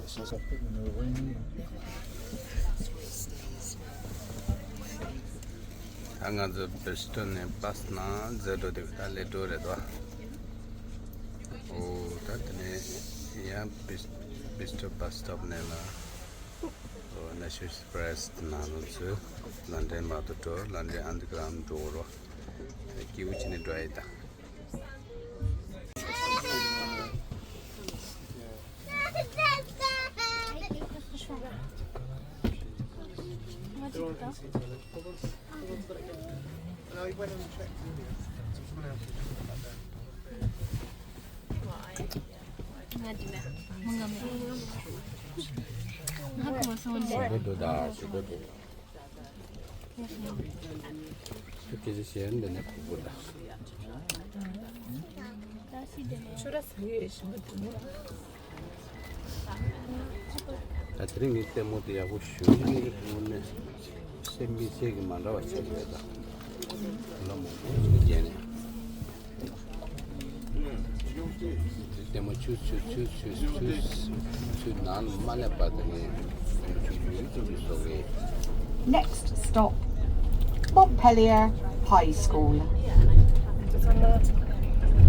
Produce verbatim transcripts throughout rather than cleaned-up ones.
ད་ང་ཚོ་བྷི་སི་ཊལ་ནས་བྷ་སི་ནང་འཛུལ་འགྲོ་དུས་ད་སླེབས་འགྲོ་རེད་དོ། ཨོ་ད་དེ་ནས་ཡང་བྷི་བྷི་སི་ཊལ་བྷ་སི་སི་ཊོབ་ནས་ལ། ཨོ་ནེ་ཤོན་ཨེག་སི་པི་རེ་སི་ནང་ལ་ཚུར་ལན་ཌན་མ་གཏོགས་འགྲོ། ལན་ཌན་ཨན་ཌར་གྷ་རའུན་ཌི་འགྲོ་རོགས། སྐྱིད་པོ་བྱས་ནས་འགྲོ་ཡ་ཡིན་ད། ད་དེ་རིང་ངའི་ལྟད་མོ་དེ་ཡག་པོ་ཞུ་ནས་དངོས་གནས་སེམས་མི་སེམས་ཀྱི་མ་འདྲ་བ་ཆགས་ཡོད་ད། ལ་མང་པོ་ཞིག་བརྒྱབ་ནས། ལྟད་མོ་ཆུ་ཆུ་ཆུ་ཆུ་ཆུ་ཆུ་ནང་མ་སླེབས་པ་དེ་ནས་ཆུ་ཆུ་ཡིན་ཚུལ་གྱི་བཟོ་གི། Next stop, Montpellier High School. ཚང་མ་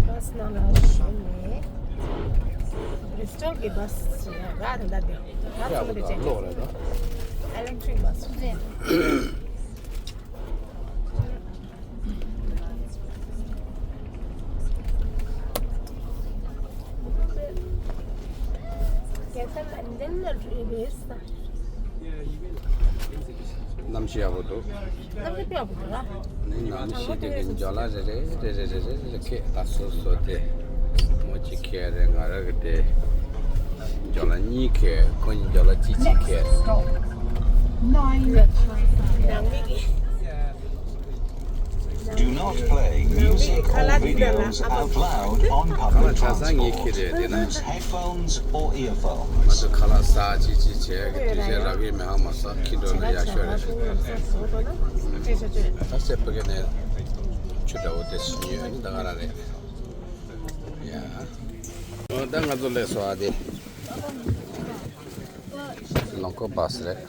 བྷ་སི་ནང་ལ་ཞོན་ནས། བྷི་སི་ཊལ་གྱི་བྷ་སི་ཞིག་རག་དེ་འདྲ་དེ་རག་ཚོ་མི་དེ་ཅན་གྱི་ཨེ་ལེག་ཊི་རིག་བྷ་སི། གནམ་གཤིས་ཡག་པོ་འདུག་གནམ་གཤིས་དཔེ་ཡག་པོ་འདུག་ར། ནི་ནམ་གཤིས་དེ་གི་འཇོ་ལ་རེ་རེ་རེ་རེ་རེ་རེ་ཁེ་ད་སོ་སོ་དེ་མོ་གཅིག་ཁེ་རེ་ང་ར་གི་དེ་འཇོ་ལ་གཉིས་ཁེ། ཁོ་གཉིས་འཇོ་ལ་གཅིག་གཅིག་ཁེ། Do not play music or videos out loud on public transport. Use headphones or earphones. ང་ཚོ་ཁ་ལག་ཟ་ཅི་ཅི་བྱས་ཀྱི་དུས་ཆེན་རག་གི་མེད་ཧ་མ་ས་ཁྱི་འགྲོ་ན་ཡག་ཤོས་རེད། ད་སེ་ཕ་གི་ནས་ཆུ་འདྲ་བོ་དེ་སུ་ཉོས་ནི་ད་ག་རང་རེད། ཡ། ད་ང་ཚོ་སླེབས་སོང་ཨ་དེ། ལོ་ཀལ་བྷ་སི་རེད།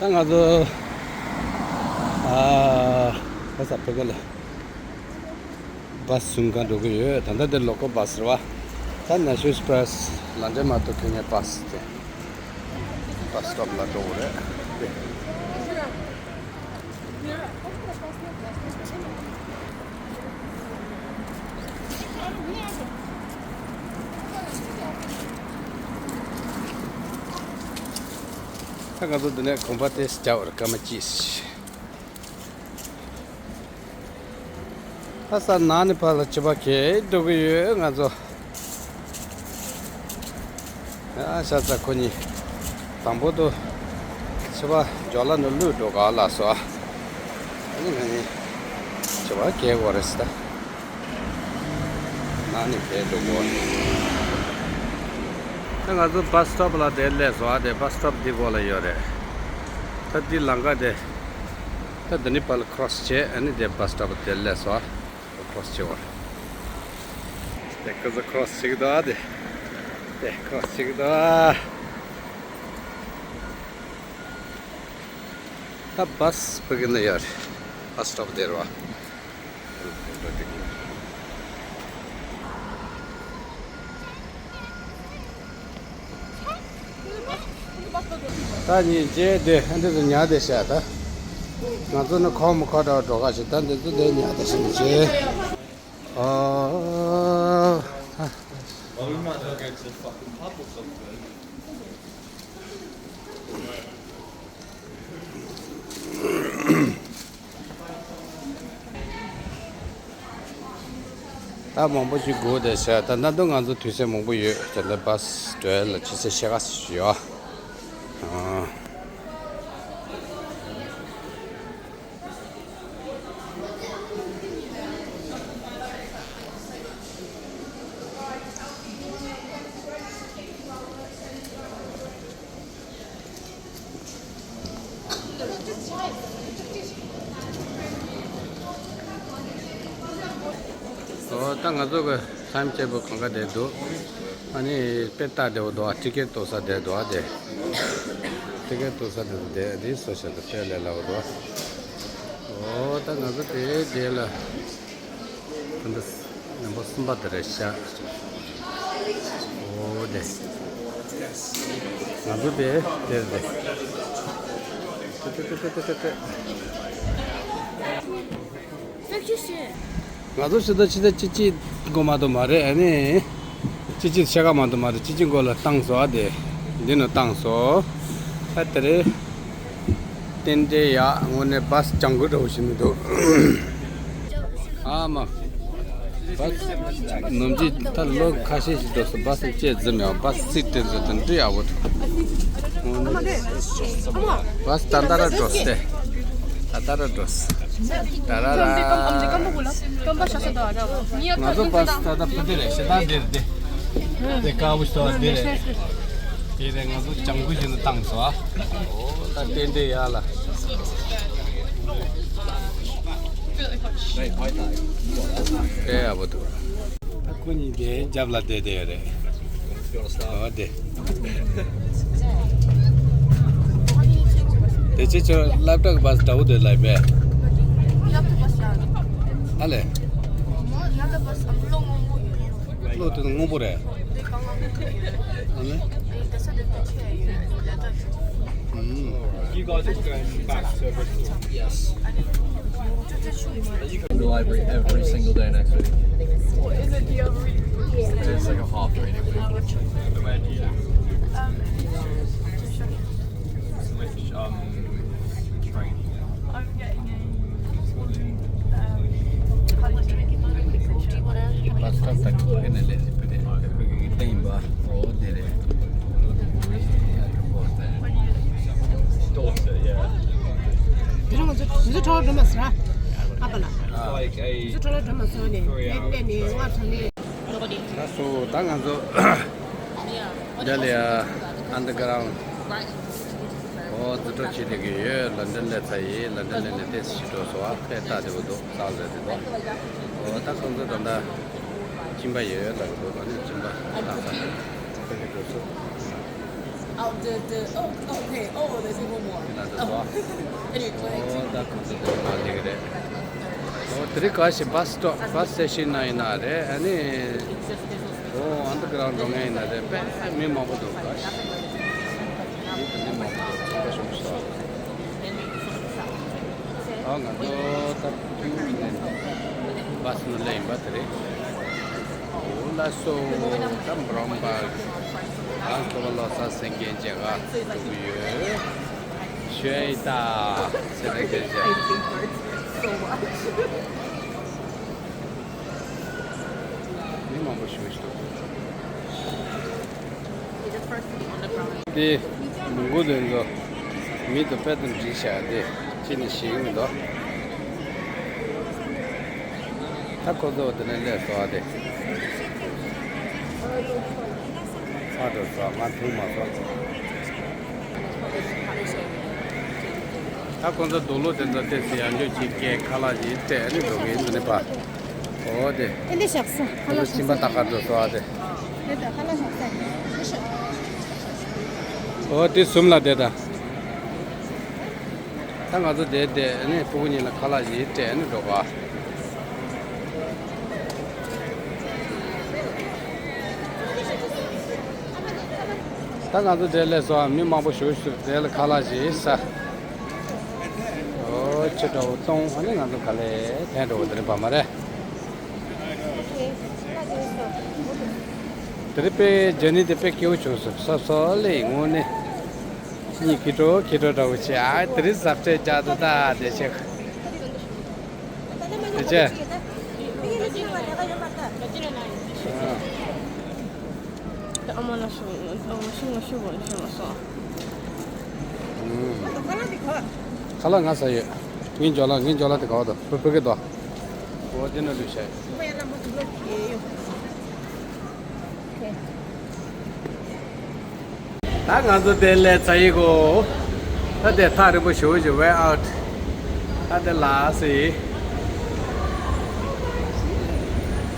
ད་ང་ཚོ་ཨ་ཁ་ས་ཕ་གི་ལ་བྷ་སི་ཟུང་ག་འགྲོ་གི་ཡོད། ད་ལྟ་འདི་ལོ་ཀལ་བྷ་སི་རེད་བ། ད་ནེ་ཤོན་ཨེག་སི་པི་རེ་སི་ལན་ཌན་མ་གཏོགས་ཁྱོན་ནས་བྷ་སི་དེ་བྷ་སི་སི་ཊོབ་ལ་འགྲོ་གི་རེད། ད་ང་ཚོ་འདི་ནས་གོམ་པ་དེ་རྒྱག་པར་སྐར་མ་གཅིག་ད་ས་ནང་ནས་ཕར་ལ་ཆུ་བ་ཁེལ་འགྲོ་གི་ཡོད་ང་ཚོ། ཨ་ཤ་ཚ་ཁོ་གཉིས། དང་པོ་དུ་ཆུ་བ་ཇོ་ལ་ནུ་ལུད་འགྲོ་ག་ལ་སོ། ཨ་ནི་ང་གཉིས་ཆུ་བ་ཁེལ་དགོས་རེད་ཟེར་ད། ནང་ནས་ཕེབས་འགྲོ་དགོས། ད་ང་ཚོ་བྷ་སི་སི་ཊོབ་ལ་དེ་སླེབས་སོང་། ཨ་དེ་བྷ་སི་སི་ཊོབ་འདི་སྒོ་ལ་ཡོད་རེད། ད་འདི་ལམ་ཁ་དེ། ད་འདི་ནས་ཕར་ལ་ཁྲོ་སི་བྱས་ཨ་ནི་དེ་བྷ་སི་སི་ཊོབ་དེ་སླེབས་སོང་། ཁྲོ་སི་བྱེད་པ། དེ་ཁོ་ཚོ་ཁྲོ་སི་བྱེད་ཀྱི་འདུག་ཨ་དེ། དེ་ཁྲོ་སི་བྱེད་ཀྱི་འདུག་ཨ། ད་བྷ་སི་ཕ་གི་ན་ཡོད་རེད། བྷ་སི་སི་ཊོབ་དེ་རེད་བ། ད་ཉིན་རྗེས་དེ་ཨ་འདི་ཚོ་ཉལ་བསྡད་ཤག་ད་ང་ཚོ་ནི་ཁོག་མི་ཁོག་འདྲ་བ་འགྲོ་ག་ཞིག་ད་འདི་ཚོ་དེ་ཉལ་བསྡད་ཤག་ཉིན་རྗེས། ཨ། ད་མང་པོ་ཞིག་སྒུག་བསྡད་ཤག་ད་ད་དུང་ང་ཚོ་དུས་ཚོད་མང་པོ་ཡོད། ད་ལྟ་བྷ་སི་འགྲོ་ཡ་ལ་ཆུ་ཚོད་ཕྱེད་ཀ་ཞིག་ཡོད། ཨ། ད་ང་ཚོ་གི་ལྷམ་སྐྱེས་པོ་གང་ག་དེ་འདུག་ཨ་ནི་དཔེ་ལྟ་བདེ་བོ་འདུག་ཨ། ཊི་ཀེ་ཊི་གཏོང་ས་དེ་འདུག་ཨ། དེ་ཊི་ཀེ་ཊི་གཏོང་ས་དེ་འདུག་དེ་རིས་སོ་ཤལ་དུ་དཔེ་ལས་སླ་བོ་འདུག་ཨ། འོ་ད་ང་ཚོ་དེ་དེ་ལ་ད་འདི་ནམ་པ་གསུམ་པ་དེ་རེད་ཤག་འོ་དེ། ང་ཚོ་དེ་དེ་རེད། ཏེ་ཏེ་ཏེ་ཏེ་ཏེ་ཏེ། ང་ཚོ་ཕྱི་ཟླ་ཕྱི་ཟླ་གཅིག་གཅིག་འགོ་མ་གཏོགས་མ་རེད། ཨ་ནི་གཅིག་གཅིག་ཕྱེད་ཀ་མ་གཏོགས་མ་རེད། གཅིག་གཅིག་འགོ་ལ་བཏང་སོང་། ཨ་དེ་འདི་ནས་བཏང་སོང་། ད་དེ་རེད། རྟེན་འབྲེལ་ཡག་དངོས་གནས་བཱས་ལྗང་གུ་འདྲ་བོ་ཞིག་མི་འདུག་ཨ་མ། བཱས་ནམ་རྒྱུན་ད་ལོ་ཁ་ཤས་ཤིག་འགྲོ་སོང་། བཱས་ཅེ་རྫི་མེད་པ། བཱས་སིཊ་དེ་ཚོ་དང་འདྲ་ཡག་པོ་འདུག་བཱས་ད་ལྟ་ར་འགྲོ་སྟེ། ད་ལྟ་ར་འགྲོ་སྟེ། ད་ར་ར། ང་ཚོ་བཱས་ད་ལྟ་བུ་དེ་རེད། ཤེ་ད་འདིར་དེ། དེ་དཀར་པོ་ཞིག་འདི་རེད། དེ་རེད། ང་ཚོ་ལྗང་གུ་ཞིག་ནས་བཏང་སོང་། ཨ། འོ་ད་ཏན་ཏན་ཡག་ལ། དཔེ་ཡག་པོ་འདུག་ད་ཁོ་གཉིས་དེ་རྒྱབ་ལ་བསྡད་བསྡད་ཡོད་རེད། འོ་དེ། དེ་ཅི་ཆོ་སློབ་གྲྭ་གི་བཱས་འདྲ་བོ་དེ་ལ་ཡིན་པས། ཨ་ལས། གློག་དེ་སྔོན་པོ་རེད། ཨ་ལས། ཨུམ། You guys are going back to Bristol? Yes. Are you going to the library every single day next week? What is it, the other week? It's like a half reading week. Um, which, um, train? I'm getting a, um, Bus stop ད་ཁོ་ཁེ་ནས་ལས་ཟིན་པ་རེད། ཁོ་གི་གི་ལྟ་ཡིན་པ། འོ་དེ་རེད། Daughter, yeah. དེ་རིང་ང་ཚོ་དུས་ཚོད་འཕྲོ་བརླག་འགྲོ་མ་སོང་ཨ། ཨ་པ་ལགས། Like a དུས་ཚོད་འཕྲོ་བརླག་འགྲོ་མ་སོང་ནས་ལས་ལས་ནས་ང་ཚོ་ནས། ལགས་སོ། ད་ང་ཚོ་འདི་ལ་ཡ་underground འོ་འཛུལ་གྲོལ་བྱེད་བསྡད་ཀྱི་ཡོད། ལོན་ཌོན་སླེབས་ཚར་ཡིན། ལོན་ཌོན་སླེབས་ནས་ཏོག་ཙམ་ཕྱི་དྲོ་སོང་ཨ། ཕེ་ཏ་དེ་བོ་འདུག་ས་ཟེར་དེ་འདུག་འོ་ད་ཁོང་ཚོ་ད་ལྟ་གཅིན་པ་ཡོད་ལབ་ཀྱི་འདུག་ཨ་ནི་གཅིན་པ་ལྟ་ས་ཕེ་གི་འགྲོ་སོང་། Oh, the, the, oh, okay. Oh, there's even more. དེ་ན་འགྲོ་སོང་ཨ། Anyway, འོ་ད་ཁོང་ཚོ་དེ་མ་ལེགས་རེད། འོ་དེ་རིང་ག་ཞིག་bus stop, bus station ན་ཡིན་ན་རེད། ཨ་ནི། འོ་underground འགྲོ་མཁན་ཡིན་ན་རེད། དཔེ་མི་མང་པོ་འདུག་ག་ཞིག་མི་དེ་འདྲ་མང་པོ་འདུག་ཚོགས་པ་ཞུ་ཞུ། ཨ་ང་ཚོ་ད་ཀིའུ་ནས་བཱས་ནང་སླེབས་ཡིན་པ་དེ་རེད། འོ་ལགས་སོ། ད་འབུམ་རམས་པ་ཨ་ཁོ་པ་ལོ་གསར་གཟིགས་མཁན་བཅས་ག་ཚོད་ཡོད། ཞུ་ཡིན་ད་ཟེར་ན་མཁན་བཅས། མི་མང་པོ་ཞིག་འདུག་དེ་མི་མགོ་དོན་ཚོ་མི་དུ་དཔེ་དང་འགྲིག་བྱ་དེ་ཅི་ནས་ཞིག་མི་འདུག་ད་ཁོ་ཚོ་དེ་ནས་སླེབས་སོང་ཨ། དེ་ཕ་དུ་སོང་ང་ཐུག་མ་སོང་། ད་ཁོ་ཚོ་རྡོ་ལོ་དེ་ཚོ་ཏོག་ཙམ་ཡར་འཇོག་བྱེད་ཀྱི་ཁ་ལག་ཅིག་སྤྲད་ནས་འགྲོ་གི་ཡིན་ཟེར་ནས་པ། འོ་དེ། ཨེ་འདི་བཞག་ས་ཁ་ལག་ཁོ་ཚོ་གཅིན་པ་ལྟ་ག་འགྲོ་སོང་ཨ་དེ། དེ་ད་ཁ་ལག་བཞག་ས་ཡིན། འོ་དེ་ཟུམ་ལ་དེ་ད། ད་ང་ཚོ་དེ་དེ་ནས་ཕྲུ་གུ་གཉིས་ལ་ཁ་ལག་ཅིག་སྤྲད་ནས་འགྲོ་ག་ད་ང་ཚོ་དེ་ལས་སོང་མི་མང་པོ་ཞུ་ཞུ་དེ་ལ་ཁ་ལག་ཅིག་ཟ། འོ་ཆུ་འདྲ་བོ་གཏོང་ཨ་ནི་ང་ཚོ་ག་ལེ་ཐན་འགྲོ་བ་དེ་རིང་བ་མ་རེད། དེ་རིང་དཔེ་ཇར་ནི་དེ་དཔེ་སྐྱིད་པོ་བྱུང་སོང་། སོ་སོ་ལེ་ངོ་ནས་གཉིད་ཁེ་འགྲོ་ཁེ་འགྲོ་འདྲ་བོ་བྱས་ཨ། དེ་རིང་གཟབ་སྤྲས་རྒྱག་འདུག་ད་དེ་བྱས། དེ་བྱས། ཨ་མ་ལ་ཤོག་ཨ་མ་ཤི་ང་ཤི་བོ་ཤི་མ་སོང་། ཁ་ལག་ང་ཟ་ཡོད། ངའི་འཇོ་ལ་ངའི་འཇོ་ལ་དེ་ག་བ་དང་བུ་བུ་གི་དོ། འོ་དེ་ན་ལུས་ཤ་ཡོད། ད་ང་ཚོ་དེ་ལས་ཚ་ཡི་གོ། ད་དེ་ཐག་རིང་པོ་ཞུ་ཞུ་way out། ད་དེ་ལ་སི།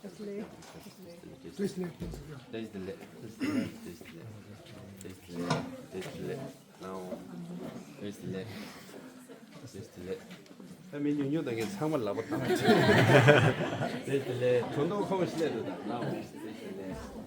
བདེ་ལེགས། བདེ་ལེགས། བདེ་ལེགས། བདེ་ལེགས། བདེ་ལེགས། བདེ་ལེགས། ལའོ། བདེ་ལེགས། བདེ་ལེགས། ད་མི་ཉུང་ཉུང་དང་གི་ཚང་མ་ལག་པ་བཏང་། བདེ་ལེགས། དོན་དུ་ཁོང་ཤི་ལེ་འདུག་ད་ལའོ། བདེ་ལེགས། བདེ་ལེགས།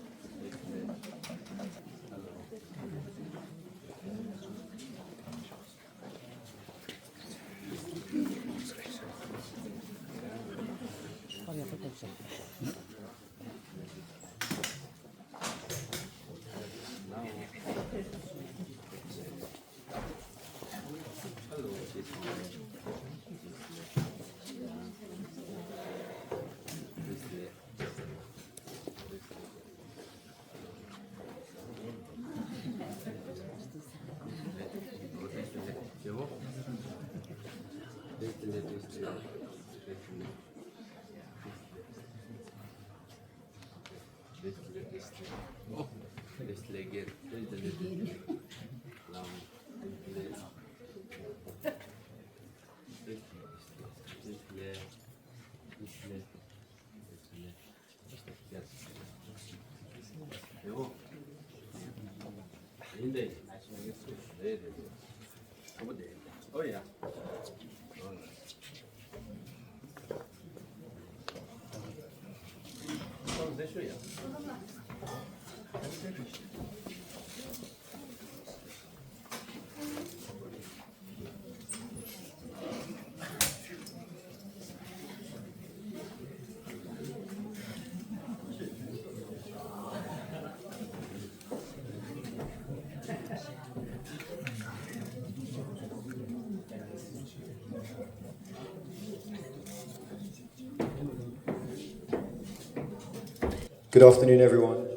Good afternoon, everyone.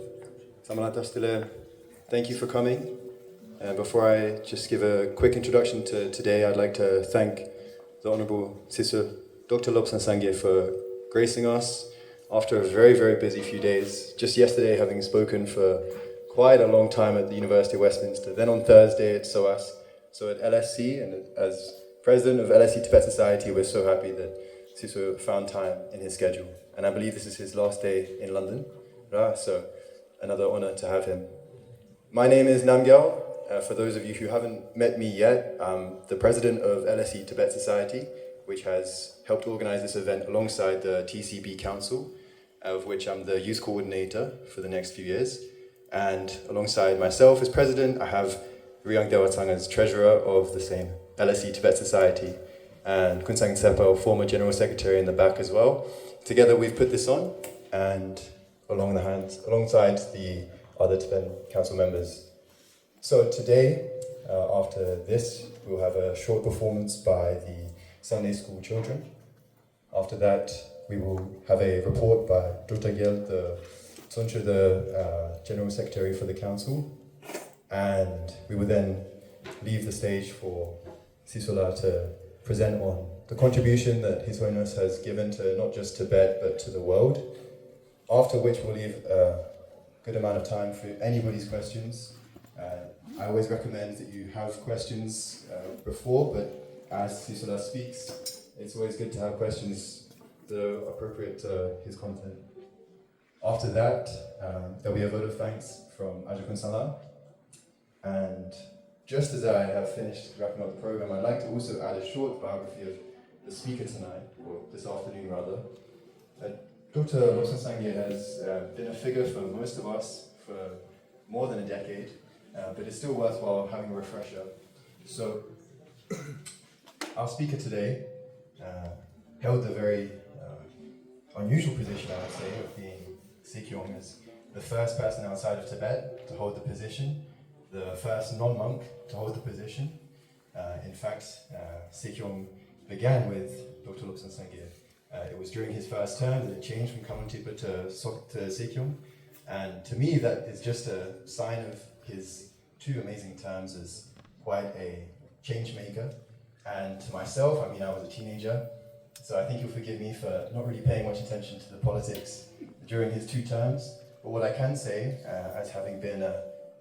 Samala Tastile, thank you for coming. And before I just give a quick introduction to today, I'd like to thank the Honorable Sister Doctor Lobsang Sangye for gracing us after a very, very busy few days. Just yesterday, having spoken for quite a long time at the University of Westminster, then on Thursday at SOAS, so at L S C, and as president of L S C Tibet Society, we're so happy that Siso found time in his schedule. And I believe this is his last day in London, right? So another honor to have him. My name is Namgyal. Uh, for those of you who haven't met me yet, I'm the president of L S C Tibet Society, which has helped organize this event alongside the T C B Council, of which I'm the youth coordinator for the next few years. And alongside myself as president, I have Riyang Dewatsang as treasurer of the same L S C Tibet Society, and Kunsang Tsepa, former general secretary, in the back as well. Together we've put this on, and along the hands, alongside the other Tibetan Council members. So today, uh, after this, we'll have a short performance by the Sunday school children. After that, we will have a report by Doctor Gyel, the Tsoncho, the uh, General Secretary for the Council, and we will then leave the stage for Sisola to present on the contribution that His Holiness has given to not just Tibet but to the world. After which, we'll leave a good amount of time for anybody's questions. Uh, I always recommend that you have questions uh, before, but as Sisola speaks, it's always good to have questions that are appropriate to his content. After that, um, there'll be a vote of thanks from Ajakun Sala. And just as I have finished wrapping up the program, I'd like to also add a short biography of the speaker tonight, or this afternoon rather. Uh, Doctor Lobsang Sangye has uh, been a figure for most of us for more than a decade, uh, but it's still worthwhile having a refresher. So, our speaker today uh, held the very uh, unusual position, I would say, of being Sikyong as the first person outside of Tibet to hold the position, the first non-monk to hold the position. Uh, in fact, uh, Sikyong began with Doctor Lobsang Sangye. Uh, it was during his first term that it changed from Kamontipa to, Sok- to Sikyong. And to me, that is just a sign of his two amazing terms as quite a change maker. And to myself, I mean, I was a teenager, so I think you'll forgive me for not really paying much attention to the politics during his two terms. But what I can say, uh, as having been an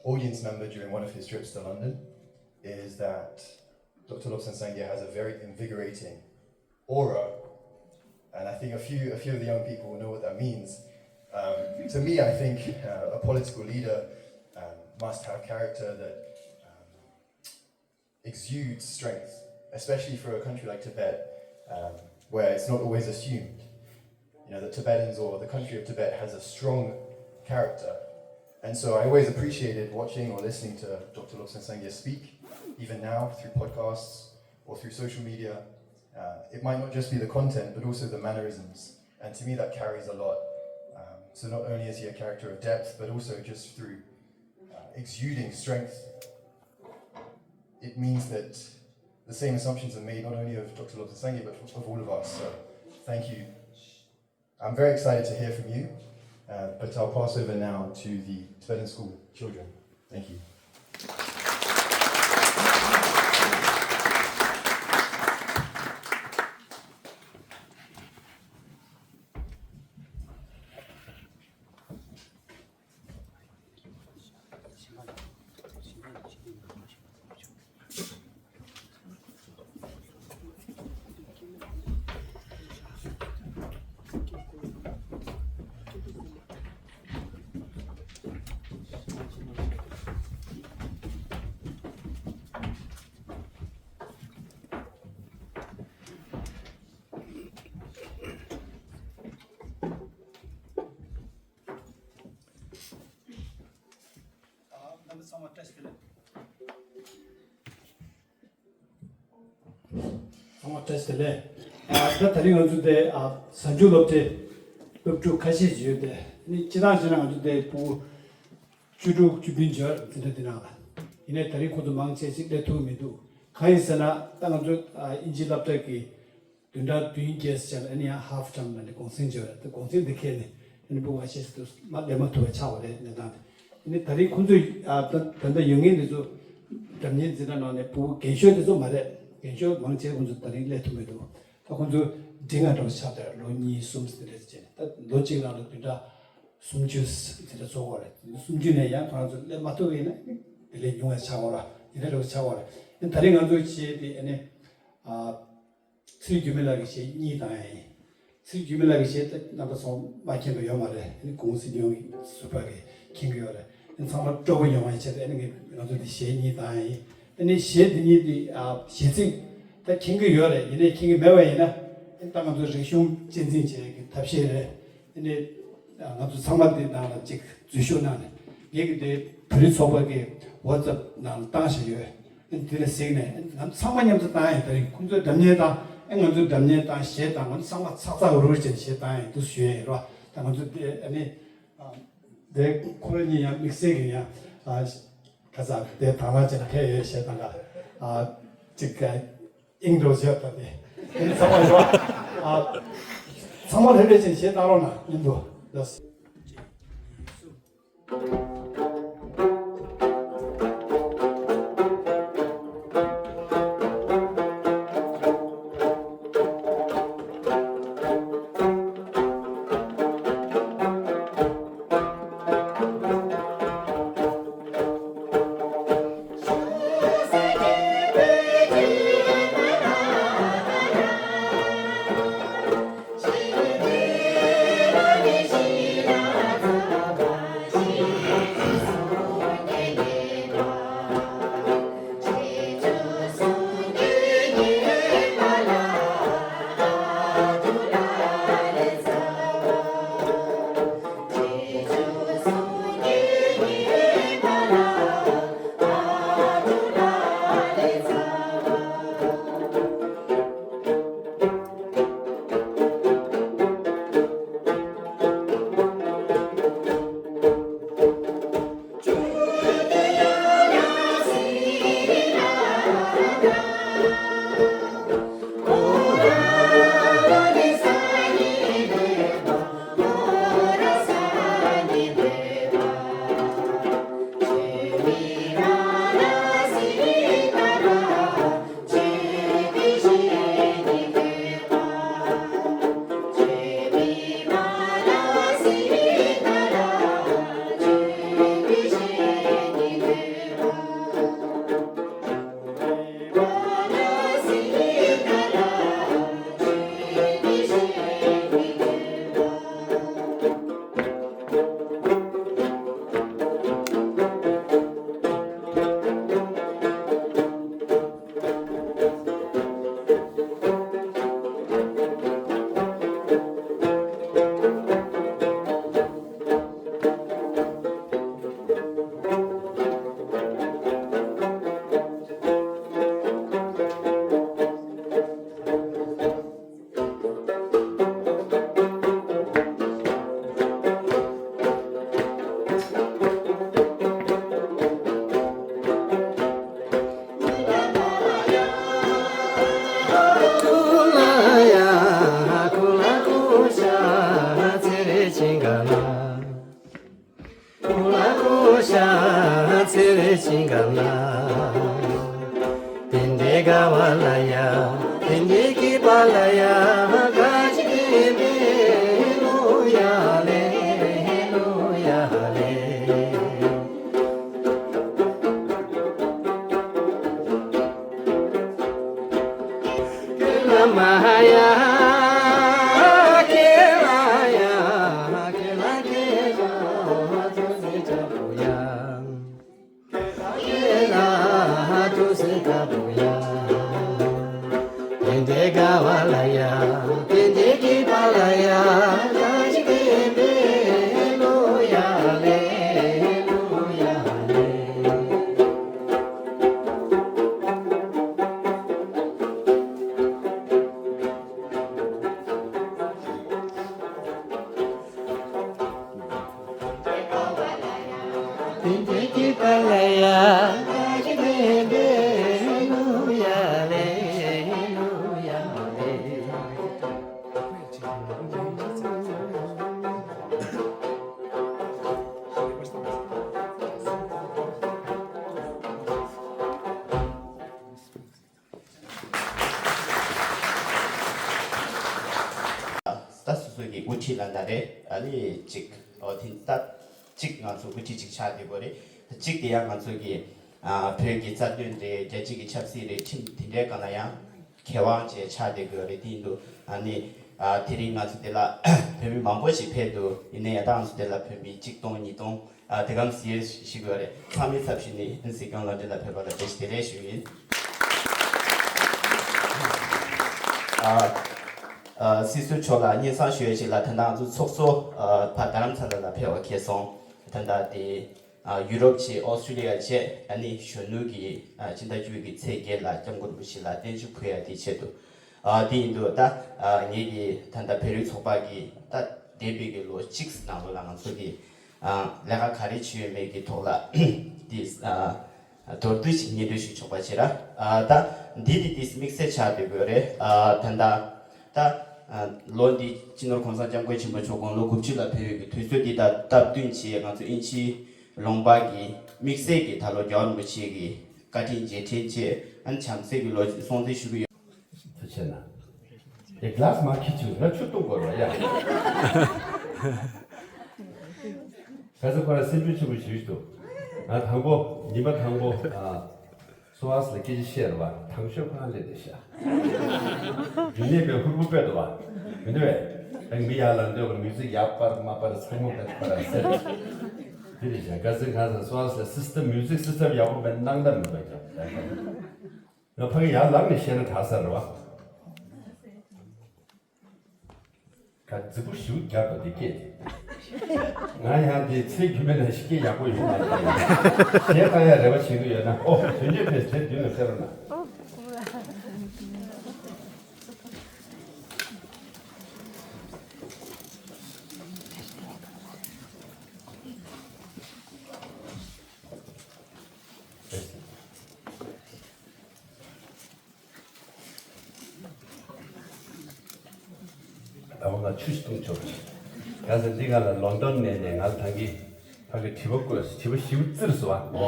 audience member during one of his trips to London, is that Doctor Lobsang Sangye has a very invigorating aura. And I think a few, a few of the young people will know what that means. Um, to me, I think uh, a political leader um, must have character that um, exudes strength, especially for a country like Tibet, um, where it's not always assumed, you know, that Tibetans or the country of Tibet has a strong character. And so I always appreciated watching or listening to Doctor Lobsang Sangye speak, even now through podcasts or through social media. Uh, it might not just be the content, but also the mannerisms. And to me, that carries a lot. Um, so not only is he a character of depth, but also just through uh, exuding strength, it means that the same assumptions are made not only of Doctor Lobsang Sangye, but of all of us. So thank you. I'm very excited to hear from you, uh, but I'll pass over now to the Tibetan school children. Thank you. རྣམ་པ་ཚང་མ་བཀྲ་ཤིས་བདེ་ལེགས། ཚང་མ་བཀྲ་ཤིས་བདེ་ལེགས། ཨ་ད་ད་རིང་ང་ཚོ་དེ་ཨ་གཟའ་མཇུག་སློབ་གྲྭའི་སློབ་ཕྲུག་ཁ་ཤས་ཤིག་ཡོད་དེ། ནི་སྤྱི་བཏང་བྱས་ན་ང་ཚོ་དེ་ཕྲུ་གུ་བཅུ་དྲུག་བཅུ་བདུན་ཅིག་ཡོད་རེད། འཛིན་གྲྭ་འདི་ནང་ལ། ཡིན་ནའི་ད་རིང་ཁོ་ཚོ་མང་ཆེ་ཞིག་སླེབས་ཐུབ་ཀྱི་མི་འདུག་གང་ཡིན་ཟེར་ན་ད་ང་ཚོ་ཨ་དབྱིན་ཇིའི་སློབ་གྲྭ་གི་བདུན་ཕྲག་བདུན་བརྒྱད་ཙམ་ལ་ཨ་ནི་ཡང་ཧབ་ཊརམ་ལབ་ནས་གུང་སེང་བྱས་པ་རེད། ད་གུང་སེང་འདི་འཁེལ་ནས་ ཨ་ནི་ཕྲུ་གུ་ཁ་ཤས་ཤིག་ཏུ་མ་སླེབས་མ་ཐུབ་པ་ཆགས་པ་རེད། གནས་སྟངས་དེ། ཨ་ནི་ད་རིང་ཁོང་ཚོས་ཨ་ད་ད་ལྟ་ཡོད་མཁན་འདི་ཚོ་སྒྲ་སྙན་འཛིན་གྲྭ་ནང་ནས་ཕྲུ་གུ་རྒན་ཤོས་དེ་ཚོ་མ་རེད། རྒན་ཤོས་མང་ཆེ་ཁོང་ཚོ་ད་རིང་སླེབས་ཐུབ་མི་འདུག་ད་ཁོང་ཚོ་འབྲིང་བ་འདྲ་བོ་ཆགས་བསྡད། ལོ་གཉིས་གསུམ་ཟེར་རེད་བྱས་ནས། ད་ལོ་གཅིག་ནང་ལ་བདུན་ཕྲག་སུམ་ཅུ་ཟེར་འདྲ་ཚོགས་ཀྱི་ཡོད་རེད། སུམ་ཅུ་ནས་ཡང་ཁོ་རང་ཚོ་སླེབས་མ་ཐུབ་པ་ཡིན་ན་དེ་ལས་ཉུང་བ་ཆགས་ཀྱི་ཡོད་རེད། དེ་འདྲ་འདྲ་བོ་ཆགས་ཀྱི་ཡོད་རེད། ཨ་ནི་ད་རིང་ང་ཚོ་བྱས་དེ་ཨ་ནི་ཨ། ཚེ་རིང་འགྱུར་མེད་ལགས་ཀྱི་གཞས་གཉིས་བཏང་ཡ་ཡིན། ཚེ་རིང་འགྱུར་མེད་ལགས་ཀྱི་གཞས་ད་རྣམ་པ་ཚོ་མ་མཁྱེན་པ་ཡོད་མ་རེད། ཨ་ནི་གུང་སེང་ཉུང་ངུ་ཟུར་པ་གིས་མཁྱེན་གྱི་ཡོད་རེད། ཨ་ནི་ཚང་མ་སྤྲོ་པོ་ཡོང་བའི་ཆེད་དུ་ཨ་ནི་ང་ཚོ་འདི་གཞས་གཉིས་བཏང་ཡ་ཡིན། ཨ་ནི་གཞས་འདི་གཉིས་འདི་ཨ་གཞས་ཚིག་ད་མཁྱེན་གྱི་ཡོད་རེད། ཡིན་ནའི་མཁྱེན་གྱི་མེད་པ་ཡིན་ན་ཨ་ནི་ད་ང་ཚོ་རིག་གཞུང་གཅེས་འཛིན་བྱེད་ཡ་གི་ཐབས་ཤེས་རེད། ཨ་ནི་ང་ཚོ་ཚང་མ་འདི་ནང་ལ་ཅིག་འཛུལ་ཞུགས་གནང་ནས། ངེད་ཀྱི་དེ་བོད་རིགས་ཚོགས་པ་གི་ཝ་ཙབ་ནང་ལ་བཏང་བཞག་ཡོད། ཨ་ནི་དེ་ལ་གཟིགས་ནས་ང་ཚོ་ཚང་མ་མཉམ་དུ་བཏང་ཡིན། ད་རིང་ཁོང་ཚོའི་སྒྲ་སྙན་དང་ཨ་ང་ཚོའི་སྒྲ་སྙན་དང་གཞས་དང་ང་ཚོ་ཚང་མ་ཚག་ཚག་རུ་རུ་བྱས་ནས་གཞས་བཏང་ཡིན་འདུག་ཞུ་ཡ་ཡིན་རོ། ད་ང་ཚོ་དེ་ཨ་ནི་ཨ་དེ་ཁོ་རང་གཉིས་ཡང་དམིགས་བསལ་གྱི་ཡང་ཨ་ག་ས་དེ་དང་བླངས་བྱས་ནས་ཕེབས་ཡོད། གཞས་དང་ག་ཨ་ཅིག་ག་ཨིང་འགྲོ་བྱས་ད་དེ། དེ་ཚང་མ་ཡོད། ཨ་ཚང་མ་ལྷོད་ལྷོད་བྱས་གཞས་བཏང་རོགས་གནང་། མཉམ་དུ་ལགས། གི་དབུ་ཁྲིད་ལ་ད་རེད། ཨ་ནི་གཅིག་ཨོ་དེ་ད་གཅིག་ང་ཚོ་དབུ་ཁྲིད་གཅིག་ཆགས་བསྡད་དགོས་རེད། གཅིག་དེ་ཡང་ང་ཚོ་གི་ཨ་བོད་ཀྱི་རྩ་དོན་རེད། རྒྱལ་སྤྱི་གི་ཆབ་སྲིད་རེད། ཁྲིམས་དེ་འདྲའི་སྒང་ལ་ཡང་མཁས་དབང་བཅས་ཆགས་བསྡད་དགོས་རེད། དེ་ཡིན་དུས་ཨ་ནི་ཨ་དེ་རིང་ང་ཚོ་དེ་ལ་བོད་མི་མང་པོ་ཞིག་ཕེབས་འདུག་ཡིན་ནའི་ཡང་ད་ང་ཚོ་དེ་ལ་བོད་མི་གཅིག་སྟོང་ཉིས་སྟོང་ཨ་དེ་གམ་ཟིན་ཡོད་ཤི་དགོས་རེད། ཚང་མའི་ཚབ་ཞུས་ནས་ཨ་ནི་སྲིད་སྐྱོང་ལགས་འདི་ལ་ཕེབས་པ་ལ་བཀྲ་ཤིས་བདེ་ལེགས་ཞུ་ཡིན། ཨ་ཨ་སྲིད་ཟུར་མཆོག་ལ་སྙན་སེང་ཞུ་ཡས་ཤིག་ལ། ད་ལྟ་ང་ཚོ་ཚོགས་གཙོ་ཨ་ཕ་རྡ་རམ་ས་ལ་ལ་ཕེབས་པ་ཁེལ་སོང་། ད་ལྟ་དེ་ཨ་ཡུ་རོབ་བཅས་ཨོ་སི་ཀྲུ་ལི་ཡ་བཅས་ཨ་ནི་གཞོན་ནུ་གི་ཨ་སྤྱི་ཟླ་བཅུ་གི་ཚེས་བརྒྱད་ལ་སྐྱབས་མགོན་རིན་པོ་ཆེ་ལ་བརྟན་བཞུགས་ཕུལ་ཡ་དེའི་ཆེད་དུ། ཨ་དེ་ཡིན་དུས་ད་ཨ་ངེད་ཀྱི་ད་ལྟ་བོད་རིགས་ཚོགས་པ་གི་ད་འདས་པའི་གི་ལོ་གཅིག་ནང་ལོགས་ལ་ང་ཚོ་གི་ཨ་ལས་ཀ་ག་རེ་བྱས་ཡོད་མེད་ཀྱི་ཐོག་ལ་དེ་ཨ་མདོར་བསྡུས་ཤིག་སྙན་སྒྲོན་ཞིག་ཆོག་པ་བྱེད་ར། ཨ་ད་འདི་དེ་དེ་དམིགས་བསལ་ཆགས་བསྡད་དགོས་རེད། ཨ་ད་ད་ད་ཨ་ལོ་འདི་སྤྱི་ནོར་༸གོང་ས་༸སྐྱབས་མགོན་ཆེན་པོ་མཆོག་དགུང་ལོ་དགུ་བཅུ་ལ་ཕེབས་ཡོད་ཀྱི་དུས་ཚོད་འདི་དང་སྟབས་བསྟུན་བྱས། ང་ཚོ་དབྱིན་ཇིའི་ལུང་པ་གི་དམིགས་བསལ་གྱི་ད་ལོ་རྒྱལ་བ་རིན་པོ་ཆེ་གི་བཀའ་དྲིན་རྗེས་དྲན་བཅས་ཨ་ནི་བྱམས་བརྩེ་གི་ལོ་སྲུང་བརྩི་ཞུ་གི་ཡོད། ཐུགས་ཆེ་ན། དེ་གླ་སི་མ་ཁྱི་ཆུ་ང་ཆུ་བཏུང་དགོས་ར་ཡ། ག་ཚོད་ཁོ་ར་སེམས་ཤུགས་ཆེན་པོ་ཞིག་འདུག་ང་དང་པོ་ཉི་མ་དང་པོ་ཨ་སོ་ཨ་སི་ལ་སྐད་ཆ་བཤད་ར་བ་དང་ཤོས་ཁོ་རང་སླེབས་བསྡད་ཤག་མི་གནས་པའི་ཧུར་པོ་དཔེ་འདུག་བ། མི་འདུག་བས། ཨ་མི་ཡར་ལངས་དུས་མིའུ་ཛིག་ཡར་སྤར་མར་སྤར་ཚང་མ་དཔེ་ཁོ་ར་སེམས། དེ་རེད་ཤག་ག་ཚོད་གང་ཚོད་སོ་ཨ་སི་ལ་སི་སི་ཊམ་མིའུ་ཛིག་སི་སི་ཊམ་ཡག་པོ་མེད་ན་སྣང་དག་མི་འདུག་ཀྱང་། ང་ཕ་གི་ཡར་ལངས་ནས་བཤད་ན་དྲག་ས་རེད་བ། ག་རྫིག་པོ་ཞིག་རྒྱབ་པ་དེ་སྐད་དེ། ང་ཡང་དེ་ཚེ་རྒྱུན་མེད་ན་ཤི་སྐད་ཡག་པོ་ཡོང་མ་རེད། གཞས་བཏང་ཡ་རེ་བ་བྱེད་ཀྱི་ཡོད་ན་ཨོ་དོན་གཅོད་ཕེབས་དེ་མདུན་ལ་ཕེབས་རོགས་གནང་། ད་འོ་ང་ཆུ་ཞིག་བཏུང་ཆོག་ཡང་ཟེར་འདི་ང་ལ་ལོན་ཌོན་ནས་ནས་ང་ལ་ཐང་གི་ཕ་གི་དྲི་བ་བཀོད། དྲི་བ་ཞིབ་བཙིར་སོང་བ། འོ་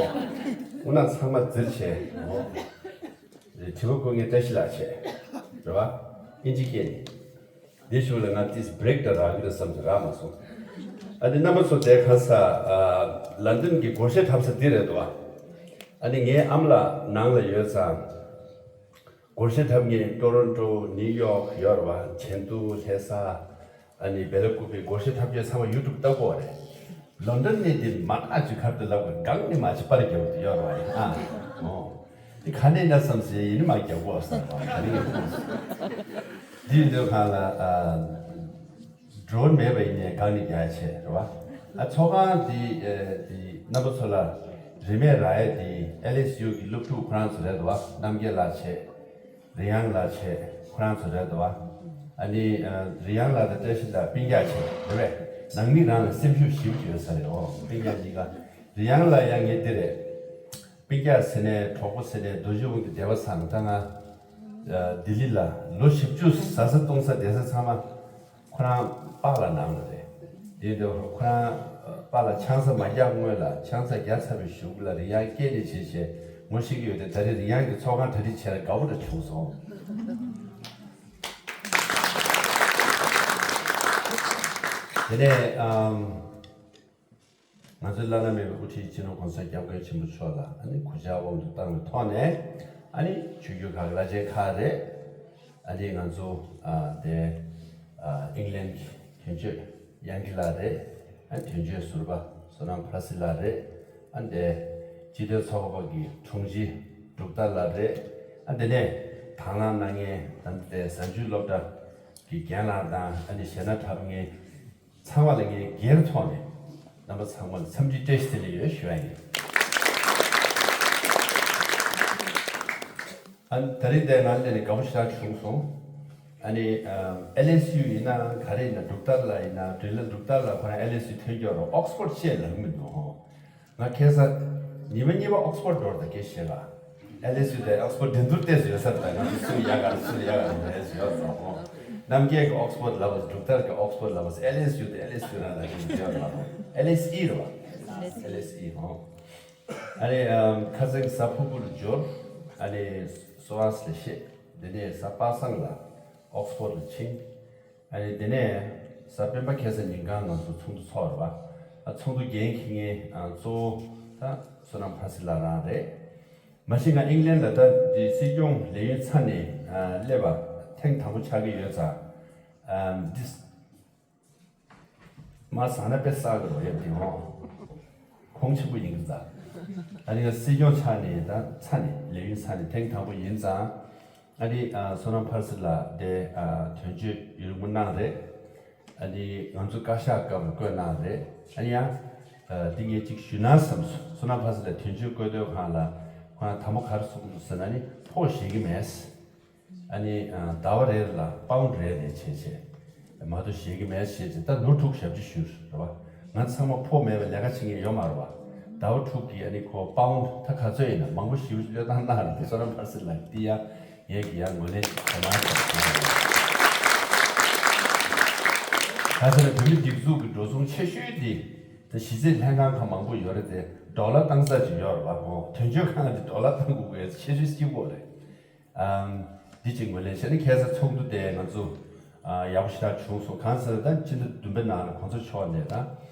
འོ་ན་ཚང་མ་བཙིར་བྱས་འོ་དྲི་བ་བཀོད་མཁན་བཀྲ་ཤིས་ལགས་བྱས་རེད་བ། ཨིན་ཇི་སྐད་ནས། དེ་ཞུ་ལ་ང་ཏིས་བྷི་རེག་འདྲ་རག་གི་རེད་བསམ་ཚེ་རག་མ་སོང་། ཨ་ནི་རྣམ་པ་ཚོ་དེ་ག་ས་ཨ་ལན་ཌོན་གྱི་སྒོར་གཞས་འཁྲབ་ས་འདི་རེད་དོ། ཨ་ནི་ངའི་ཨ་མ་ལགས་ནང་ལ་ཡོད་ཙང་། སྒོར་གཞས་འཁྲབ་མཁན་ཊོ་རོན་ཊོ་ནིའུ་ཡོག་ཡོད་རེད་བ། ཆེན་ཏུ་ལྷ་ས་ཨ་ནི་བེ་ལ་ཀུ་པི་སྒོར་གཞས་འཁྲབ་རྒྱུ་ཚང་མ་ཡུ་ཊུབ་ལྟ་དགོས་རེད། ལོན་ཌོན་ནས་འདི་མ་ཨ་ཅུ་ཁར་དུ་ལབ་དགོས་གང་ནས་མ་ཅི་པར་རྒྱབ་དུ་ཡོད་རེད་བ། ཨ་ཨོ། འདི་ག་ནས་ན་བསམ་སེ་ཡིན་མ་རྒྱབ་དགོས་བསམ་པ་ག་རེ་ཡོད། འདི་འདོད་ཁང་ལ་ཨ་ཌོ་རོན་མེད་པ་ཡིན་ནའི་གང་ནས་རྒྱག་ཆེ་རེད་བ། ཨ་ཚོགས་ཁང་འདི་ཨེ་འདི་རྣམ་པ་ཚོ་ལ་རིན་མེད་རག་ཡས་འདི་ཨེལ་ཨེས་ཡུ་གི་སློབ་ཕྲུག་ཁོ་རང་ཚོ་རེད་བ། རྣམ་རྒྱལ་ལགས་བྱས། རི་དབྱངས་ལགས་བྱས་ཁོ་རང་ཚོ་རེད་དོ། ཨ་ནི་ཨ་རི་དབྱངས་ལགས་དང་བཀྲ་ཤིས་ལགས་སྤུན་ཀྱག་བྱས་རེད་པས། ནང་མི་རང་ལ་སེམས་ཤུགས་ཞེ་པོ་ཅིག་ཡོད་ས་རེད། འོ་སྤུན་ཀྱག་གཉིས་ཀ་རི་དབྱངས་ལགས་ཡང་ངས་འདི་རེད། སྤུན་ཀྱག་ཟེར་ནས་གྲོགས་པོ་ཟེར་ནས་རྡོ་རྗེ་དབང་གི་སྡེ་པ་ཚང་ད་ང་ལྡི་ལི་ལ་ལོ་བཞི་བཅུ་ཟ་ས་བཏུང་ས་བསྡད་ས་ཚང་མ། ཁོ་རང་པཱ་ལགས་ནང་ལ་རེད། དེ་འདྲ་ཁོ་རང་པཱ་ལགས་ཆང་ས་མ་རྒྱག་སྔོན་ལ་ཆང་ས་རྒྱག་ཚར་བའི་གཞུག་ལ་རི་དབྱངས་སྐད་ནས་བྱས་བྱས་ངོ་ཤེས་ཀྱི་ཡོད་དེ། ད་རེས་རི་དབྱངས་ཀྱི་ཚོགས་ཁང་གྲ་སྒྲིག་བྱས་ལ་དགའ་པོ་འདྲ་བྱུང་སོང་། དེ་ནས་ཨམ། ང་ཚོའི་བླ་ན་མེད་པའི་དབུ་ཁྲིད་སྤྱི་ནོར་༸གོང་ས་༸སྐྱབས་མགོན་ཆེན་པོ་མཆོག་ལ་ཨ་ནི་གུས་ཕྱག་དབང་དུ་བཏང་བའི་ཐོག་ནས། ཨ་ནི་ཆོས་བརྒྱུད་ཁག་གི་བླ་ཆེན་ཁག་རེད། ཨ་ནི་ང་ཚོ་ཨ་དེ་ཨ་ཨིང་ལན་གྱི་དོན་གཅོད་ཡང་གི་ལགས་རེད། ཨ་ནི་དོན་གཅོད་ཟུར་པ་བསོད་ནམས་ཕ་སི་ལགས་རེད། ཨ་ནི་དེ་སྤྱི་མཐུན་ཚོགས་པ་གི་དྲུང་ཆེ་འབྲུག་ཐར་ལགས་རེད། ཨ་ནི་དེ་ནས་དང་བླངས་གནང་མཁན་ཨ་ནི་དེ་གཟའ་མཇུག་སློབ་གྲྭ་གི་རྒན་ལགས་དང་། ཨ་ནི་གཞས་སྣ་འཁྲབ་མཁན། ཚང་མ་ལ་ངས་སྒེར་ཐོག་ནས་རྣམ་པ་ཚང་མ་ལ་འཚམས་འདྲི་བཀྲ་ཤིས་བདེ་ལེགས་ཡོད་ཞུ་ཡ་ཡིན། ཨ་ནི་ད་རིང་འདིར་ང་སླེབས་ནས་དགའ་པོ་ཞེ་དྲག་བྱུང་སོང་། ཨ་ནི་ཨེལ་ཨེས་ཡུ་ཡིན་ནའང་ག་རེ་ཡིན་ན། འབྲུག་ཐར་ལགས་ཡིན་ན། འབྲི་ལྷ་འབྲུག་ཐར་ལགས་ཁོ་རང་ཨེལ་ཨེས་ཡུ་ཐོན་རྒྱུ་རོ། ཨོག་སི་ཕོར་ཌི་བཤད་ལབ་མི་འདུག་ང་ཁ་སང་ཉི་མ་གཉིས་པ་ཨོག་སི་ཕོར་ཌི་འགྲོ་རེད་ད། སྐད་བཤད་ལ། ཨེལ་ཨེས་ཡུ་དེ་ཨོག་སི་ཕོར་ཌི་འགྲན་བསྡུར་ཏོག་ཙམ་ཡོད་ས་རེད་ད། ང་ཚོ་སུ་ཡག་ག་རེད་སུ་ཡག་ག་རེད་ཟེར་ཡོད་ས་རེད། རྣམ་རྒྱལ་གྱི་ཨོག་སི་ཕོར་ཌི་ལབ་པ། འབྲུག་ཐར་གྱི་ཨོག་སི་ཕོར་ཌི་ལབ་པ། ཨེལ་ཨེས་ཡུ་དེ་ཨེལ་ཨེས་ཡུ་རང་ལ་རེད་ཟེར་ཡོད་ས་རེད། ཨེལ་ཨེས་ཨི་རེད་བ། ཨེལ་ཨེས་ཨི་ཧོ། ཨ་ནི་ཨམ་ཁ་སང་གཟའ་ཕུར་བུ་ལ་འབྱོར། ཨ་ནི་སོ་ཨ་སི་ལ་བཤད། དེ་ནས་གཟའ་པ་སངས་ལ་ཨོག་སི་ཕོར་ཌི་ལ་ཕྱིན། ཨ་ནི་དེ་ནས་ གཟའ་སྤེན་པ་ཁ་སང་ཉིན་གང་ང་ཚོ་ཚོགས་འདུ་ཚོགས་རེད་བ། ཨ་ཚོགས་འདུ་འགན་འཁྱེར་མཁན་ཨ་གཙོ་བོ་ད་བསོད་ནམས་ཕར་སི་ལགས་རང་རེད། མ་གཞི་ང་ཨིང་ལན་ལ་ད་འདི་སྲིད་སྐྱོང་ལས་ཡུན་ཚར་ནས་ཨ་སླེབས་པ་ཐེངས་དང་པོ་ཆགས་ཀྱི་ཡོད་ཙང་། ཨ་འདི་མ་བཟང་ན་དཔེ་བསགས་ཀྱི་རེད་བ། ཡབ་དེ་ཧོ། གོང་ཆེན་པོ་ཡིན་གྱི་ཙང་། ཨ་ནི་ང་སྲིད་སྐྱོང་ཆགས་ནས་ད་ཚར་ནས་ལས་ཡུན་ཚར་ནས་ཐེངས་དང་པོ་ཡིན་ཙང་། ཨ་ནི་ཨ་བསོད་ནམས་ཕར་སི་ལགས་དེ་ཨ་དོན་གཅོད་ཡུན་རིང་པོ་གནང་རེད། ཨ་ནི་ང་ཚོ་བཀའ་ཤག་སྐབས་ལ་བསྐོས་གནང་རེད། ཨ་ནི་ཡང་ཨ་འདི་ངས་ཅིག་ཞུས་ན་བསམ་སོང་། བསོད་ནམས་ཕར་སི་ལགས་དོན་གཅོད་བསྐོས་དུས་སྒང་ལ་ཁོ་རང་དང་པོ་ག་རེ་གསུངས་འདུག་ཟེར་ན། ཨ་ནི་ཕོགས་བཞེས་ཀྱི་མེད། ཨ་ནི་ཨ་ཟླ་བ་རེ་ལ་པའུན་རེ་རེ་བྱས་བྱས་མ་གཏོགས་བཞེས་ཀྱི་མེད་བྱས་བྱས། ད་ལོ་དྲུག་ཞབས་ཕྱི་ཞུས་རེད་བ། ང་ཚང་མ་ཕོགས་མེད་པའི་ལས་ཀ་བྱེད་མཁན་ཡོད་མ་རེད་བ། ཟླ་བ་དྲུག་གི་ཨ་ནི་ཁོ་པའུན་ད་ག་ཚོད་ཡིན་ན་མང་པོ་ཞེ་པོ་བློས་བཏང་གནང་རེད། དེ་བསོད་ནམས་ཕར་སི་ལགས་འདི་ཡང་ངས་ཀྱི་ཡང་ངོས་ལེན་ཞིག་གནང་ཐུབ་ཀྱི་རེད། ད་ཆ་ལ་བོད་མི་སྒྲིག་འཛུགས་ཀྱི་འགྲོ་སོང་ཆེ་ཤོས་འདི་ད་གཞི་རྩའི་ལྷན་ཁང་ཁག་མང་པོ་ཡོད་རེད་དེ། ཌོ་ལར་བཏང་ས་ཅིག་ཡོད་རེད་བ། ཨོ་དོན་གཅོད་ཁང་འདི་ཌོ་ལར་བཏང་དགོས་དགོས་ཆེ་ཤོས་གཅིག་པོ་རེད། ཨམ། འདི་གཅིག་ངོས་ལེན་བྱས་ནས་ཁ་སང་ཚོགས་འདུ་དེ་ང་ཚོ་ཨ་ཡག་པོ་ཞེ་དྲག་བྱུང་སོང་། གང་ཟེར་ན་ད་སྤྱི་ཟླ་བདུན་པའི་ནང་ལ་གོང་ས་མཆོག་ནས་ད་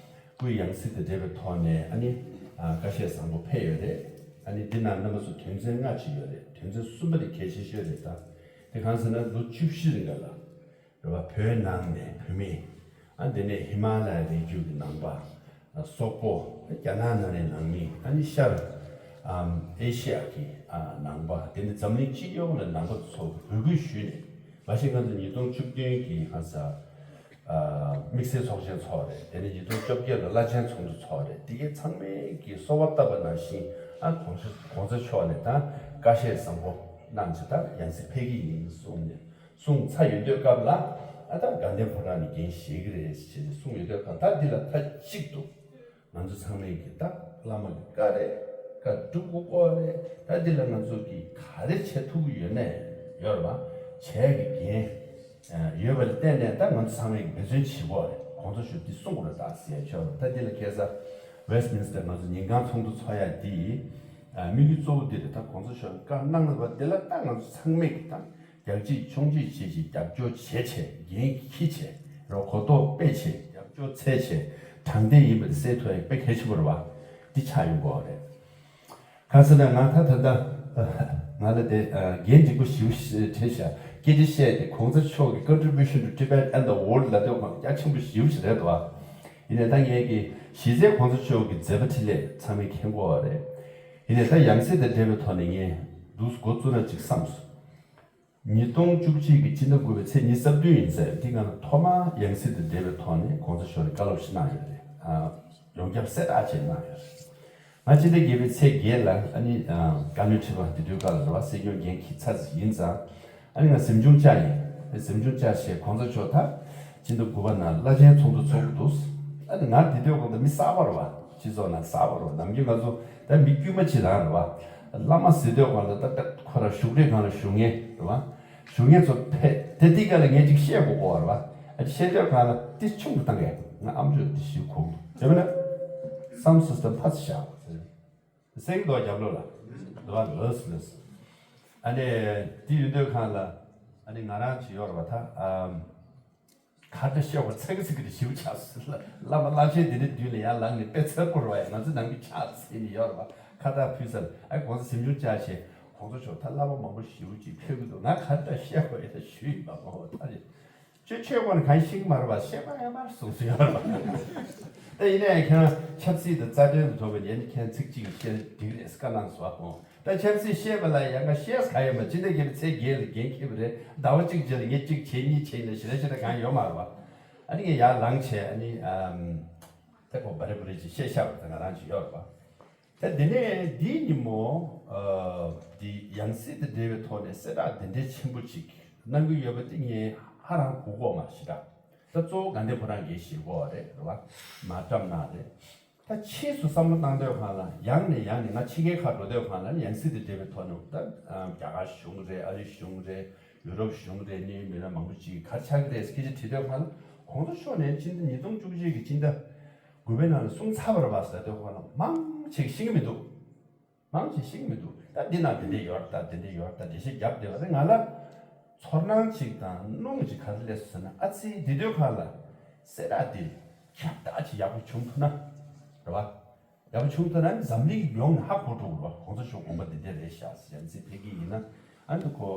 སྐུའི་ཡང་སྲིད་དང་འབྲེལ་བའི་ཐོག་ནས་ཨ་ནི་ཨ་བཀའ་བཤད་བཟང་པོ་ཕེབས་ཡོད་རེད། ཨ་ནི་འདི་ནང་རྣམ་པ་ཚོ་དོན་ཚན་ལྔ་ཅིག་ཡོད་རེད། དོན་ཚན་གསུམ་པ་དེ་གལ་ཆེ་ཤོས་རེད། ད་དེ་གང་ཟེར་ན་ལོ་བཅུ་བཞི་རིང་ག་ལ་རེད་བ། བོད་ནང་ནས་བོད་མི། ཨ་དེ་ནས་ཧི་མ་ལ་ཡའི་རི་རྒྱུད་ཀྱི་ནང་པ། ཨ་སོག་པོ། རྒྱ་ནག་ནང་ནས་ནང་མི། ཨ་ནི་ཤར་ཨམ་ཨེ་ཤི་ཡ་གི་ཨ་ནང་པ། དེ་ནས་འཛམ་གླིང་སྤྱི་ཡོངས་ལ་ནང་པ་ཚོ་འབོད་སྐུལ་ཞུས་ནས། མ་གཞི་ང་ཚོ་ཉིས་སྟོང་བཅུ་བདུན་གི་ཧ་ས་ཨ་དམིགས་བསལ་ཚོགས་ཆེན་ཚོགས་རེད། དེ་ནས་ཉིས་སྟོང་བཅོ་བརྒྱད་ལ་བླ་ཆེན་ཚོགས་འདུ་ཚོགས་རེད། དེ་གའི་ཚང་མས་ཀྱི་གསོལ་བ་བཏབ་པ་ནང་བཞིན་ཨ་གོང་ས་གོང་ས་མཆོག་ནས་ད་བཀའ་བཤད་བཟང་པོ་གནང་བྱས་ད་ཡང་སྲིད་ཕེབས་ཀྱི་ཡིན་གསུངས་ནས། གསུངས་ཚར་ཡོད་དུས་སྐབས་ལ། ཨ་ད་དགའ་ལྡན་ཕོ་བྲང་ནས་འགན་བཞེས་ཀྱི་རེད་ཅེས་གསུངས་ཡོད་དུས་སྐབས། ད་འདི་ལ་མཐའ་གཅིག་ཏུ་ང་ཚོ་ཚང་མས་ཀྱི་ད་བླ་མ་གི་བཀའ་རེད། བཀའ་སྒྲུབ་དགོས་སྐོར་རེད། ད་འདི་ལ་ང་ཚོ་གིས་ག་རེ་བྱེད་ཐུབ་ཀྱི་ཡོད་ནས་ཡོད་རེད་བ། བྱས་ཀྱི་འགན་ཡོད་པ་ལ་བརྟེན་ནས་ད་ང་ཚོ་ཚང་མས་ཀྱི་འབད་བརྩོན་བྱེད་དགོས་རེད། གོང་ས་མཆོག་འདི་གསུངས་དགོས་རེད་ད་ཟེར་ཡ་ཆོག་རེད། ད་འདི་ལ་ཁ་སང་Westminster་ང་ཚོ་ཉིན་གང་ཚོགས་འདུ་ཚོགས་ཡ་འདི་དམིགས་ཡུལ་གཙོ་བོ་འདི་རེད། ད་གོང་ས་མཆོག་བཀའ་གནང་ལ་བ་འདི་ལ་ད་ང་ཚོ་ཚང་མས་ཀྱི་ད་རྒྱག་གཅིག་མཆོང་གཅིག་བྱེད་ཅིག་རྒྱབ་སྐྱོར་བྱེད་བྱེད་འགན་འཁྱེར་བྱེད་རོགས་གོ་རྟོགས་སྤེལ་བྱེད་རྒྱབ་སྐྱོར་འཚོལ་བྱེད་དྲང་བདེན་ཡིན་པ་དེ་གསལ་ཐུབ་ཡ་དཔེ་གལ་ཆེན་པོ་རེད་བ། འདི་ཆགས་ཡོང་དགོས་རེད། གང་ཟེར་ན་ང་ད་ད་ལྟ་ང་ལ་དེ་འགན་འགྲིག་པོ་ཞེ་པོ་ཞིག་བྱས་ཤག་སྐད་ཆ་བཤད་དེ་གོང་ས་མཆོག་གི་Contribution to Tibet and the World་ལབ་དུས་ང་རྒྱ་ཆེན་པོ་ཞེ་པོ་ཞིག་རེད་འདུག་བ། ཡིན་ནའི་ད་ངས་ཀྱི་གཞི་རྩའི་གོང་ས་མཆོག་གི་མཛད་པ་འཕྲིན་ལས་ཚང་མས་མཁྱེན་གྱི་ཡོད་རེད། ཡིན་ནའི་ད་ཡང་སྲིད་དང་འབྲེལ་བའི་ཐོག་ནས་ངས་འདུག་འགོ་བཙུགས་ན་ཅིག་བསམ་སོང་། ཉིས་སྟོང་བཅུ་གཅིག་གི་སྤྱི་ཟླ་དགུ་པའི་ཚེས་ཉི་ཤུ་རྩ་བདུན་ཡིན་ས་རེད། དེ་སྔ་ཐོག་མར་ཡང་སྲིད་དང་འབྲེལ་བའི་ཐོག་ནས་གོང་ས་མཆོག་ནས་བཀའ་སློབ་ཞིག་གནང་ཡོད་རེད། ཨ་ཡོངས་ཁྱབ་གསལ་བསྒྲགས་བྱས་གནང་ཡོད་རེད། ང་སྤྱི་ཟླ་བརྒྱད་པའི་ཚེས་བརྒྱད་ལ་ཨ་ནི་ཨ་བཀའ་བློན་ཁྲི་པ་དེ་དུས་སྐབས་ལ་རེད་བ། སྲིད་སྐྱོང་འགན་འཁྱེར་ཚར་ཡིན་ཙང་། ཨ་ནི་ང་གཟིམ་ཆུང་བཅར་ཡིན། གཟིམ་ཆུང་བཅར་བྱས་གོང་ས་མཆོག་ད་སྤྱི་ཟླ་དགུ་པ་ནང་བླ་ཆེན་ཚོགས་འདུ་ཚོགས་ཀྱི་འདུག་ཨ་ནི་ང་དེ་དུས་གོང་ད་མི་གསར་པ་རེད་བ། སྤྱི་ཚོགས་ནང་གསར་པ་རེད་བ། ནམ་རྒྱུན་ང་ཚོ་ད་མི་དཀྱུས་མ་ཅིག་རང་རེད་བ། བླ་མ་ཟེར་དུས་གོང་ལ་ད་ད་ཁོ་རང་བཞུགས་ཁྲི་སྒང་ལ་བཞུགས་མཁན་རེད་བ། བཞུགས་མཁན་ཚོ་ཕེབས་དེ་དེ་ག་ལ་ངས་ཅིག་བཤད་དགོས་གོ་བ་རེད་བ། ཨ་ནི་བཤད་དུས་གོང་ལ་ཏི་ཆུང་དུ་བཏང་གས། ང་ཨམ་ཅོག་ཏི་ཞིག་གོ་དེ་མིན་ན་sound system་ཕར་ཚུར་བཞག་གསེང་འདུག་རྒྱབ་ལོགས་ལ། འདུག་ལོས་ལོས། ཨ་ནི་དེ་ཡིན་དུས་གོང་ལ་ཨ་ནི་ང་རང་ཅིག་ཡོད་རེད་བ། ད་ཨམ། ག་འདྲ་བཤད་དགོས་ཚིག་གི་ཚིག་གི་ཞིབ་ཆགས་སོང་། བླ་མ་བླ་ཆེན་འདི་འདྲ་མདུན་ལ་ཡར་ལངས་ནས་དཔེ་འཚེར་པོ་རེད་བ། ཡ་ང་ཚོ་ནང་གི་ཕྱག་འཚལ་ནས་ཡོད་རེད་བ། ཁ་བཏགས་ཕུལ་ས་ལ་ཨ་གོང་ས་གཟིམ་ཆུང་བཅར་བྱས་གོང་ས་མཆོག་ད་བླ་མ་མང་པོ་ཞེ་པོ་ཅིག་ཕེབས་ཀྱི་འདུག་ང་ག་འདྲ་བཤད་དགོས་ཡ་ཞུ་ཡིན་པ་མ་འོ་ད་རེད། ཁྱོད་ཆོས་སྐོར་ནས་གང་ཤེས་ཀྱི་མ་རེད་བ། ཤེས་པ་ཡ་མར་གསུངས་སུ་ཡོད་རེད་བ། ད་ཡིན་ན་ཡང་ཁྱེད་རང་ཆབ་སྲིད་དང་རྩ་དོན་དུ་ཐོགས་པའི་ཡན་ཁྱེད་ཚིག་གཅིག་བཤད་འགྲིག་རེད་བཀའ་གནང་སོང་བ། ད་ཆབ་སྲིད་བཤད་པ་ལ་ཡང་ཁ་བཤད་ག་ཡོད་མ། སྤྱི་ཟླ་བརྒྱད་པའི་ཚེས་བརྒྱད་ལ་འགན་འཁྱེར་བ་རེད། ཟླ་བ་གཅིག་རྗེས་ལ་ངས་གཅིག་བྱས་གཉིས་བྱས་ནས་ཞེ་དྲག་ཞེ་དྲག་གང་ཡོད་མ་རེད་བ། ཨ་ནི་ངས་ཡར་ལངས་བྱས་ཨ་ནི་ཨམ། ད་ཁོ་བ་རེ་བུ་རེ་ཅིག་བཤད་ཤག་པ་ད་ང་རང་ཅིག་ཡོད་རེད་བ། ད་དེ་ནས་འདིའི་ཉིན་མོ་ཨ་འདི་ཡང་སྲིད་དང་འབྲེལ་བའི་ཐོག་ནས་གསལ་བསྒྲགས་འདི་འདྲའི་ཆེན་པོ་ཅིག་གནང་གི་ཡོད་པ་འདི་ངས་ཧ་རང་གོ་གོ་མ་ཞེ་དྲག་ད་གཙོ་བོ་དགའ་ལྡན་ཕོ་བྲང་གིས་ཞེ་གོ་བ་རེད་རེད་བ། མ་བཀྲམ་གནང་རེད། ད་ཕྱིས་སུ་བསམ་བློ་བཏང་དུས་སྒང་ལ་ཡང་ནས་ཡང་ནས་ང་ཕྱི་རྒྱལ་ཁག་འགྲོ་དུས་སྒང་ལ་ཡང་སྲིད་དང་འབྲེལ་བའི་ཐོག་ནས་ད་རྒྱ་གར་གཞུང་རེད། ཨ་རི་གཞུང་རེད། ཡུ་རོབ་གཞུང་རེད། གནད་ཡོད་མི་སྣ་མང་པོ་ཅིག་གིས་ག་རེ་ཆགས་ཀྱི་རེད་ཟེར་སྐད་ཆ་དྲིས་དུས་སྒང་ལ་གོང་ས་མཆོག་ནས་སྤྱི་ཟླ་ཉིས་སྟོང་བཅུ་གཅིག་གི་སྤྱི་ཟླ་དགུ་པའི་ནང་ལ་གསུངས་ཚར་བ་རེད་བ་ཟེར་དུས་སྒང་ལ་མང་ཆེ་ཤེས་ཀྱི་མི་འདུག་མང་ཆེ་ཤེས་ཀྱི་མི་འདུག་ད་འདི་ན་འདི་འདྲས་ཡོད་རེད། ད་འདི་འདྲས་ཡོད་རེད། ད་འགྲེལ་བཤད་རྒྱབ་བསྡད་པ་རེད། ང་ལ་ཚོར་སྣང་ཅིག་དང་སྣང་ཅིག་ག་རེ་སླེབས་སོང་ཟེར་ན། ཨ་ཙི་འདི་དུས་སྒང་ལ་ གསལ་བསྒྲགས་འདི་ཁྱབ་བསྒྲགས་ཅིག་ཡག་པོ་བྱུང་ཐུབ་ན་རེད་བ། ཡག་པོ་བྱུང་ཐུབ་ན་འཛམ་གླིང་ཡོངས་ནས་ཧ་གོ་འགྲོ་གི་རེད་བ། གོང་ས་མཆོག་དགོངས་པ་འདི་འདྲ་རེད་ཤག་ཟེར་ཡང་སྲིད་ཕེབས་ཀྱི་ཡིན་ན། ཨ་ནི་ཁོ་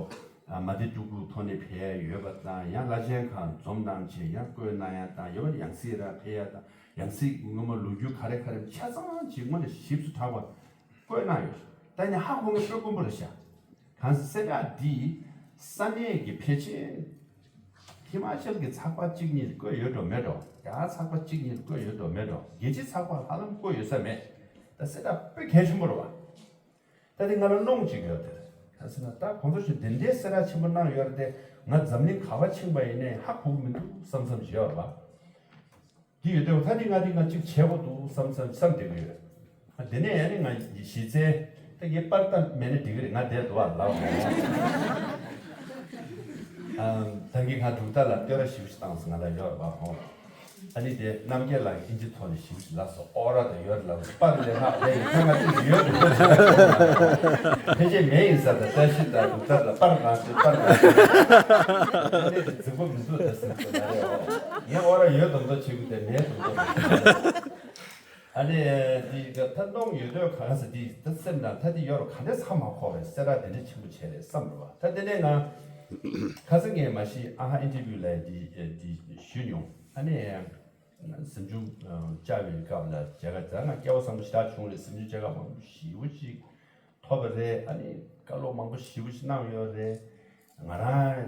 མ་དེ་སྤྲུལ་སྐུ་ཐོག་ནས་ཕེབས་ཡ་ཡོད་པ་དང་། ཡང་བླ་ཆེན་ཁག་འཛོམས་གནང་བྱས་ཡང་བསྐོས་གནང་ཡ་དང་། ཡོད་པ་ཡང་སྲིད་རང་ཕེབས་ཡ་དང་། ཡང་སྲིད་སྔོན་མ་ལོ་རྒྱུས་ག་རེ་ག་རེ་ཆ་ཚང་ཅིག་དངོས་གནས་ཞིབ་ཏུ་དྲངས་པ་བཀོད་གནང་ཡོད། ད་ནི་ཧ་གོ་མཁན་དཔེ་དཀོན་པོ་རེད་ཤག་གང་ཟེར་གསལ་བསྒྲགས་འདི་ས་གནས་ཀྱི་ཕལ་ཆེར་ཧི་མ་ཅལ་གྱི་ཚགས་པར་གཅིག་གཉིས་བཀོད་ཡོད་འགྲོ་མེད་འགྲོ། རྒྱ་གར་ཚགས་པར་གཅིག་གཉིས་བཀོད་ཡོད་འགྲོ་མེད་འགྲོ། རྒྱལ་སྤྱིའི་ཚགས་པར་ཧ་ལམ་བཀོད་ཡོད་ས་མེད། ད་གསལ་བསྒྲགས་དཔེ་གལ་ཆེན་པོ་རེད་བ། ད་དེ་ང་ལ་གནོང་གཅིག་ཡོད་དེ། གང་ཟེར་ན་ད་གོང་ས་མཆོག་འདི་འདྲའི་གསལ་བསྒྲགས་ཆེན་པོ་གནང་ཡོད་རེད་དེ། ང་འཛམ་གླིང་ག་པར་ཕྱིན་པ་ཡིན་ནའི་ཧ་གོ་གི་མི་འདུག་བསམ་བསམ་ཞིག་ཡོད་རེད་བ། འདི་ཡོད་དེ་ད་འདི་ང་འདི་ང་གཅིག་བྱེད་དགོས་འདུག་བསམ་བསམ་བསམ་བསྡད་ཀྱི་ཡོད། ཨ་དེ་ནས་ཨ་ནི་ང་གཞི་རྩའི་ད་ངའི་པར་ད་མེད་ན་འགྲིག་གི་རེད། ང་བསྡད་འདུག་བ་ལགས། ཨ་ད་གིན་ང་འབྲུག་རྟ་ལ་བསྟོད་ར་ཞེ་པོ་ཞིག་བཏང་སོང་། ང་ལ་ཡོད་རེད་བ་ཧོ། ཨ་ནི་དེ་རྣམ་རྒྱལ་ལགས་ཀྱིས་ཨིན་ཇི་ཐོག་ནས་ཞིབ་ལ་སོ་ཨོ་ར་དང་ཡོད་ལ་པར་ལས་ལྷག་ལས་ཡིན་ཁ་ང་ཚོ་ཡོད་དུ་ཕལ་ཆེར་མེད་ཡིན་ས་དང་བཀྲ་ཤིས་དང་འབྲུག་རྟ་ལ་པར་གང་ཞིག་པར་གང་ཞིག་ཨ་ནི་དེ་རྫིག་པོ་མི་འདུག་ད་ཟེར་གྱི་ཡོད་རེད། ཨོ་ངས་ཨོ་ར་ཡོད་དམ་དོ་བྱེད་དགོས་དེ་མེད་དམ་དོ། ཨ་ནི་དེ་ད་གནོང་ཡོད་དོ་གང་ཟེར་དེ་ད་སེམས་ནང་ད་དེ་ཡོད་རུ་ག་འདྲས་ཧ་མ་གོ་བས། གསལ་བསྒྲགས་དེ་འདྲས་ཆེན་པོ་བྱས་རེད་བསམ་རུ་བ། ད་དེ་ནས་ང་ཁ་སང་ངས་མ་གཞི་ཨ་ཧ་ཨིན་ཊར་བིའུ་ལ་དེ་དེ་ཞུས་མྱོང་། ཨ་ནི། གཟིམ་ཆུང་བཅར་བའི་སྐབས་ལ་མཇལ་ཁ་ད་ང་སྐལ་བ་བཟང་པོ་ཞེ་དྲག་བྱུང་རེད། གཟིམ་ཆུང་མཇལ་ཁ་མང་པོ་ཞེ་པོ་ཅིག་ཐོབ་པ་རེད། ཨ་ནི་བཀའ་སློབ་མང་པོ་ཞེ་པོ་ཅིག་གནང་ཡོད་རེད། ང་རང་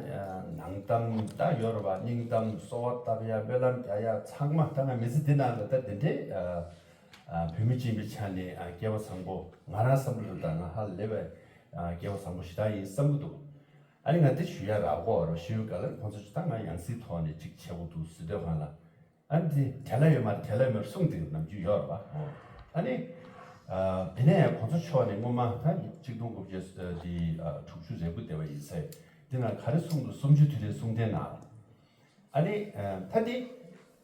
ནང་གཏམ་ད་ཡོད་རེད་བ། སྙིང་གཏམ་གསོལ་བ་བཏབ་ཡ་སྨོན་ལམ་རྒྱག་ཡ་ཚང་མ་ད་ང་མི་ཚེ་འདི་ནང་ལ་ད་འདི་འདྲའི་བོད་མི་སྦྱིན་པའི་ཆ་ནས་སྐལ་བ་བཟང་པོ་ང་རང་བསམ་བློ་ད་ང་ཧ་ལས་པའི་སྐལ་བ་བཟང་པོ་ཞེ་དྲག་ཡིན་བསམ་གྱི་འདུག་ཨ་ནི་ང་འདི་ཞུ་ཡ་རག་གོ་རེད་ཞུ་ཡ་ག་ལ་ཁོང་ཚོ་ད་ང་ཡང་སྲིད་ཐོག་ནས་ཅིག་བྱེད་དགོས་འདུག་ཟེར་དུས་སྒང་ལ། ཨ་ནི་དེ་བྲེལ་ལ་ཡོད་མ་རེད། བྲེལ་ལ་ཡོད་མ་རེད་གསུངས་དེ་ནམ་རྒྱུན་ཡོད་རེད་བ། ཨ་ནི། དེ་ནས་ཁོང་ཚོ་ཕྱོགས་ནས་སྔོན་མ་ད་གཅིག་སྟོང་དགུ་བརྒྱ་དེ་དྲུག་ཅུ་རེ་དགུ་དེ་བ་ཡིན་ས་དེ་ན་ག་རེ་གསུངས་འདུག་གསུམ་བཅུ་དུས་དྲན་གསུང་འཕྲིན་ནང་། ཨ་ནི། ད་དེ་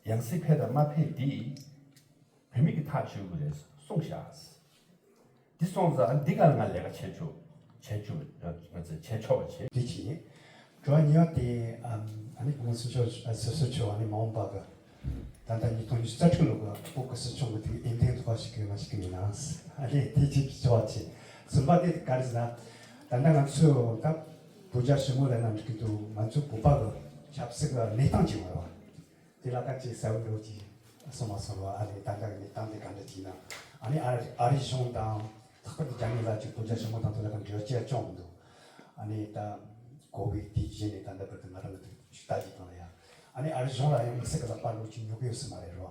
ཡང་སྲིད་ཕེབས་དང་མ་ཕེབས་དེ་བོད་མི་གི་ཐག་གཅོད་དགོས་རེད་གསུངས་ཤག་འདི་སོང་ཙང་འདི་ག་ལ་ང་ལས་ཀ་བྱེད་ཆོག་བྱེད་ཆོག་ང་ཚོས་བྱེད་ཆོག་པ་བྱེད། དེ་བྱས། དྲི་བ་གཉིས་པ་དེ་ཨ་ནི་སྐུ་ངོ་སྲིད་སྐྱོང་སྲིད་ཟུར་མཆོག་ཨ་ནི་མ་འོངས་པ་གི་ད་ལྟ་ཉིས་སྟོང་ཉི་ཤུ་རྩ་དྲུག་ལོ་གི་བོད་ཀྱི་སྲིད་སྐྱོང་གི་དེ་འོས་འདེམས་ཐོག་ཞུགས་ཀྱི་ཡོད་མ་ཞུགས་ཀྱི་མིན་ན། ཨ་ནི་དེ་གཅིག་དྲི་བ་བྱས། གསུམ་པ་དེ་ག་རེ་ཟེར་ན། ད་ལྟ་ང་ཚོས་ད་བོད་རྒྱ་ཞི་མོལ་ལབ་ན་འགྲིག་གི་འདུག་ང་ཚོ་བོད་པ་གི་ཆབ་སྲིད་ཀྱི་གནས་སྟངས་ཅིག་ཡོད་རེད་བ། དེ་ལ་ད་ཅིག་གསལ་པོ་འགྲོ་ཅིག་གསུངས་མ་སོང་བ། ཨ་ནི་ད་ལྟ་གི་གནས་སྟངས་དེ་ག་འདྲ་ཅིག་ཡིན་ན། ཨ་ནི་ཨ་རི་ཨ་རི་གཞུང་དང་ལྷག་པར་དུ་རྒྱ་མི་ལ་ཅིག་བོད་རྒྱ་ཞི་མོལ་གཏོང་དུས་ལ་གང་འབྲེལ་བ་ཅི་ཡང་བྱུང་མི་འདུག་ཨ་ནི་ད་ཀོ་བིད་དེ་བཞིན་ནས་ད་ལྟ་བར་དུ་ང་རང་གི་ཞུ་དག་ཅིག་བཏང་ལ་ཡ། ཨ་ནི་ཨ་རི་གཞུང་ལ་ཡང་དམིགས་བསལ་གི་ལ་པར་ལོག་ཅིག་ཉོ་གི་ཡོད་ས་མ་རེད་རོ།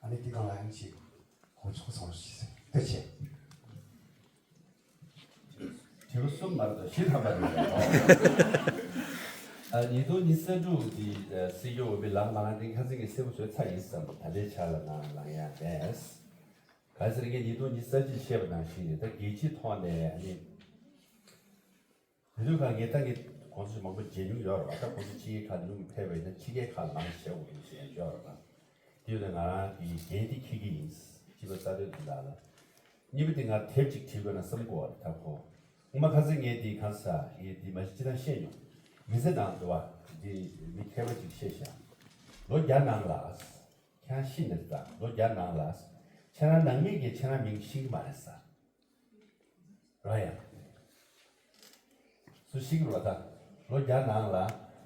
ཨ་ནི་དེ་གང་ལ་ཡང་ཅིག་གོ་ཆོག་སོང་ཞིག་ཟེར་ལྟོས་ཆེ། དྲི་བ་གསུམ་མ་རེད་དོ། བཞི་ཐམ་པ་རེད། ཨ་ཉིས་སྟོང་ཉི་ཤུ་རྩ་དྲུག་འདི་སྲིད་སྐྱོང་འོས་མི་ལངས་མ་ལངས་དེ་ཁ་སང་གི་གསལ་པོ་བཟོས་ཚར་ཡིན་བསམ། ད་ལྟའི་ཆ་ལ་ལངས་ལངས་ཡ་མེད། ག་ཟེར་ངས་ཉིས་སྟོང་ཉི་ཤུ་རྩ་གཅིག་བཤད་པ་ནང་བཞིན་རེད། ད་རྒྱལ་སྤྱིའི་ཐོག་ནས་ཨ་ནི། དེ་དུས་ཁ་ངས་ད་ངས་གོང་ས་མང་པོ་མཇལ་མྱོང་ཡོད་རེད་བ། ད་གོང་ས་ཕྱི་རྒྱལ་ཁག་ནང་ཕེབས་པ་ཡིན་ན་ཕྱི་རྒྱལ་ཁག་ལ་མང་བཤད་དགོས་ཡིན་ཟེར་ཡོད་རེད་བ། དེ་ཡོད་ན་ང་རང་གི་འགན་དེ་འཁྱེར་གྱི་ཡིན། སྤྱི་པ་རྩ་དོན་དེ་ལ་ལ། གཉིས་པ་དེ་ང་དེབ་ཅིག་བྲིས་དགོས་ན་བསམ་གོ་བ་རེད་ད་ཁོ། སྔོན་མ་ཁ་སང་ངས་དེ་གང་ཟ་ངས་དེ་མ་གཞི་ཅི་ཐང་བཤད་མྱོང་། མི་ཚེ་ནང་དུ་བ་དེ་མི་མཁས་པ་ཅིག་བཤད་ཤག་ལོ་བརྒྱ་ནང་ལ། ཁྱེད་རང་ཤི་ནས་ད་ལོ་བརྒྱ་ནང་ལ། ཁྱེད་རང་ནང་མི་གིས་ཁྱེད་རང་མིང་ཤེས་ཀྱི་མ་རེད་ས། རེད་ཡ། སུ་ཞིག་རེད་ད། ལོ་བརྒྱ་ནང་ལ།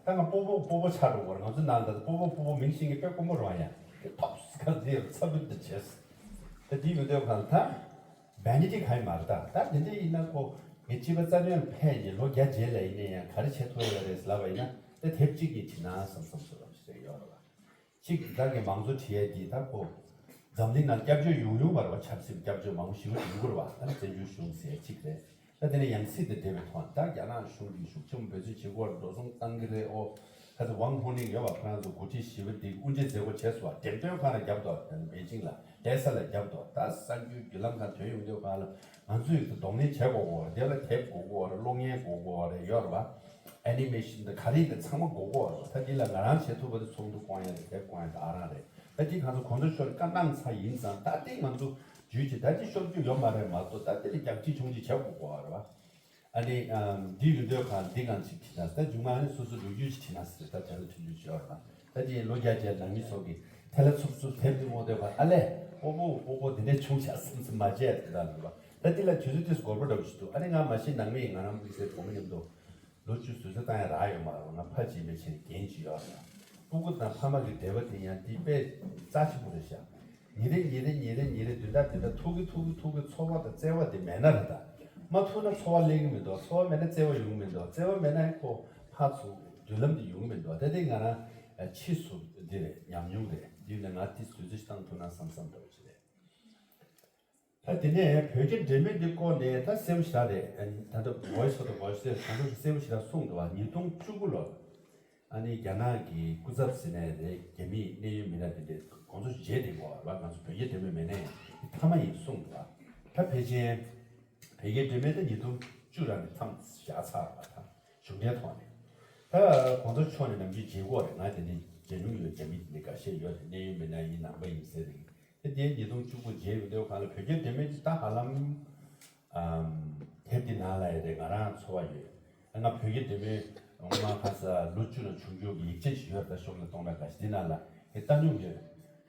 ད་ང་སྤོ་བོ་སྤོ་བོ་ཆགས་འགྲོ་གི་རེད། ང་ཚོ་ནང་ད་སྤོ་བོ་སྤོ་བོ་མིང་ཤེས་མཁན་དཔེ་དཀོན་པོ་རེད་ཡ། དེ་ཐོབ་སྐལ་དེ་ཚ་བུ་འདི་བྱས། ད་དེའི་མི་འདོད་གང་ད། བན་ཌི་ཊི་གང་ཡིན་མ་རེད་ད། ད་དེ་འདྲ་ཡིན་ན་ཁོ་ངས་སྤྱི་པ་རྩ་དོན་ཕེབས་ནས་ལོ་བརྒྱ་རྗེས་ལ་ཡིན་ན་ཡང་ག་རེ་བྱེད་ཐུབ་ཡོད་རེད་ལབ་པ་ཡིན་ན་དེ་དེབ་གཅིག་གཉིས་བྲིས་ན་བསམ་བསམ་བཟོ་རོགས་ཞེས་ཡོད་རེད་བ། གཅིག་ད་ངས་མང་གཙོ་བྲིས་ཡས་འདི་ད་ཁོ། འཛམ་གླིང་ནང་སྐྱབས་བཅོལ་ཡོང་ཡོང་བར་བ་ཆབ་སྲིད་སྐྱབས་བཅོལ་མང་པོ་ཞེ་པོ་ཡོང་གི་རེད་བ། ད་ནི་བཙན་བྱོལ་གཞུང་ཟེར་གཅིག་རེད། ད་དེ་ནས་ཡང་སྲིད་དེ་འབྲེལ་བའི་ཐོག་ད་རྒྱ་ནག་གཞུང་གིས་ཤུགས་ཆེན་པོ་འབད་བརྩོན་བྱེད་དགོས་རེད། འགྲོ་སོང་བཏང་གི་རེད། ཨོ། ཁ་ཚ་ཝང་ཧོ་ནིང་ཡོད་བ། ཁོ་རང་ཚོ་འགོ་ཁྲིད་ཞི་བ་འདི་དབུ་འབྱེད་མཛད་སྒོ་བྱས་སོང་བ། འགྲེམས་སྟོན་ཁང་ལ་བརྒྱབ་འདུག་པེ་ཅིང་ལ་ལྷ་ས་ལ་བརྒྱབ་འདུག་ད་གསར་འགྱུར་བརྒྱུད་ལམ་ཁག་ཐོན་ཡོང་དུས་གང་ལ་ང་ཚོས་གདོང་ལེན་བྱེད་དགོས་གོ་རེད། དེ་ལ་དེབ་དགོས་གོ་རེད། གློག་བརྙན་དགོས་གོ་རེད། ཡོད་རེད་བ། ཨེ་ནི་མེ་ཤིན་དང་ག་རེ་དང་ཚང་མ་དགོས་གོ་རེད། ད་འདི་ལ་ང་རང་བྱེད་ཐུབ་པ་དེ་ཚོགས་འདུ་བསྐོང་ཡ་རེད། དེབ་བསྐོང་ཡ་དེ་ཨ་རང་རེད། ད་འདི་ང་ཚོ་གོང་ས་མཆོག་བཀའ་གནང་ཚར་ཡིན་ཙང་ད་འདི་ང་ཚོ་བརྒྱུད་ཅིག་ད་འདི་ཤོར་རྒྱུ་ཡོད་མ་རེད་མ་གཏོགས་ད་འདི་ལ་རྒྱག་ཅི་ཆུང་ཅི་བྱེད་དགོས་གོ་རེད་བ། ཨ་ནི་འདི་ཡོད་འདོད་ཁ་འདི་གང་ཅིག་བྲིས་ན་ད་མཇུག་མ་ནི་སོ་སོ་ལོ་རྒྱུས་ཅིག་བྲིས་ན་ཟེར། ད་དེ་ལ་ཐུགས་རྗེ་ཆེ་བ་ན་ད་འདི་ལོ་བརྒྱ་བརྒྱད་ནང་མི་ཚོ་གི་ ཐལ་ལ་འཚུབ་འཚུབ་དེབ་འདི་ངོ་དེ་བ་ཨ་ལས་ཨོ་པོ་ཨོ་པོ་འདི་ནས་བྱུང་བྱ་བསམ་ཚུལ་མ་བྱས་དེ་དག་ལ་བ། ད་འདི་ལ་དུས་ཚོད་དེ་སྒོར་པ་འདྲ་བོ་ཞིག་འདུག་ཨ་ནི་ང་མ་གཞི་ནང་མི་ཡིན། ང་རང་དམིགས་བསལ་གོང་མ་མཉམ་དུ་ལོ་བཅུ་ཟུར་ཟ་བཏང་ཡ་རག་ཡོད་མ་རེད། ང་ཕ་གཅིག་མེད་ཆེ་རྒན་གཅིག་ཡོད་རེད། སྤུ་གུ་དང་ཕ་མ་གི་འབྲེལ་བ་དེ་ཡང་འདི་དཔེ་རྩ་ཆེན་པོ་རེད་ཤག་ཉིན་རེ་ཉིན་རེ་ཉིན་རེ་ཉིན་རེ་བདུན་ཕྲག་བདུན་ཕྲག་ཐུག་གི་ཐུག་གི་ཐུག་གི་འཚོ་བ་དང་བརྩེ་བ་དེ་མེད་ན་རེད། ད་མ་ཐུག་ན་འཚོ་བ་སླེབས་ཀྱི་མི་འདུག་འཚོ་བ་མེད་ན་བརྩེ་བ་ཡོང་གི་མི་འདུག་བརྩེ་བ་མེད་ན་ཁོ་ཕར་ཚུར་མདུན་ལམ་དེ་ཡོང་གི་མི་འདུག་ད་དེ་ང་རང་ཕྱིས་སུ་འདི་རེད། ཉམས་མྱོང་རེད། འདི་ནས་ང་དེ་ཟུར་ཟ་ཞིག་བཏང་ཐུབ་ན་བསམ་བསམ་འདྲ་བོ་ཅིག་རེད། ད་དེ་ནས་བོད་རྒྱ་འབྲེལ་མོལ་འདི་སྐོར་ནས་ད་གསལ་པོ་ཞེ་དྲག་རེད། ད་ལྟ་ཝོ་ཡི་སི་ཨོཕ་ཝོ་ཡི་སི་ཟེར་གང་འདྲ་ཞིག་གསལ་པོ་ཞེ་དྲག་གསུངས་འདུག་བ། ཉིས་སྟོང་བཅུ་དགུ་ལོར། ཨ་ནི་རྒྱ་ནག་གི་སྐུ་ཚབ་ཟེར་ནའི་རེད། རྒྱ་མིའི་གནད་ཡོད་མི་སྣ་དེ་འདྲས་དགོངས་ཚུལ་བརྗེད་བསྡད་ཀྱི་ཡོད་རེད་བ། ང་ཚོ་བོད་རྒྱ་འབྲེལ་མོལ་མེད་ནའི་མཐའ་མ་ཡིན་གསུངས་འདུག་བ། ད་ཕལ་ཆེར་བོད་རྒྱ་འབྲེལ་མོལ་ད་ཉིས་སྟོང་བཅུ་རང་ནས་མཚམས་བཞག་ཚར་བ་དང་། གཞུང་འབྲེལ་ཐོག་ནས། ད་གོང་ས་མཆོག་ནས་ནམ་རྒྱུན་མཇལ་གྱི་ཡོད་རེད། ང་དེ་འདྲའི་མཇལ་མྱོང་ཡོད། རྒྱ་མི་དེ་འདྲའི་འགའ་ཤས་ཡོད་རེད། གནད་ཡོད་མི་སྣ་ཡིན། ནང་པ་ཡིན་ཟེར་རེད། དེ་དེ་ཉིས་སྟོང་བཅུ་དགུ་མཇལ་ཡོང་དུས་སྒང་ལ་བོད་རྒྱ་འབྲེལ་མོལ་གྱི་ད་ཧ་ལམ་ཨམ། དེབ་དེ་ནང་ལ་ཡོད་རེད། ང་རང་ཚོར་བ་ཡོད། ང་བོད་རྒྱ་འབྲེལ་མོལ་སྔོན་མ་ཁ་ས་ལོ་བཅུ་ལ་བྱུང་རྒྱུ་གི་ཡིག་ཆ་ཞིག་ཡོད་རེད། ད་ཤོག་ལྷེ་སྟོང་ཕྲག་འགའ་ཞིག་དེ་ནང་ལ་དེ་ལྟ་མྱོང་ཡོད།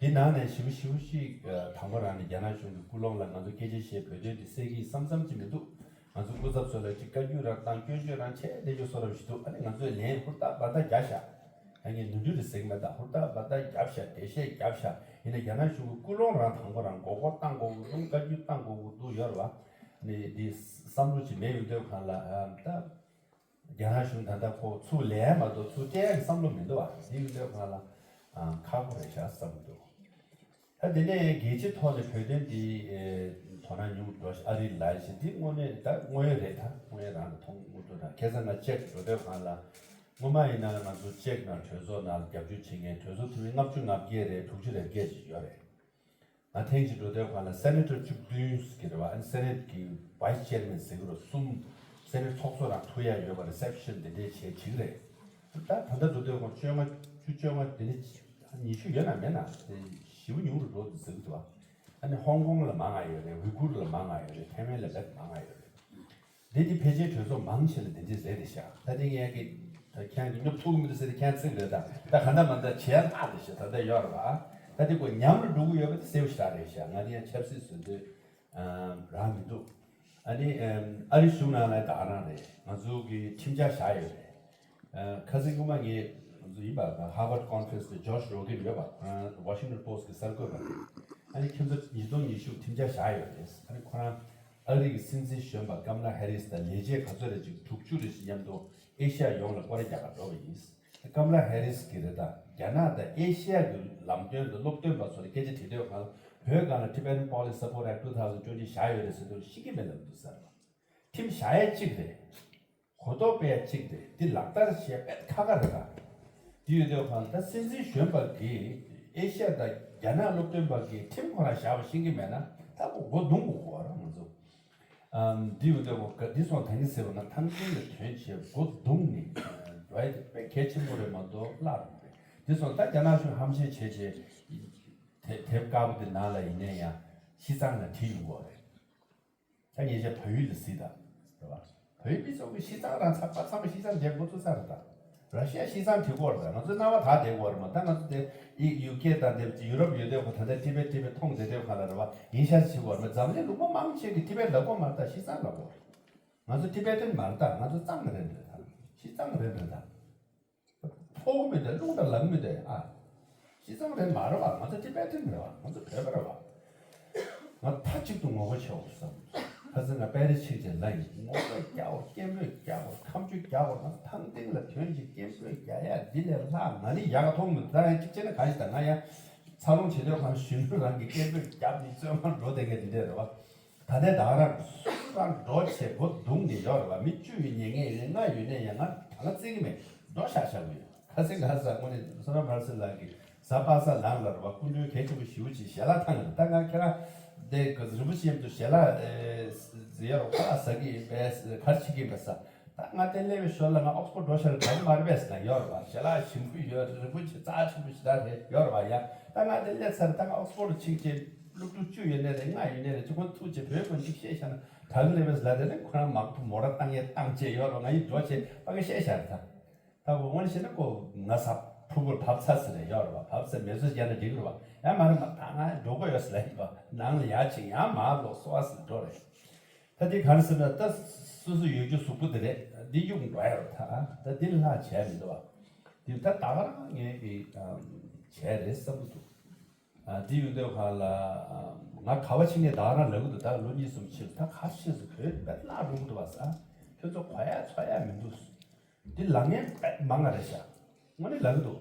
དེ་ནང་ནས་ཞེ་པོ་ཞེ་པོ་ཞིག་དང་པོ་རང་ནས་རྒྱ་ནག་གཞུང་གི་སྐུལ་སློང་ལ་ང་ཚོ་སྐད་ཆ་བཤད། བོད་དོན་དེ་སེལ་གྱི་བསམ་བསམ་གྱི་མི་འདུག་ང་ཚོ་སྐུ་ཚབ་ཚོ་ལ་ཅིག་བཀའ་བཀྱོན་རང་བཏང་། སྐྱོན་བརྗོད་རང་བྱས་བསྡད་རྒྱུ་བཟོ་འདྲ་ཞིག་འདུག་ཨ་ནི་ང་ཚོས་ལན་ཧུར་ཐག་འབར་ཐག་རྒྱག་ཤག་ད་ངས་ནོར་འཁྲུལ་རེད་ཟེར་གྱི་མེད། ད་ཧུར་ཐག་འབར་ཐག་རྒྱབ་ཤག་འགྲེལ་བཤད་རྒྱབ་ཤག་ཡིན་ན་རྒྱ་ནག་གཞུང་གི་སྐུལ་སློང་རང་དང་པོ་རང་མགོ་སྐོར་བཏང་དགོས་ཀྱི་འདུག་བཀའ་བཀྱོན་བཏང་དགོས་ཀྱི་འདུག་ཡོད་རེད་བ། ནི་འདི་བསམ་བློ་ཅིག་མེད་ཡོང་དུས་སྒང་ལ་ཨ། ད་རྒྱ་ནག་གཞུང་ད་ལྟ་ཁོ་ཚུར་ལན་མ་གཏོགས་ཚུར་སྤྲད་ཡག་གི་བསམ་བློ་མི་འདུག་བ། འདི་ཡོང་དུས་སྒང་ལ་ཨ། ཁག་པོ་རེད་ཤག་བསམ་གྱི་འདུག་ད་དེ་ནས་རྒྱལ་སྤྱིའི་ཐོག་ནས་བོད་དོན་འདི་ཨེ། དོ་སྣང་ཉུང་འགྲོ་ཞིག་ཨ་རི་ལ་ཞིག་འདི་དངོས་གནས་ད་དངོས་ཡོད་རེད། ད་དངོས་ཡོད་རང་ལ་མཐོང་དངོས་འགྲོ་དང་ཁ་སང་ང་ཅེག་འགྲོ་དུས་སྒང་ལ་སྔོན་མ་ཡིན་ན་ང་ཚོ་ཅེག་ནང་གྲོས་ཚོགས་ནང་རྒྱབ་སྐྱོར་བྱེད་མཁན་གྲོས་ཚོགས་འཐུས་མི་ལྔ་བཅུ་ང་བརྒྱད་རེད། དྲུག་ཅུ་རེ་བརྒྱད་ཅིག་ཡོད་རེད། ང་ཐེངས་གཅིག་འགྲོ་དུས་སྒང་ལ་སེ་ནེ་ཊར་བཅུ་བདུན་ཟེར་གྱི་རེད་བ། ཨ་ནི་སེ་ནེ་ཊི་གི་བྷའི་སི་ཅེར་མེན་ཟེར་གྱི་རེད། གསུམ་སེ་ནེ་ཊི་ཚོགས་གཙོ་རང་ཐུག་ཡ་ཡོད་པ། རི་སེབ་ཤན་དེ་འདྲས་བྱས་བྱེད་ཀྱི་རེད། ད་ད་ལྟ་འགྲོ་དུས་སྒང་བཅོ་ལྔ་བཅུ། བཅོ་ལྔ་དེ་ནི་ཉི་ཤུ་ཡོད་ན་མེད་ན་དེ་ཞེ་པོ་ཉུང་རུ་འགྲོ་འདུག་ཟེར་གྱི་འདུག་བ། ཨ་ནི་ཧོང་ཀོང་ལ་མང་ང་ཡོད་རེད། ཝི་གུར་ལ་མང་ང་ཡོད་རེད། ཐའེ་ཝན་ལ་ལབ་མང་ང་ཡོད་རེད། འདི་འདི་ཕལ་ཆེར་གྲོས་ཚོགས་མང་ཆེ་ལ་འདི་འདྲས་རེད་རེད་ཤག་ད་འདི་ངས་ཀྱི་ད་ཁྱེད་ཀྱི་སྙོབ་ཐུབ་ཀྱི་མི་འདུག་ཟེར་ཏེ་ཁྱེད་ཚིག་རེད། ད་ད་ག་འདྲ་མ་འདྲ་བྱས་ལྷག་འདི་ཤག་ད་ལྟ་ཡོད་རེད་བ། ད་འདི་ཁོ་ཉམས་རུ་འགྲོ་གི་ཡོད་པ་དེ་གསལ་པོ་ཞེ་དྲག་རེད་ཤག་ང་འདི་ཡང་ཆབ་སྲིད་བཟོ་འདོད་རང་མི་འདུག་ཨ་ནི་ཨ་རི་གཞུང་ནང་ལ་ད་ག་རང་རེད། ང་ཚོ་གི་ཁྲིམས་འཆར་བཞག་ཡོད་རེད། ཁ་སང་སྔོན་མ་ངས་ང་ཚོ་ཡིན་པ་Harvard Conference དུ་Josh Rogin ཡོད་པ། ཁོ་རང་Washington Post གི་གསར་འགོད་པ་རེད། ཨ་ནི་ཁྱོད་ཚོ་ཉིས་སྟོང་ཉི་ཤུ་ཁྲིམས་འཆར་བཞག་ཡོད་རེད། ཨ་ནི་ཁོ་རང་ཨ་རི་གི་སྲིད་འཛིན་གཞོན་པ་ཀམ་ལ་ཧེ་རིས་དང་ལས་བྱེད་ག་ཚོད་རེ་ཅིག་དྲུག་ཅུ་རེ་ཞིག་མཉམ་དུ་ཨེ་ཤ་ཡ་ཡོངས་ལ་སྐོར་ར་རྒྱག་གར་འགྲོ་བ་ཡིན། ཀམ་ལ་ཧེ་རིས་ཀྱིས་རེད། ད་རྒྱ་ནག་དང་ཨེ་ཤ་ཡ་གི་ལམ་སྟོན་དང་སློབ་སྟོན་པ་ཚོ་ལ་སྐད་ཆ་དྲིས་དུས་སྒང་ལ་བོད་སྒང་ལ་Tibetan Policy Support Act two thousand twenty བཞག་ཡོད་རེད་ཟེར་དུས་ཤེས་ཀྱི་མེད་ལབ་འདུག་ཟེར་བ། ཁྲིམས་བཞག་ཡས་གཅིག་རེད། གོ་རྟོགས་སྤེལ་ཡས་གཅིག་རེད། འདི་ལག་བསྟར་བྱེད་ཡས་དཔེ་ཁག་ཁག་རེད་ད། འདི་ཡོད་དུས་སྒང་ལ་ད་སྲིད་འཛིན་གཞོན་པ་གིས་ཨེ་ཤ་ཡ་དང་རྒྱ་ནག་སློབ་སྟོན་པ་གིས་ཁྲིམས་ཁོ་རང་བཞག་པ་ཤེས་ཀྱི་མེད་ན་ད་ཁོ་མགོ་རྡུང་དགོས་ཀྱི་ཡོད་རེད་ང་ཚོ། ཨམ། འདི་ཡོད་དུས་སྒང་ལ་འདི་སོང་ད་གིན་ཟེར་བ་ན་ཐང་ཆེན་ལ་ཐོན་བྱས་མགོ་རྡུང་ནས་རོའི་དཔེ་གལ་ཆེན་པོ་རེད་མ་གཏོགས་བརླག་རུང་རེད། འདི་སོང་ད་རྒྱ་ནག་གཞུང་ཧམ་བཤད་བྱས་བྱས་དེ་དེབ་དཀར་པོ་འདི་ནང་ལ་ཡིན་ནའི་ཡང་ཤིས་ཙང་ལ་བྲིས་ཡོང་གི་ཡོད་རེད། ད་ཉེ་ཆར་བལ་ཡུལ་ལ་གཟིགས་དང་། རེད་བ། བལ་ཡུལ་སྤྱི་ཚོགས་ཀྱི་ཤིས་ཙང་རང་ཚགས་པ་ཚང་མ་ཤིས་ཙང་བསྡད་འགོ་ཚུགས་ས་རེད་ད། ར་ཤི་ཡ་ཤིས་ཙང་བྲིས་ཀྱི་ཡོད་རེད་ད། ང་ཚོ་སྣང་བ་དག་བསྡད་ཀྱི་ཡོད་རེད་མ། ད་ང་ཚོ་དེ་ཡི་ཡུ་ཀེ་དང་དེ་ཡུ་རོབ་ཡོད་དུས་སྒང་ད་ལྟ་ཏི་བེད་ཏི་བེད་མཐོང་བསྡད་དུས་སྒང་ལ་རེད་བ། ཡིན་ཤག་བྱེད་ཀྱི་ཡོད་རེད་མ། འཛམ་གླིང་ལུང་པ་མང་ཆེ་གིས་ཏི་བེད་ལབ་ཀྱི་ཡོད་མ་རེད་ད། ཤིས་ཙང་ལབ་ཀྱི་ཡོད་རེད། ང་ཚོ་ཏི་བེད་ཊན་མ་རེད་ད། ང་ཚོ་ཙང་རེད་འདྲ་ད། ཤིས་ཙང་རེད་འདྲ་ད། ཕོག་མི་འདུག་རླུང་དང་ལངས་མི་འདུག་ཨ། ཤིས་ཙང་རེད་མ་རེད་བ། ང་ཚོ་ཏི་བེད་ཊན་རེད་བ། ང་ཚོ་བོད་པ་རེད་བ། ང་མཐའ་གཅིག་ཏུ་ངོ་རྒོལ་བྱེད་དགོས་བསམ། ཁ་སང་ང་པེ་རི་ཕྱིན་ཆད་ལབ་ཡིན། ངོ་རྒོལ་རྒྱག་དགོས། སྐད་འབོད་རྒྱག་དགོས། ཁ་མཆུ་རྒྱག་དགོས། ང་ཚོ་ཐང་སྟེང་ལ་ཐོན་ཅིག་སྐད་འབོད་རྒྱག་ཡ་འདི་ལས་ལྷག་ང་ནི་ཡག་མཐོང་མི་འདུག་ད་ཡང་གཅིག་བྱས་ན་གང་ཞིག་ད་ང་ཡང་འཚར་ལོངས་བྱེད་དུས་སྒང་གཞོན་ནུ་རང་གི་སྐད་འབོད་རྒྱབ་ནས་བཙོན་ཁང་འགྲོ་བསྡད་མཁན་དེ་འདྲས་རེད་བ། ད་ལྟའི་ད་ག་རང་སུ་རང་འགྲོ་བྱེད་སྒོ་བརྡུངས་ནས་ཡོད་རེད་བ། མི་བཅུ་ཡོད་ཉེས་ངེས་ཡོད་ལྔ་ཡོད་ནས་ཡང་ང་ད་ང་བརྩི་གི་མེད། འགྲོ་ཤག་ཤག་གི་ཡོད། ཁ་སང་ཁ་སང་དངོས་གནས་བསོད་ནམས་ལྷ་སྲས་ལགས་ཀྱིས་གཟའ་པ་སངས་ལངས་ལ་རེད་བ། སྐུ་མགྲོན་གལ་ཆེན་པོ་ཞེ་པོ་ཅིག་ཞལ་ལག་བཏང་ཡོད། ད་ང་ཁྱེད་རང་དེ་རིན་པོ་ཆེ་མཉམ་དུ་ཞལ་ལག་ཟེར་ཡ་རོགས་ཁ་ལག་ཟ་གི་ཡིན་པས་ག་རེ་བྱེད་ཀྱི་ཡིན་པས་ས། ད་ང་དེ་སླེབས་པའི་ཞོར་ལ་ང་ཨོག་སི་ཕོར་འགྲོ་ཤར་ག་རེ་མ་རེད་པས་ཟེར་ན་ཡོད་རེད་བ། ཞལ་ལག་ཞིམ་པོ་ཡོད། རིན་པོ་ཆེ་རྩ་ཆེན་པོ་ཞེ་དྲག་རེད་ཡོད་རེད་བ། ཡ་ད་ང་དེ་སླེབས་ཚར། ད་ང་ཨོག་སི་ཕོར་ཕྱིན་ཆད་སློབ་ཕྲུག་བཅུ་ཡོད་ནའི་རེད། ལྔ་ཡོད་ནའི་རེད། ཅིག་ཁོང་ཐུག་ཅིག་བོད་སྐད་ཅིག་བཤད་བཞག་ན་དྲག་གི་རེད་པས་ལབ་དེ་ནས་ཁོ་རང་མང་པོ་མོ་ར་བཏང་ཡས་བཏང་བྱས་ཡོད་རེད་བ། ང་ཡིས་འགྲོ་བྱས་ཕ་གི་བཤད་བཞག་རེད་ད། ད་གོ་དངོས་གནས་བཤད་ན་ཁོ་ང་ཟ་ ཕྲུ་གུར་བབས་ཚར་ཟེར་ནས་ཡོད་རེད་བ། བབས་ཚར་མེ་གསོད་བརྒྱབ་ན་འགྲིག་གི་རེད་བ། ཡང་མ་རེད་མ་ད་ང་འགྲོ་དགོས་ཡོད་ཟེར་ལབ་ཡིན་པ། ནང་ལ་ཡར་ཕྱིན་ཡང་མར་ལོག་གསོ་བ་ཟེར་འགྲོ་རེད། ད་དེ་ག་རེ་ཟེར་ན་ད་སོ་སོ་ཡོད་རྒྱུ་གཟུགས་པོ་དེ་རེད། འདི་གཡུག་འགྲོ་ཡ་རེད་ད། ད་འདི་ལྷག་བྱས་མི་འདུག་བ། འདི་ད་ད་ག་རང་ངས་ཀྱི་བྱས་རེད་བསམ་གྱི་འདུག་ཨ། འདི་ཡོད་དུས་ག་ལ་ང་ག་བ་ཕྱིན་ནས་ད་ག་རང་ལབ་གི་འདུག་ད་ལོ་གཉིས་གསུམ་ཕྱིན་ད་ག་ཤེས་སུ་བོད་དཔེ་བརླག་འགྲོ་གི་འདུག་བ་ས། ཁྱོད་ཚོ་གོ་ཡ་ཚོར་ཡ་མི་འདུག་འདི་ལབ་མཁན་དཔེ་མང་ང་རེད་ཤག་དངོས་གནས་ལབ་གི་འདུག་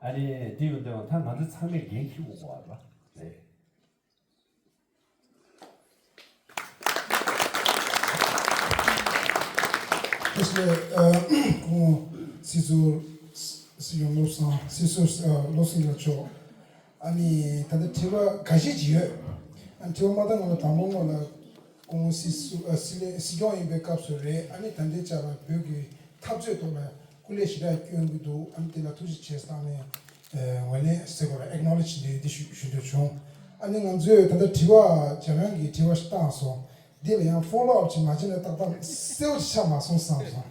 ཨ་ནི་འདི་ཡོད་དུས་ད་ང་ཚོ་ཚང་མས་འགན་འཁྱེར་དགོས་པ་རེད། དེ་ལས་ཨ་སྐུ་ངོ་སྲིད་ཟུར་སྲིད་སྐྱོང་བློ་བཟང་སྲིད་ཟུར་ཨ་བློ་བཟང་ལགས་མཆོག་ཨ་ནི་ད་ལྟ་དྲི་བ་འགའ་ཤས་ཅིག་ཡོད། ཨ་ནི་དྲི་བ་མ་བཏང་སྔོན་ལ་དང་པོ་སྔོན་ལ་སྐུ་ངོ་སྲིད་ཟུར་ཨ་སྲིད་ལས་སྲིད་སྐྱོང་ཡིན་པའི་སྐབས་སུ་རེད། ཨ་ནི་ད་ལྟའི་ཆར་ལ་བོད་ཀྱི་འཐབ་རྩོད་ཐོག་ལ་སྐུ་ལས་ཞེ་དྲག་བསྐྱོན་གྱི་འདུག་ཨ་ནི་དེ་ལ་ཐུགས་རྗེ་ཆེ་བཏང་ནས་ཨ་ངོས་ལེན་ཟེར་དགོས་རེད། ཨེག་ནོ་ལེ་ཇི་འདི་འདི་ཞུ་ཞུ་འདོད་བྱུང་། ཨ་ནི་ང་ཚོས་ད་ལྟ་དྲི་བ་འཇམ་དབྱངས་ཀྱིས་དྲི་བ་ཞིག་བཏང་སོང་། འདི་ལ་ཡང་ཕོ་ལོ་ཨབ་ཅིག་མ་བྱས་ན་ཏག་ཏག་གསལ་པོ་ཅིག་ཆགས་མ་སོང་བསམ་སོང་།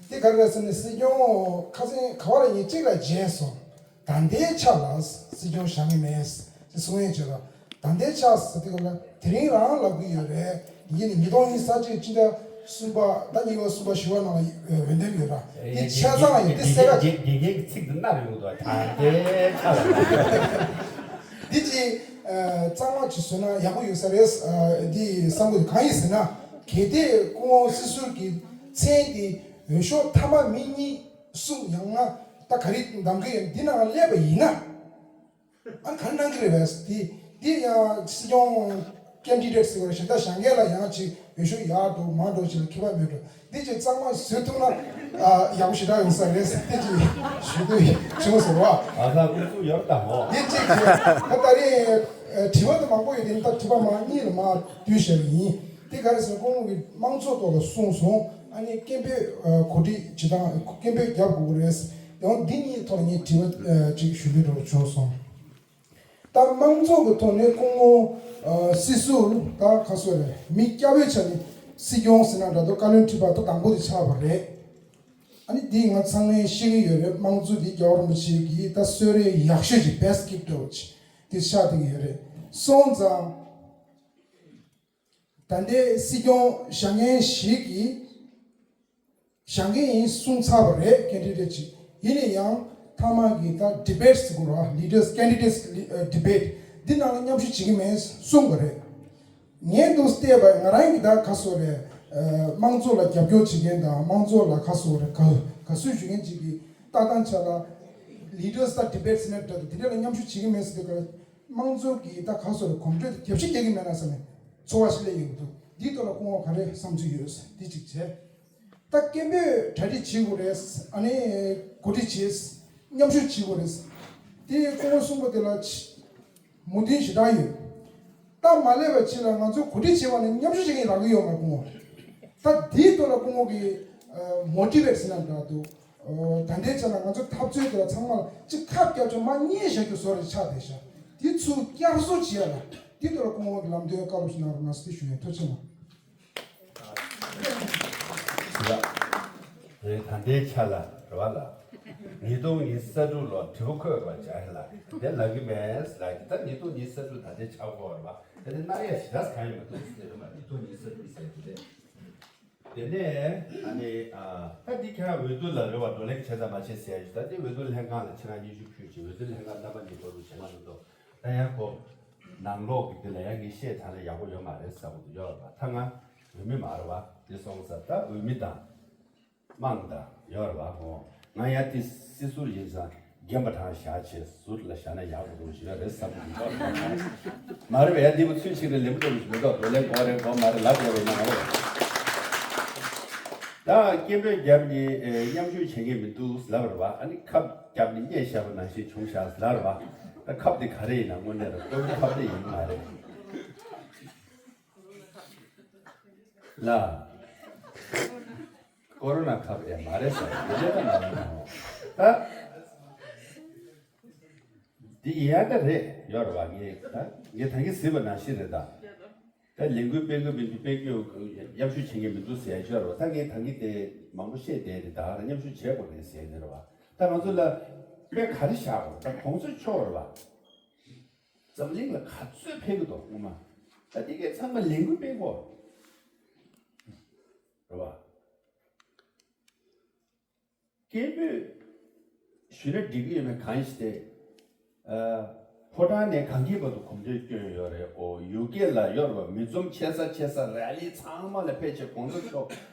འདི་ག་རེ་རེད་ཟེར་ན་སྲིད་སྐྱོང་ཁ་སང་ག་བ་ལ་ངས་གཅིག་ལ་མཇལ་སོང་། ད་ལྟའི་ཆ་ལ་སྲིད་སྐྱོང་བཞེངས་ཀྱི་མེད་ཅེས་གསུང་ཡས་བྱས་ལ། ད་ལྟའི་ཆ་ཟེར་དུས་ལ་དེ་རིང་རང་ལབ་ཀྱི་ཡོད་རེད། ཡིན་ནི་ཉིས་སྟོང་ཉི་ཤུ་རྩ་གཅིག་སྤྱི་ཟླ་གསུམ་པ་ཟླ་གཉིས་པ་གསུམ་པ་བཞི་པ་ནང་ལ་འོས་འདེམས་ཡོད་ར། འདི་ཆ་ཚང་ཡིན་འདི་གསལ་ཁ། དགེ་རྒན་གྱི་ཚིག་འདི་མནར་ཡོང་འདུག་ད་ལྟའི་ཆ་ལ། འདི་ཅི་གཙང་མ་ཅིག་བཟོས་ན་ཡག་པོ་ཡོད་ས་རེད། འདི་བསམ་གྱི་འདུག་གང་ཡིན་ཟེར་ན་གལ་ཏེ་སྐུ་ངོ་སྲིད་ཟུར་གྱི་མཚན་འདི་འོས་ཤོག་མཐའ་མ་མི་གཉིས་གསུམ་ཡང་ན་ད་ག་རེ་འདེམས་ཀྱི་ཡོད་འདི་ནང་སླེབས་པ་ཡིན་ན། ཨ་ག་རེ་གནང་གི་རེད་པས། དེ་དེ་ཡང་སྲིད་སྐྱོང་ཀེན་ཌི་ཌེ་ཊི་ཟེར་བ་གཞན་དག་བཞེངས་མཁན་ལ་ཡང་ཅིག་འོས་ཤོག་ཡར་འགྲོ་མར་འགྲོ་ཅིག་ལ་ཁྱད་པར་མེད་འགྲོ། འདི་ཅིག་གཙང་མ་བཟོས་ཐུབ་ན་ཨ་ཡག་པོ་ཞེ་དྲག་ཡོང་ས་རེད་ཟེར་དེ་ཅིག་ཞུ་འདོད་བྱུང་སོང་བ། ཨ་ས་ཀུ་ཀུ་ཡོད་ད་ཧོ། འདི་ཅིག་ད་ད་རེས་དྲི་བ་དེ་མང་པོ་ཡོད་དེ་ད་དྲི་བ་མ་གཉིས་ལ་མ་བསྡུས་བཞག་གི་ཡིན། དེ་ག་རེ་ཟེར་ན་སྐུ་ངོ་གིས་དམངས་གཙོ་ཐོག་ལ་གསུངས་སོང་། ཨ་ནི་སྐད་འབོད་གོ་སྒྲིག་བྱེད་སྟངས་སྐད་འབོད་རྒྱབ་དགོས་ཀྱི་རེད། ཡང་འདི་གཉིས་ཐོག་ནས་ངས་དྲི་བ་ཅིག་ཞུ་འདོད་འདྲ་བོ་བྱུང་སོང་། ད་དམངས་གཙོ་གི་ཐོག་ནས་སྐུ་ངོ་སྲིད་ཟུར་ད་ག་སོ་རེད། མི་སྐྱ་བོའི་ཆ་ནས་སྲིད་སྐྱོང་ཟེར་ན་འདྲ་འདུག་བཀའ་བློན་ཁྲི་པ་ད་དང་པོ་དེ་ཆགས་པ་རེད། ཨ་ནི་འདི་ང་ཚང་མས་ཤེས་ཀྱི་ཡོད་རེད། དམངས་གཙོ་འདི་རྒྱལ་བ་རིན་པོ་ཆེ་གིས་ད་གསོལ་རས་ཡག་ཤོས་ཅིག་བེ་སི་ཊི་གིབ་ཊི་འདྲ་བོ་ཅིག་དེ་ཆགས་བསྡད་ཀྱི་ཡོད་རེད། སོང་ཙང་། ད་ལྟའི་སྲིད་སྐྱོང་བཞེངས་མཁན་ཞིག་གིས་བཞེངས་མཁན་ཡིན་གསུངས་ཚར་བ་རེད། ཀེན་ཌི་ཌེ་ཊི་ཅིག་ཡིན་ན་ཡང་མཐའ་མ་གི་ད་ཌི་བེ་ཊི་ཟེར་དགོས་རེད་བ། ལི་ཌར་སི་ཀེན་ཌི་ཌེ་ཊི་སི་ཌི་བེ་ཊི་འདི་ནང་ལ་མཉམ་ཞུགས་བྱེད་ཀྱི་མེད་གསུངས་པ་རེད། ངས་འདུག་བལྟས་པ་ང་རང་གི་ད་ག་སོ་རེད། དམངས་གཙོ་ལ་རྒྱབ་སྐྱོར་བྱེད་མཁན་དང་དམངས་གཙོ་ལ་ག་སོ་རེད། ག་ག་སུ་ཞུ་མཁན་ཅིག་གིས་ལྟ་སྟངས་ཆ་ལ་ལི་ཌར་སི་ད་ཌི་བེ་ཊི་ཟེར་ན་འདྲ་འདུག་དེ་འདྲ་ལ་མཉམ་ཞུགས་བྱེད་ཀྱི་མེད་ཟེར་དུས་ག་དམངས་གཙོ་གི་ད་ག་སོ་རེད། གོམ་བགྲོད་དེ་རྒྱབ་ཤིག་རྒྱག་གི་མེད་ན་བསམ་ནས་ཚོར་བ་ཞིག་སླེབས་ཡོང་གི་འདུག་འདིའི་ཐོག་ལ་སྐུ་ངོ་ག་རེ་བསམ་ཚུལ་ཡོད་འདི་གཅིག་བྱས། ད་སྐད་འབོད་གྲ་སྒྲིག་བྱེད་དགོས་རེད། ཨ་ནི་གོ་སྒྲིག་བྱེད། མཉམ་ཞུགས་བྱེད་དགོས་རེད། དེ་སྐུ་ངོ་གསུངས་པ་དེ་ལ་མོས་མཐུན་ཞེ་དྲག་ཡོད། ད་མ་སླེབས་པ་ཅིག་ལ་ང་ཚོ་གོ་སྒྲིག་བྱེད་པ་ནི་མཉམ་ཞུགས་བྱེད་མཁན་རག་གི་ཡོད་མ། སྐུ་ངོ་ད་འདིའི་ཐོག་ལ་སྐུ་ངོ་གི་མོ་ཊི་བེ་ཊི་ཟེར་ན་འདྲ་འདུག་ད་ལྟའི་ཆ་ལ་ང་ཚོ་འཐབ་རྩོད་དེ་ལ་ཚང་མ་ལ་ཅིག་ཁབ་རྒྱབ་ཆོག་མ་བསྙེལ་བཞག་རྒྱུ་བཟོ་རེ་ཆགས་བསྡད་ཤག་དེ་ཚུར་བསྐྱར་གསོ་བྱེད་ཡ་ལ་དེ་ཐོག་ལ་སྐུ་ངོ་གི་ལམ་སྟོན་བཀའ་སློབ་ཞིག་གནང་རོགས་གནང་ཟེར་ཞུ་ཡིན། ཐུགས་རྗེ་ཆེ་གནང་། ད་ལྟའི་ཆ་ལ་རེད་བ་ལ། ཉིས་སྟོང་ཉི་ཤུ་རྩ་དྲུག་ལོ་དྲིལ་བུ་འཁོད་པ་བྱ་ལ་དེ་ལབ་ཀྱི་མེད་ལབ་ཀྱི། ད་ཉིས་སྟོང་ཉི་ཤུ་རྩ་དྲུག་ད་ལྟའི་ཆགས་ཀྱི་ཡོད་རེད་བ། ད་དེ་སྣང་ཡ་ཞེ་དྲག་གང་ཡོད་མ་འདུག་ཟེར་རེད་བ། ཉིས་སྟོང་ཉི་ཤུ་རྩ་དྲུག་ཟེར་གྱི་རེད། དེ་ནས་ཨ་ནི་ཨ་ད་འདི་ཁྱེད་རང་འོས་བསྡུ་ལ་རེ་བ་བགྲོ་གླེང་བྱས་ཙང་མ་བྱས་ཟེར་ཡ་ཞིག་ད་འདི་འོས་བསྡུ་ལྷན་ཁང་ལ་ཁྱེད་རང་སྙན་ཞུ་ཕུལ་ཅིག་འོས་བསྡུ་ལྷན་ཁང་རྣམ་པ་གཉིས་པ་རུ་བྱེད་མ་ཐུབ་ཐུབ་ད་ཡང་ཁོ་ནང་ལོགས་ཀྱི་འདི་ལ་ཡང་ངས་བཤད་ཚར་ན་ཡག་པོ་ཡོད་མ་རེད་བསམ་གྱི་ཡོད་རེད་བ། ད་ང་འོས་མི་མ་རེད་བ། འདི་སོང་ཙང་ད་འོས་མི་དང་། དམངས་དང་ཡོད་རེད་བ། ཧོ། ང་ཡང་དེ་སྲིད་ཟུར་ཡིན་ཙང་རྒན་པ་གྲངས་བཞག་བྱས་ཟུར་ལ་བཞག་ན་ཡག་པོ་འདུག་ཞུ་ཡ་རེད་བསམ་གྱི་འདུག་མ་རེད་པས། ཡ་འདི་མོ་ཚུལ་ཆེ་གི་ལེམ་འགྲོ་མི་འདུག་བགྲོ་གླེང་དགོས་རེད་དགོས་མ་རེད་ལབ་དགོས་རེད་ན་མ་རེད། ད་སྐད་འབོད་བརྒྱབ་ནས་མཉམ་ཞུགས་བྱེད་མཁན་མི་འདུག་ལབ་རེད་བ། ཨ་ནི་ཁབ་བརྒྱབ་ནས་བསྙེས་བཞག་པ་ནང་བཞིན་བྱུང་བཞག་ལབ་རེད་བ། ད་ཁབ་དེ་ག་རེ་ཡིན་ན་དངོས་གནས་རེད། ཀོ་བིད་ཁབ་དེ་ཡིན་མ་རེད་ལ། ཀོ་རོ་ན་ཁབ་ཨེ་མ་རེད་ཟེར་དེ་འདྲ་ད་མ་རེད་མོ། ད་འདི་ཡིན་ཡ་ད་རེད་ཡོད་རེད་བ། ངས་ད་ངས་ད་གིན་ཟེར་བ་ནང་བཞིན་རེད་ད། ད་ལས་འགུལ་སྤེལ་གི་མི་འདུག་སྤེལ་གི་ཡོད། མཉམ་ཞུགས་བྱེད་མཁན་མི་འདུག་ཟེར་ཡ་ཡོད་རེད་བ། ད་ངས་ད་གིན་དེ་མང་པོ་བཤད་བསྡད་རེད། ད་ག་རང་མཉམ་ཞུགས་བྱེད་དགོས་རེད་ཟེར་ནས་རེད་བ། ད་ང་ཚོ་ལ་ དཔེ་ག་རེ་བཞག་པ་ད་གོང་ས་མཆོག་རེད་བ། འཛམ་གླིང་ལ་ག་ཚོད་ཕེབས་ཀྱི་འདུག་སྔོན་མ། ད་དེ་གས་ཚང་མ་ལས་འགུལ་སྤེལ་གོ། རེད་བ། སྐད་འབོད་ཞུས་ན་འགྲིག་གི་ཡོད་མེད་གང་ཞིག་སྟེ། ཨ། ཕོ་བྲང་ནས་གངས་སྐྱིད་བར་དུ་གོམ་བགྲོད་བསྐྱོན་ཡོད་རེད། ཨོ་ཡུ་ཀེ་ལ་ཡོད་རེད་བ། མི་འཛོམས་ཆེ་ས་ཆེ་ས་ར་ལི་ཚང་མ་ལ་ཕལ་ཆེར་གོང་ས་མཆོག་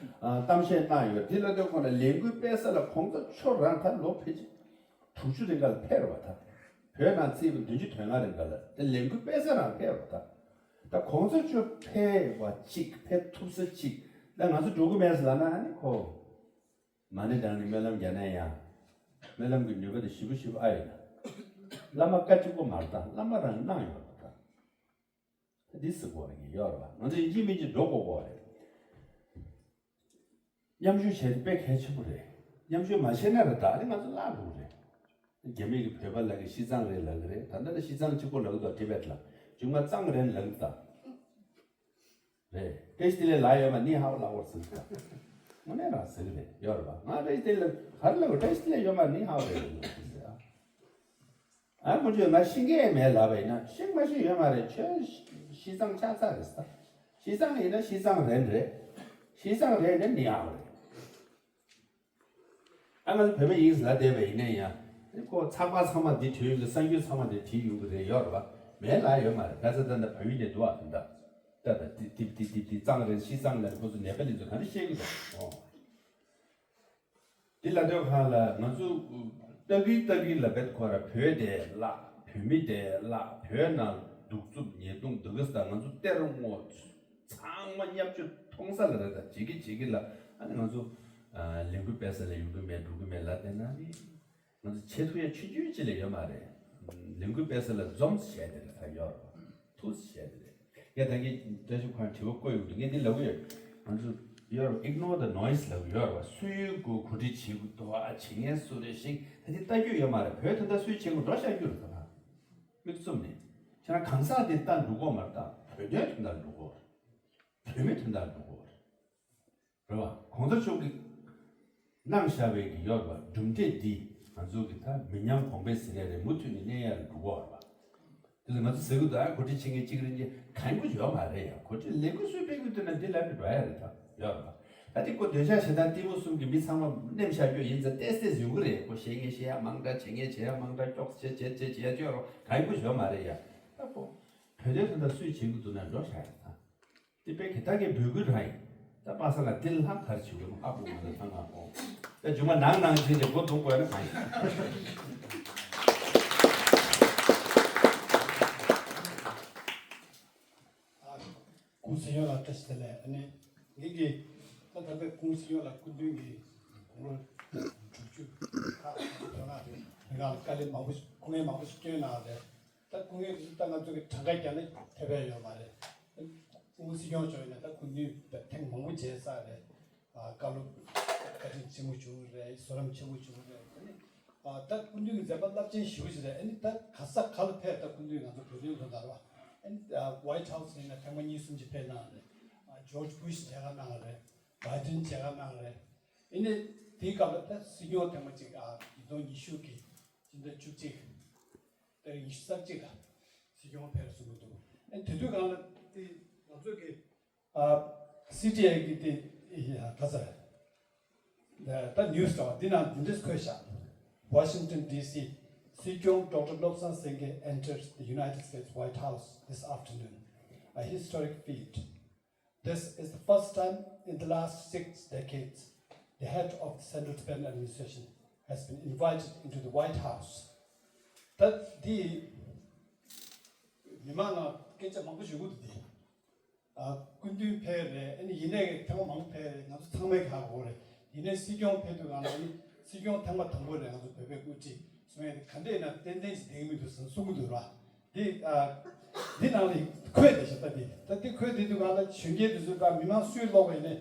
ཨ། གཏམ་བཤད་གནང་ཡོད། དེ་ལ་ལྟོས་གོང་ལ་ལས་འགུལ་སྤེལ་ས་ལ་གོང་ས་མཆོག་རང་ད་ལོ་ཕལ་ཆེར་དྲུག་ཅུ་རིང་ག་ལ་ཕེབས་རེད་བ། ད་བོད་ནང་བརྩིས་པ་བདུན་ཅུ་དོན་ལྔ་རིང་ག་ལ་དེ་ལས་འགུལ་སྤེལ་ས་རང་ཕེབས་རེད་བ། ད་ད་གོང་ས་མཆོག་ཕེབས་པ་གཅིག་ཕེབས་ཐུབ་ས་གཅིག་ད་ང་ཚོ་འགྲོ་གི་མེད་ཟེར་ལབ་ན་ཨ་ནི་ཁོ། མ་ཎི་བགྲངས་ནས་སྨོན་ལམ་རྒྱག་ན་ཡང་། སྨོན་ལམ་གྱི་ནུས་པ་དེ་ཞེ་པོ་ཞེ་པོ་ཨ་ཡོད་ན། བླ་མ་བཀའ་གཅིག་པོ་མ་རེད་ད། བླ་མ་རང་གནང་ཡོད་རེད་ད། ད་འདི་ཟེར་དགོས་རེད་ཡོད་རེད་བ། ང་ཚོ་ཡིན་གཅིག་མིན་གཅིག་འགྲོ་དགོས་དགོས་རེད། མཉམ་ཞུགས་བྱས་ཏེ་དཔེ་གལ་ཆེན་པོ་རེད། མཉམ་ཞུགས་མ་བྱས་ན་རེད་ད་ཨ་ནི་ང་ཚོ་བརླག་འགྲོ་གི་རེད། རྒྱ་མི་གི་བོད་པ་ལབ་གི་ཤི་ཙང་རེད་ལབ་གི་རེད། ད་ལྟ་ད་ཤི་ཙང་གཅིག་པོ་ལབ་གི་འདུག་ཊི་བེཊ་ལ། བྱུང་མ་ཙང་རེད་ལབ་གི་འདུག་རེད། བཀྲ་ཤིས་བདེ་ལེགས་ལབ་ཡོད་མ་ནི་ཧའོ་ལབ་དགོས་ཟེར་གི་འདུག་དངོས་གནས་རང་ཟེར་གི་རེད་ཡོད་རེད་པ། ང་བཀྲ་ཤིས་བདེ་ལེགས་ག་རེ་ལབ་དགོས། བཀྲ་ཤིས་བདེ་ལེགས་ཡོད་མ་ནི་ཧའོ་རེད་ཟེར་ཨ། ཨ་ཁོ་ཚོས་ང་ཤི་མཁན་མེད་ལབ་པ་ཡིན་ན་ཤི་མ་ཤི་ཡོད་མ་རེད། ཁྱོད་ཤི་ཙང་ཆགས་ཚར་རེད་ཟེར། ཤི་ཙང་ཡིན་ན་ཤི་ཙང་རན་རེད། ཤི་ཙང་རན་ན་ནི་ཧའོ་རེད། ཨ་ང་ཚོ་བོད་པ་ཡིན་ཟེར་ལབ་བསྡད་པ་ཡིན་ན་ཡང་ཁོ་ཚགས་པར་ཚང་མ་འདི་བྲིས་ཡོང་གི་གསར་འགྱུར་ཚང་མ་འདི་བྲིས་ཡོང་གི་རེད་ཡོད་རེད་པ། མེད་ལབ་ཡོད་མ་རེད། ད་ཚ་ད་ད་བལ་ཡུལ་ནས་འདུག་ཨ་ད་ད་ད་ད་ཏི་ཏི་ཏི་ཏི་ཏི་གཙང་རེད་ཤི་གཙང་ལ་ཁོ་ཚོ་ནེ་པ་ལི་ཚོ་ག་རེ་བཤད་གི་འདུག་འོ། འདི་ལ་སྟོད་ཁང་ལ་ང་ཚོ་ལྟ་གི་ལྟ་གི་ལ་བེད་ཁོ་ར་བོད་དེ་བརླག་བོད་མི་དེ་བརླག་བོད་ནང་གདུག་རྩུབ་ཉེས་རྡུང་འདུག་གི་ས་ང་ཚོ་གཏེར་སྔོག་ཚང་མ་བརྙས་བཅོས་མཐོང་ས་ལ་རེད། ད་བྱེད་ཀྱི་བྱེད་ཀྱི་ལ་ཨ་ནི་ང་ཚོ་ལས་འགུལ་སྤེལ་ས་ལ་ཡོང་གི་མེད་འགྲོ་གི་མེད་ལབ་བསྡད་ན་ནི་ང་ཚོ་བྱེད་ཐུབ་ཡ་ཆུང་ཆུང་ཅིག་ལས་ཡོད་མ་རེད། ལས་འགུལ་སྤེལ་ས་ལ་འཛོམས་བྱས་ཏེ་རེད་ད་ཡོད་རེད་ཐུགས་བྱས་ཏེ་རེད། ངས་ད་གིན་བཀྲ་ཤིས་ཁོང་དྲི་བ་བཀོད་ཡོང་དུས་ངས་འདི་ལབ་ཀྱི་ཡོད། ང་ཚོ་you ignore the noise ལབ་ཀྱི་ཡོད་རེད་བ། སུས་གོ་གོ་སྒྲིག་བྱེད་དགོས་འདུག་ཨ་བྱེད་མཁན་སུ་རེད་ཤིག་ད་འདི་ལྟ་རྒྱུ་ཡོད་མ་རེད། བོད་དོན་དག་སུས་བྱེད་དགོས་འགྲོ་བཞག་རྒྱུ་རེད་ད་ད། མིག་བཙུམ་ནས། ཁྱེད་རང་གང་ཟག་དེ་ལྟ་འགྲོ་གོ་མ་རེད་ད། བོད་དོན་དོན་དག་འགྲོ་གོ་རེད། བོད་མི་དོན་དག་འགྲོ་གོ་རེད། རེད་བ། གོང་ས་མཆོག་གིས་གནང་བཞག་པའི་གི་ཡོད་རེད་བ། གྲུབ་འབྲས་འདི་ང་ཚོ་གི་ད་མི་ཉམས་གོང་འཕེལ་ཟེར་ཡ་རེད། མུ་མཐུད་ནས་གནས་ཡ་རེད་འགྲོ་གོ་རེད་བ། དེ་ལ་ང་ཚོ་ཟེར་གི་འདུག་ཨ་གོ་སྒྲིག་བྱེད་མཁན་གཅིག་རེད་ཅེས་གང་གོ་ཡོད་མ་རེད་ཡ། གོ་སྒྲིག་ལས་འགུལ་སུས་སྤེལ་གི་འདུག་ན་འདི་ལ་ནི་འགྲོ་ཡ་རེད་ད་ཡོད་རེད་བ། ད་འདི་ཀོ་འདོད་ཆགས་ཞེ་སྡང་གཏི་མུག་གསུམ་གྱི་མི་ཚང་མ་མནན་བཞག་རྒྱུ་ཡིན་ཙང་ཏེས་ཏེས་ཡོང་གི་རེད། ཀོ་བཤད་མཁན་བཤད་ཡ་མང་དྲགས་བྱེད་མཁན་བྱེད་ཡ་མང་དྲགས་སྐྱོགས་བྱེད་བྱེད་བྱེད་བྱེད་ཡ་ཅོ་རོ་གང་གོ་ཡོད་མ་རེད་ཡ། ད་ཀོ་བོད་དོན་དོན་དག་སུས་བྱེད་གི་འདུག་ན་འགྲོ་བཞག་ཡ་ད། དེ་པའི་གི་ད་གའི་འབོད་སྐུལ་རང་ཡིན། ད་པ་ས་ལ་དེ་ལྷག་གར་བྱེད་དགོས་ཨ་ཁུ་ང་ལ་ཐང་ང་ཁོ། ད་ཇུ་མ་ནང་ནང་བྱེད་ནས་མགོ་འཐོམ་དགོས་ན་གང་ཡིན། ཨ་ཁུ་སེ་ཡོ་ལ་བཀྲ་ཤིས་བདེ་ལེགས། ཨ་ནི་ངེད་ཀྱི་ད་ད་ལྟ་ཁུ་སེ་ཡོ་ལ་སྐུ་མདུན་གྱི་དགུང་ལོ་དྲུག་ཅུ་ཁག་དོན་ལ་རེད། མི་གང་ལ་དཀའ་ལས་མང་པོ་ཞིག་སྐུ་ངལ་མང་པོ་ཞིག་བསྐྱོན་གནང་རེད། ད་སྐུ་ངལ་དེ་ཚོ་ད་ང་ཚོ་གི་གྲངས་ཀ་བརྒྱབ་ན་ཐེབས་ཡ་ཡོད་མ་རེད། སྐུ་ངོ་སྲིད་སྐྱོང་མཆོག་ཡིན་ན་ད་སྐུ་མདུན་ཐེངས་མང་པོ་མཇལ་ས་རེད། ཨ་བཀའ་སློབ་བཀའ་དྲིན་ཆེན་པོ་བྱུང་རེད། གསོལ་རས་ཆེན་པོ་བྱུང་རེད། ཨ་ནི་ཨ་ད་སྐུ་མདུན་གྱི་མཛད་པ་རླབས་ཆེན་ཞེ་པོ་ཞིག་རེད། ཨ་ནི་ད་ག་ས་ག་ལ་ཕེབས་ད་སྐུ་མདུན་ང་ཚོ་བོད་དོན་དོན་དག་རེད་བ། ཨ་ནི་ཨ་White House ཡིན་ན་ཐེངས་མ་གཉིས་གསུམ་ཅིག་ཕེབས་གནང་རེད། ཨ་ཇོརྗ་བུ་ཤི་མཇལ་ཁ་གནང་རེད། བའི་ཌེན་མཇལ་ཁ་གནང་རེད། ཨ་ནི་དེའི་སྐབས་ལ་ད་སྲིད་སྐྱོང་ཐེངས་མ་གཅིག་ཨ་ཉིས་སྟོང་ཉི་ཤུ་གི་ཕྱི་ཟླ་བཅུ་གཅིག་ཏེ་ཉི་ཤུ་རྩ་གཅིག་ལ་སྲིད་སྐྱོང་ཕེབས་གསུང་གི་འདུག་ཨ་དེ་དུས་གང་ལ་དེ་ང་ཚོ་གི་ཨ་སི་ཊི་ཨེ་གི་དེ་ཡ་ག་ཚ་ད་ནིའུ་སི་འདྲ་བ་འདི་ནང་འདི་འདྲས་འཁོད་བཞག Washington D C, སྲིད་སྐྱོང་ཌོག་ཊར་བློ་བཟང་སེང་གེ enters the United States White House this afternoon, a historic feat. This is the first time in the last six decades the head of the Central Tibetan Administration has been invited into the White House. ད་འདི་མི་མང་ལ་སྐད་ཆ་མང་པོ་ཞུ་གི་འདུག་སྟེ། ཨ་སྐུ་མདུན་ཕེབས་རེད། ཨ་ནི་ཡིན་ནའི་ཐེངས་མ་མང་པོ་ཕེབས་རེད། ང་ཚོ་ཚང་མས་ཧ་གོ་རེད། ཡིན་ནའི་སྲིད་སྐྱོང་ཕེབས་དུས་གང་ལ་ཨ་ནི་སྲིད་སྐྱོང་ཐེངས་མ་དང་པོ་རེད། ང་ཚོ་བོད་པའི་དབུ་ཁྲིད་སོང་ཡ་དེ་ག་འདྲས་ན་ཏན་ཏན་ཞིག་བསྡད་ཀྱི་མི་འདུག་ཟེར་གསུང་གི་འདུག་ར། འདི་ཨ་འདི་ནང་ལ་འཁོད་བསྡད་ཤག་ད་འདི་ད་འདི་འཁོད་བསྡད་དུས་གང་ལ་གཞོན་སྐྱེས་དེ་ཚོས་ད་མི་མང་སུས་ཀློག་པ་ཡིན་ནའི་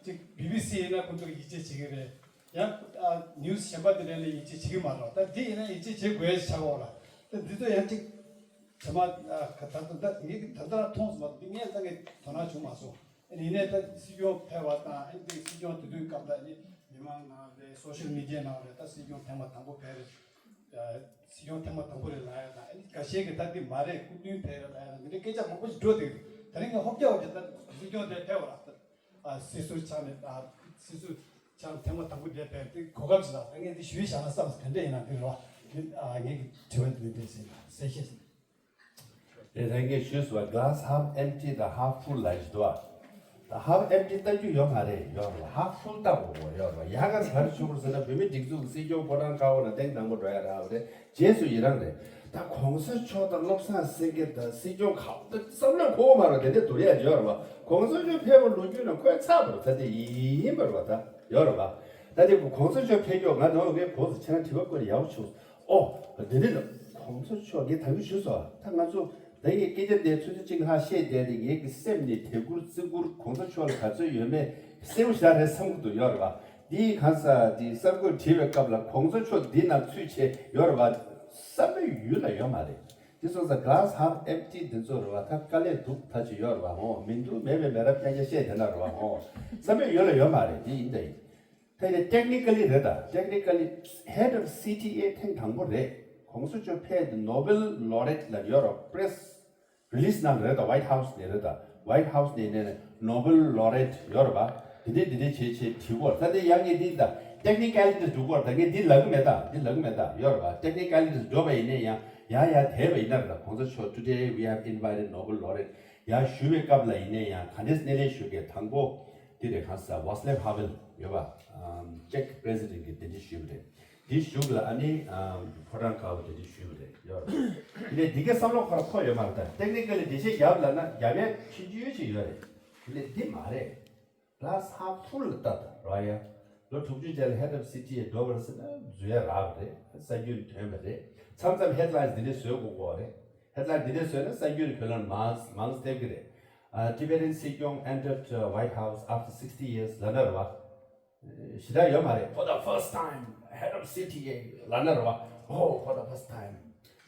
ཅིག་བི་བི་སི་ཡིན་ན་ཁོ་ཚོ་ཡིད་ཆེས་བྱེད་ཀྱི་རེད། ཡང་ཨ་ནིའུ་སི་གཞན་པ་དེ་འདྲ་ལ་ཡིད་ཆེས་བྱེད་ཀྱི་མ་རེད། ད་འདི་ཡིན་ན་ཡིད་ཆེས་བྱེད་དགོས་ཡ་ཆགས་འོ་ལ། ད་འདི་ཚོ་ཡང་ཅིག་ཚང་མ་ཨ་ད་ད་ད་ངས་ད་ལྟ་རང་མཐོང་སོང་མ་གཏོགས་འདི་ངས་ད་ངས་དོ་སྣང་བྱུང་མ་སོང་། ཡིན་ནའི་ད་སྲིད་སྐྱོང་ཕེབས་པ་དང་ཨ་ནི་སྲིད་སྐྱོང་དེ་དུས་སྐབས་ད་ཨ་ནི་མི་མང་ནང་རེད། སོ་ཤལ་མི་ཌི་ཡ་ནང་རེད། ད་སྲིད་སྐྱོང་ཐེངས་མ་དང་པོ་ཕེབས་རེད། སྲིད་སྐྱོང་ཐེངས་མ་དང་པོ་རེད་ལབ་ཡ་དང་། ཨ་ནི་འགའ་ཤས་ཀྱིས་ད་འདི་མ་རེད། སྐུ་མདུན་ཕེབས་རེད་ལབ་ཡ་དང་། འདི་འདྲའི་སྐད་ཆ་མང་པོ་ཞིག་འགྲོ་བསྡད་ཀྱི་འདུག་དེ་རིང་ངས་ཧོབ་རྒྱག་ཧོབ་རྒྱག་ད་སྲིད་སྐྱོང་དེ་ཕེབས་པ་རེད། ད་སྲིད་ཟུར་ཆགས་ནས། ད་སྲིད་ཟུར་ཆགས་ནས་ཐེངས་མ་དང་པོ་འདིར་ཕེབས། དེ་གོ་སྐབས་ཤིག་ལ་ད་ངས་འདི་ཞུས་བཞག་ན་བསམ། ག་འདྲ་ཡིན་ན་འདི་རེད་བ། འདི་ཨ་ངས་དྲི་བ་འདི་འདྲ་ཟེར་ན་གསལ་བཤད་ཟེར། དེ་ད་ངས་ཞུས་སོང་བ། Glass half empty དང་half full ལབ་ཀྱི་འདུག་བ། ད་half empty ལྟ་རྒྱུ་ཡོད་མ་རེད། ཡོད་རེད་བ། Half full ལྟ་དགོས་པ་ཡོད་རེད་བ། ཡ་ག་ག་རེ་བྱུང་རེད་ཟེར་ན། བོད་མི་སྒྲིག་འཛུགས་ཀྱི་སྲིད་སྐྱོང་ཕོ་བྲང་དཀར་པོ་ལ་ཐེངས་དང་པོ་འགྲོ་ཡ་རག་པ་རེད། རྗེས་སུ་ཡི་རང་རེད། ད་གོང་ས་མཆོག་དང་བློ་བཟང་སེང་གེ་དང་སྲིད་སྐྱོང་ཁག་ད་བསམ་བློ་འཁོར་བ་མ་རེད། དེ་འདྲ་འདུག་ཡ་ཡོད་རེད་བ། གོང་ས་མཆོག་ཕེབས་པ་ལོ་རྒྱུས་ནང་འཁོད་ཚར་བ་རེད། ད་དེ་ཡིན་པ་རེད་བ། ད་ཡོད་རེད་བ། ད་དེ་གོང་ས་མཆོག་ཕེབས་སྐྱོ་ང་ནོར་ངས་གོང་ས་ཁྱེད་རང་དྲི་བ་བཀོད་ཡག་པོ་བྱུང་། ཨོ། འདི་འདི་ལ་གོང་ས་མཆོག་ངས་ད་གིན་ཞུས་སོང་། ད་ང་ཚོ་ད་ངས་སྐད་ཆ་འདི་ཆུ་ཚོད་གཅིག་ལྷག་བཤད་བསྡད་དེ། ངའི་གི་སེམས་ནས་དད་བཀུར་བརྩི་བཀུར་གོང་ས་མཆོག་ལ་ག་ཚོད་ཡོད་མེད་གསལ་པོ་ཞེ་དྲག་རེད་བསམ་གི་འདུག་ཡོད་རེད་བ། འདིའི་གང་ས་འདི་གསར་འགོད་བྲིས་པའི་སྐབས་ལ་གོང་ས་མཆོག་འདི་ནང་ཚུད་བྱས་ཡོད་རེད་བ། བསམ་པའི་ཡུལ་ལ་ཡོད་མ་རེད། འདི་སོང་ཙང་glass half empty འདི་ཚོ་རེད་བ། ད་དཀའ་ལས་སྡུག་ད་ཅིག་ཡོད་རེད་བ། འོ། མི་འདུག་མེད་པའི་མེད་རབས་རྐྱང་རྐྱང་བཤད་བསྡད་ན་རེད་བ། འོ། བསམ་པའི་ཡུལ་ལ་ཡོད་མ་རེད། འདི་ཡིན་ད་ཡིན། ད་ཡིན་ན་technically རེད་ད། Technically head of C T A ཐེངས་དང་པོ་རེད། གོང་ས་མཆོག་ཕེབས་དུས་Nobel laureate ལབ་ཡོད་རེད། Press release ནང་རེད་ད། White House ནས་རེད་ད། White House ནས་ནས་Nobel laureate ཡོད་རེད་པ། དེ་འདྲས་དེ་འདྲས་བྱས་བྱས་བྲིས་པ་རེད། ད་དེ་ཡང་ངས་འདི་ད་technicalities འགྲོ་གི་རེད་ད། ངས་འདི་ལབ་གི་མེད་ད། འདི་ལབ་གི་མེད་ད། ཡོད་རེད་པ། Technicalities འགྲོ་བ་ཡིན་ན་ཡང་ཡང་ཡང་དེ་བ་ཡིན་ན་རེད་ད། གོང་ས་མཆོག today we have invited Nobel laureate ཡང་ཞུ་བའི་སྐབས་ལ་ཡིན་ན་ཡང་ག་འདྲས་སྣེ་ལེན་ཞུ་གི། དང་པོ་འདི་རེད། གང་ཟེར། Václav Havel ཡོད་པ། ཨམ། Czech president གིས་དེ་འདྲས་ཞུས་པ་རེད། འདི་གཞུག་ལ་ཨ་ནི་ཨམ། ཕོ་བྲང་དཀར་པོ་དེ་འདྲས་ཞུས་པ་རེད། ཡོད་རེད། དེ་ནས་འདི་གའི་བསམ་བློ་ཁོ་ར་འཁོར་ཡོད་མ་རེད་ད། Technically འགྲེལ་བཤད་རྒྱབ་ལབ་ན་རྒྱབ་ཡ་ཆུང་ཆུང་ཞིག་ཡོད་རེད། དེ་ནས་འདི་མ་རེད། glass half full ལ་ལྟ་ད་ར་ཡ། ལོ་དྲུག་ཅུ་རྗེས་ལ་head of C T A འགྲོ་བ་རེད་ཟེར་ན་འཛུལ་ཡ་རག་རེད། གསར་འགྱུར་ཐོན་པ་རེད། མཚམས་མཚམས་headlines འདི་འདྲས་བཟོས་དགོས་ཀྱི་རེད། Headline འདི་འདྲས་བཟོས་ན་གསར་འགྱུར་ཁྱོན་ལ་མང་མང་སྟེར་གི་རེད། ཨ། Tibetan སྲིད་སྐྱོང entered White House after sixty years ལབ་ན་རེད་བ། ཞེ་དྲག་ཡོད་མ་རེད། For the first time head of C T A ལབ་ན་རེད་བ། Oh, for the first time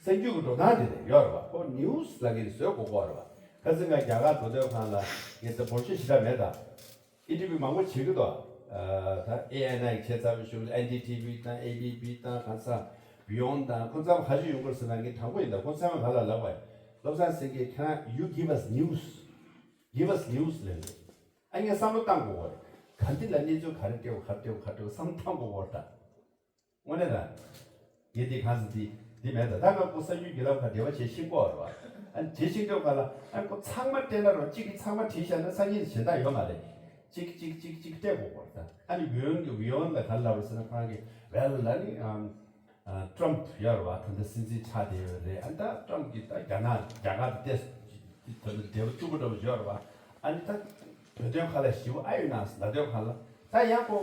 གསར་འགྱུར་གྱི་འགྲོ་སྟངས་དེ་རེད། ཡོད་རེད་བ། ཁོ་news ལབ་མཁན་དེ་བཟོས་དགོས་ཀྱི་རེད་བ། ཁ་སང་ང་རྒྱ་གར་འགྲོ་དུས་སྒང་ལ་ངས་ད་འབོར་ཆེན་ཞེ་དྲག་མེད་ད། interview མང་པོ་བྱེད་ཀྱི་འདུག་ད་A N I བྱས་ཚར་བའི་གཞུག་ལ་N D T V དང་A B P དང་གང་ས་Beyond དང་ཁོང་ཚང་མ་ག་རེ་ཡོང་གི་རེད་ཟེར་ན། ངས་དྲང་པོ་ཡིན་ད། ཁོང་ཚང་མ་ག་ལ་ལབ་པ་ཡིན། བློ་བཟང་སེང་གེ། Can you give us news? Give us news ལབ་ནས། ཨ། ངས་བསམ་བློ་བཏང་དགོས་པ་རེད། ག་འདི་ལ་གནས་ཚུལ་ག་རེ་སྤྲད་དགོས། ག་རེ་སྤྲད་དགོས། ག་རེ་སྤྲད་དགོས། བསམ་བློ་བཏང་དགོས་པ་རེད་ད། དངོས་གནས་ད། ངས་འདི་གང་ཟེར། འདི་འདི་མེད་ད། ད་ང་ཁོ་གསར་འགྱུར་བརྒྱུད་ལམ་ཁག་འབྲེལ་བ་བྱེད་ཤེས་ཀྱི་ཡོད་རེད་བ། ཨ། བྱེད་ཤེས་དུས་སྒང་ལ། ཨ། ཁོ་ཚང་མ་སྤྲད་ན་རོ། གཅིག་གིས་ཚང་མ་བྲིས་བཞག་ན་སང་ཉིན་གཞན་དག་ཡོད་མ་རེད། གཅིག་གཅིག་གཅིག་གཅིག་སྤྲད་དགོས་པ་རེད་ད། ཨ་ནི་Beyond གི་Beyond ལ་ག་རེ་ལབ་རེད་ཟེར་ན། ཁོ་རང་གིས་well ཨ་ནི་ཨམ། ཨ། Trump ཡོད་རེད་བ། ད་ལྟ་སྲིད་འཛིན་ཆགས་བསྡད་ཡོད་རེད། ཨ། ད་Trump གིས་ད་རྒྱ་ནག་རྒྱ་གར་དེ་ད་ལྟ་འབྲེལ་བ་བཙུགས་པ་འདྲ་པོ་ཡོད་རེད་བ། ཨ་ནི་ད་བོད་དོན་ཁ་ལ་ཞེ་པོ་ཨ་ཡོད་ན་ལབ་དུས་སྒང་ལ། ད་ཡང་ཁོ་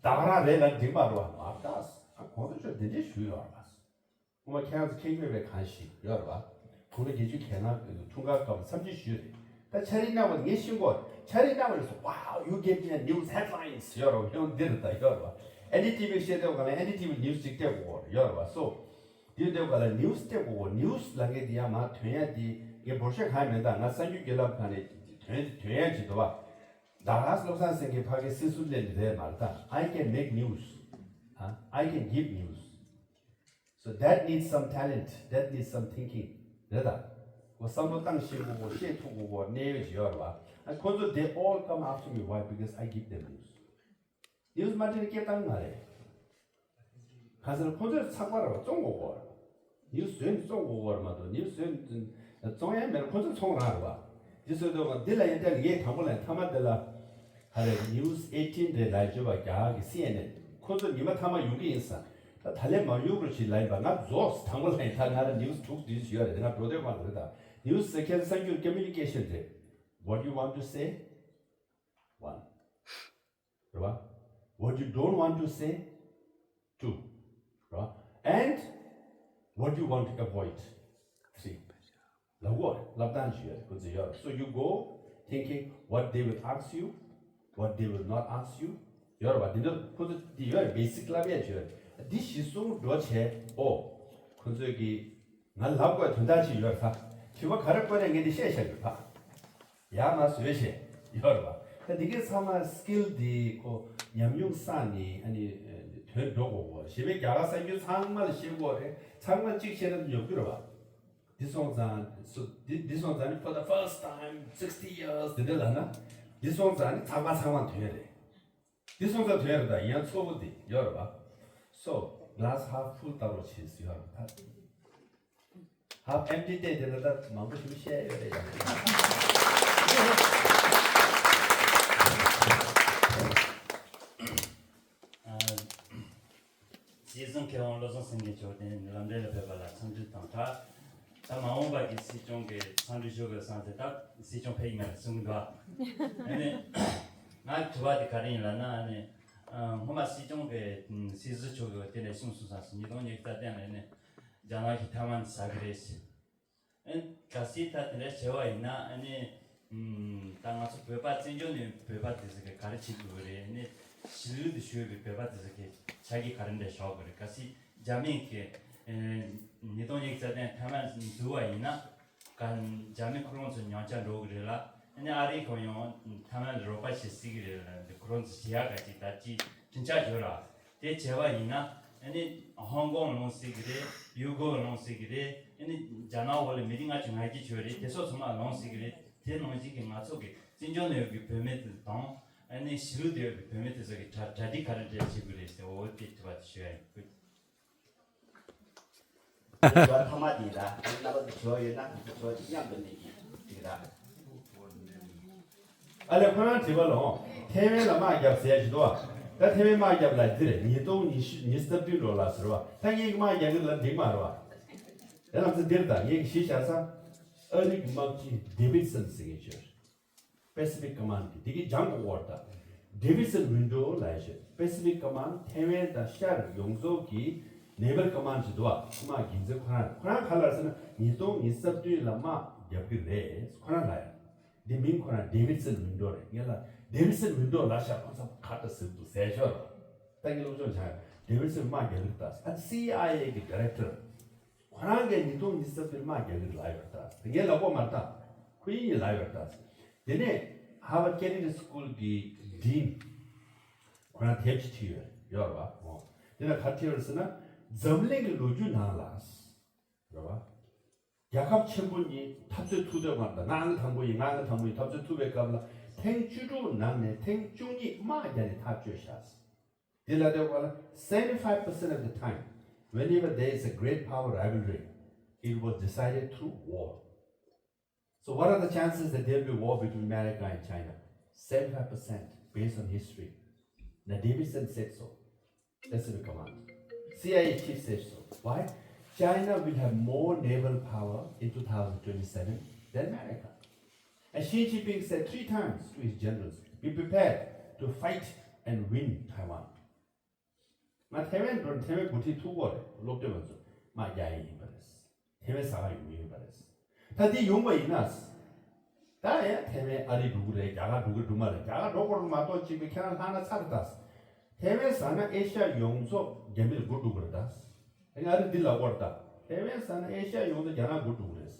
ད་ག་རང་རེད་ལབ་འགྲིག་མ་རེད་བ། མ་ད། ཨ། གོང་ས་མཆོག་འདི་འདྲས་ཞུས་ཡོད་རེད་བ། ཁོ་མ་ཁྱེད་རང་ཚོ་མཁྱེན་དགོས་པའི་གང་ཞིག་ཡོད་རེད་བ། ཁོང་ཚོ་བརྒྱད་ཅུ་གྱ་ལྔ་འཁྲུངས་སྐར་སྐབས་མཚམས་སྦྱོར་ཞུས་རེད། ད་ཕྱག་བྲིས་གནང་བ་ངས་ཤེས་ཀྱི་ཡོད་རེད། ཕྱག་བྲིས་གནང་བ་རེད་སོ། Wow, you gave me a news headlines ཡོད་རེད་བ། ཡང་འདི་རེད་ད། ཡོད་རེད་བ། N D T V བཤད་དུས་སྒང་ལ་N D T V news གཅིག་སྤྲད་དགོས་ཡོད་རེད་བ། སོ། དེ་དུས་སྒང་ལ་news སྤྲད་དགོས། News ལབ་མཁན་དེ་ཡང་མ་དོན་ཡ་དེ་ངས་འབོར་ཤོག་གང་ཡང་མེད་ད། ང་གསར་འགྱུར་བརྒྱུད་ལམ་ཁག་ནས་དོན་དོན་ཡ་ཅིག་འདུག་བ། ད་ག་སེ་བློ་བཟང་སེང་གེ་ཕ་གི་སྲིད་ཟུར་སླེབས་ནི་རེད་མ་རེད་ད། I can make news. ཨ། I can give news. So that needs some talent, that needs some thinking རེད་ད། ཁོ་བསམ་བློ་བཏང་ཤེས་དགོས་གོ། བཤད་ཐུབ་དགོས་གོ། གནད་ཡོད་ཅིག་ཡོད་རེད་བ། ཨ། ཁོ་ཚོ་they all come after me. Why? Because I give them news. News མ་སྤྲད་ན་སྐད་བཏང་མ་རེད། གང་ཟེར་ན་ཁོ་ཚོས་ཚགས་པར་བཙོང་དགོས་གོ། News བཟོས་ནས་བཙོང་དགོས་གོ་མ་གཏོགས། News བཟོས་ནས་བཙོང་ཡ་མེད། ཁོ་ཚོ་ཚོང་རག་རེད་བ། འདི་བཟོས་དུས་སྒང་འདི་ལ་ཡང་བལྟས་ལ། ངས་དང་པོ་ལ་ཡང་མཐའ་མ་འདི་ལ་ག་རེ་News eighteen རེད་ལབ་ཡོད་པ། རྒྱ་གར་གྱི་C N N། ཁོ་ཚོ་ཉི་མ་མཐའ་མ་ཡོང་གི་ཡིན་ས། ད་ད་ལན་མ་ཡོང་རོགས་བྱེད་ལབ་ཡིན་པ། ང་རྫོགས། དང་པོ་ལ་ཡིན་ད། ང་ལ་news དྲུག་བདུན་ཞིག་ཡོད་རེད། ང་འགྲོ་དུས་སྒང་ལ་རེད་ད། News ཟེར་མཁན་གསར་འགྱུར་communication རེད། What you want to say? One. རེད་བ། What you don't want to say? Two. རེད་བ། And what you want to avoid? Three. ལབ་དགོས་རེད། ལབ་སྟངས་ཅིག་ཡོད་རེད། ཁོ་ཚོ་ཡོད་རེད། So you go thinking what they will ask you, what they will not ask you. ཡོད་རེད་བ། འདི་འདྲ་ཁོ་ཚོ་འདི་ཡོད་རེད། basic ལབ་ཡ་ཅིག་ཡོད་རེད། འདི་གཞི་བཟུང་འགྲོ་བྱས། ཨོ། ཁོ་ཚོས་ཀྱི་ང་ལབ་དགོས་དོན་དག་ཅིག་ཡོད་རེད་ད། དྲི་བ་ག་རེ་བཀོད་ནའི་ངས་འདི་བཤད་བཞག་ཡོད་ད། ཡར་མར་བཟོས་བྱས་ཡོད་རེད་བ། ད་འདི་གའི་ཚང་མ་skill འདི་ཁོ་ཉམས་མྱོང་བསགས་ནས། ཨ་ནི། ཨ། བོད་འགྲོ་དགོས་གོ། གཞན་པའི་རྒྱ་གར་གསར་འགྱུར་ཚང་མ་ལ་ཤེས་དགོས་རེད། ཚང་མ་གཅིག་བཤད་ན་ཉོབ་རྒྱུ་རེད་བ། འདི་སོང་ཙང་སུ་འདི་འདི་སོང་ཙང་ནི་for the first time sixty years དེ་འདྲ་ལབ་ན། འདི་སོང་ཙང་ནི་ཚང་མ་ཚང་མ་དོན་རེད། འདི་སོང་ཙང་དོན་རེད། ད་ཡང་ཚོགས་པ་འདི་ཡོད་རེད་བ། So glass half full ལྟ་རོགས་བྱེད་ཟེར་ཡོད་རེད་བ། Half empty དེ་དེ་ལ་ད་མང་པོ་ཞིག་བཤད་ཡོད་རེད་ཡ། སྲིད་སྐྱོང་མཁས་དབང་བློ་བཟང་སེང་གེ་མཆོག་དེ་ནི་ལམ་འབྲས་ལ་ཕེབས་པ་ལ་འཚམས་འདྲི་དང་སྦྲགས། ད་མ་འོངས་པ་གི་སྲིད་སྐྱོང་གི་འཚམས་འདྲི་ཞུ་དགོས་བསམ་སྟེ། ད་སྲིད་སྐྱོང་ཕེབས་ཡིན་ན་གསུང་གི་འདུག་ཨ་ནི་ང་དྲི་བ་དེ་ག་རེ་ཡིན་ལབ་ན། ཨ་ནི་སྔོན་མ་སྲིད་སྐྱོང་གི་སྲིད་ཟུར་མཆོག་གིས་དེ་ནས་གསུངས་སོང་ཙང་། ཉིས་སྟོང་ཉི་ཤུ་རྩ་བདུན་ལ་ནི་རྒྱ་ནག་གིས་ཐའེ་ཝན་ཟ་གི་རེད། ཨ་ནི་གལ་སྲིད་ད་དེ་འདྲ་བྱས་པ་ཡིན་ན། ཨ་ནི་ད་ང་ཚོ་བོད་པ་བཙན་བྱོལ་ནས་བོད་པ་དེ་ཚོ་གིས་ག་རེ་བྱེད་དགོས་ཀྱི་རེད། ཨ་ནི་གཞིས་ལུས་དུ་བཞུགས་པའི་བོད་པ་དེ་ཚོ་གིས་བྱ་གི་ག་རེ་འདྲ་བཞག་དགོས་རེད། གལ་སྲིད་རྒྱ་མི་གིས་ཨ་ཉིས་སྟོང་ཉི་ཤུ་རྩ་བདུན་ཐའེ་ཝན་འཛུལ་བ་ཡིན་ན། ག་རྒྱ་མི་ཁོ་རང་ཚོ་ཉམས་ཆག་འགྲོ་གི་རེད་ལ། ཨ་ནི་ཨ་རི་ཁོ་ཡང་ཐའེ་ཝན་ལ་རོགས་པ་བྱེད་སྲིད་གི་རེད་ལ། འདི་ཁོ་རང་ཚོ་བྱེད་ཡག་ག་ཅིག་ད་ཅིག་གྲུབ་འཆར་ཡོད་ར། དེ་བྱས་པ་ཡིན་ན། ཨ་ནི་ཧོང་ཀོང་ལོངས་སྲིད་གི་རེད། ཡུ་གུར་ལོངས་སྲིད་གི་རེད། ཨ་ནི་རྒྱ་ནག་འོག་ལ་མི་རིགས་ལྔ་བཅུ་ང་བརྒྱད་ཡོད་རེད། དེ་ཚོ་ཚང་མ་ལོངས་སྲིད་གི་རེད། དེ་ནང་བཞིན་གྱི་ང་ཚོ་གི་བཙན་བྱོལ་ནང་ཡོད་པའི་བོད་མི་དེ་དང་། ཨ་ནི་གཞིས་ལུས་དུ་ཡོད་པའི་བོད་མི་དེ་ཚོ་གི་གྲ་གྲ་སྒྲིག་ག་རེ་འདྲ་བྱེད་དགོས་རེད་ཟེར། འོ་དེ་དྲི་བ་དེ་ཞུ་ཡ་ཡིན། དྲི་བ་ཐ་མ་དེ་ལ་རྣམ་པ་ཚོ་དྲི་བ་ཡོད་ན། དྲི་བ་མཉམ་དུ་གླེང་གི་འདུག་ད། ཨ་ལས། ཁོ་རང་དྲིས་པ་ལ། ཐའེ་ཝན་ལ་དམག་བརྒྱབ་ཟེར་ཞིག་འདུག་བ། ད་ཐའེ་ཝན་དམག་བརྒྱབ་ལ་འདིར་ཉིས་སྟོང་ཉི་ཤུ་ཉི་ཤུ་རྩ་བདུན་ལོ་ལ་ཟེར་བ། ད་ངས་དམག་རྒྱག་གི་ལ་འགྲིག་མ་རེད་བ། ད་ལམ་སང་འདིར་ད་ངས་གཞི་བཞག་ས་ཨ་རིའི་དམག་སྤྱི་ཌེ་བིད་སན་ཟེར་མཁན་ཅིག་ཡོད་རེད། Pacific Command གི་དེ་གི་ལྗང་གུ་འོར་ད། Davidson Window ལབ་ཡ་ཞིག Pacific Command ཐའེ་ཝན་དང་ཤར་ཡོངས་རྫོགས་ཀྱི་Naval Command ཅིག་འདུག་བ། དམག་འགན་འཛིན་ཁོ་རང་། ཁོ་རང་ག་ལ་ཟེར་ན་ཉིས་སྟོང་ཉི་ཤུ་རྩ་བདུན་ལ་དམག་རྒྱབ་ཀྱི་རེད་ཁོ་རང་ལབ་ཡ། འདི་མིང་ཁོ་རང་Davidson Window རེད། ངས་ལ་Davidson Window ལབ་ཤག་ཁོ་ཚོ་ག་འདྲ་ཟེར་འདུག་ཟེར་ཤོར། ད་ངས་སློབ་སྦྱོང་བྱ་ཡ། Davidson དམག་རྒྱབ་ཀྱི་རེད་ད། ཨ་ནི་སི་ཨའི་ཨེ་གི་ཌི་རེག་ཊར་ཁོ་རང་གིས་ཉིས་སྟོང་ཉི་ཤུ་རྩ་བདུན་དམག་རྒྱག་གི་རེད་ལབ་ཡོད་ད། ངས་ལབ་དགོས་མ་རེད་ད། ཁོ་ཡིན་ཡིན་ལབ་ཡོད་ད། དེ་ནས་Harvard Kennedy School གི་ཌིན་ཁོ་རང་དེབ་ཅིག་བྲིས་ཡོད་ཡོད་རེད་བ། འོ། དེ་ན་ག་རེ་བྲིས་ཡོད་རེད་ཟེར་ན། འཛམ་གླིང་གི་ལོ་རྒྱུས་ནང་ལ། རེད་བ། རྒྱལ་ཁབ་ཆེན་པོ་གཉིས་འཐབ་རྩོད་ཐུག་དུས་མ་རེད་ད། ང་ང་དང་པོ་ཡིན། ང་ང་དང་པོ་ཡིན། འཐབ་རྩོད་ཐུག་པའི་སྐབས་ལ་ཐེངས་བཅུ་དྲུག་ནང་ནས་ཐེངས་བཅུ་གཉིས་དམག་རྒྱག་ནས་ཐག་གཅོད་བཞག་དེ་ལ་དེ་བ་ལ་seventy five percent of the time, whenever there is a great power rivalry, it was decided through war. So what are the chances that there will be war between America and China? Seventy five percent based on history. Now Davidson said so. That's the command. C I A chief said so. Why? China will have more naval power in two thousand twenty-seven than America. And Xi Jinping said three times to his generals, be prepared to fight and win Taiwan. ང་ཐའེ་ཝན་འགྲོ་ནས་ཐའེ་ཝན་འགོ་ཁྲིད་ཐུག་གོ་རེད། སློབ་གྲྭའི་བ་ཚོ་དམག་རྒྱག་ཡས་ཡིན་པ་རེད། ཐའེ་ཝན་ཟ་ག་ཡོང་གི་ཡོད་པ་རེད། ད་འདི་ཡོང་པ་ཡིན་ན། ད་ཡང་ཐའེ་ཝན་ཨ་རི་འགྲོ་གི་རེད། རྒྱ་གར་འགྲོ་གི་འགྲོ་མ་རེད། རྒྱ་གར་འགྲོ་དགོས་རེད་མ་གཏོགས་གཅིག་པའི་ཁྱེད་རང་ལྷག་ན་ཚར་ད། ཐའེ་ཝན་ཟ་ན་ཨེ་ཤ་ཡ་ཡོངས་རྫོགས་རྒྱ་མིར་འགོ་འགྲོ་གི་རེད་ད། ཨ་རི་འདི་ལབ་གོ་རེད་ད། ཐའེ་ཝན་ཟ་ན་ཨེ་ཤ་ཡ་ཡོངས་རྫོགས་རྒྱ་ནག་འགོ་འགྲོ་གི་རེད།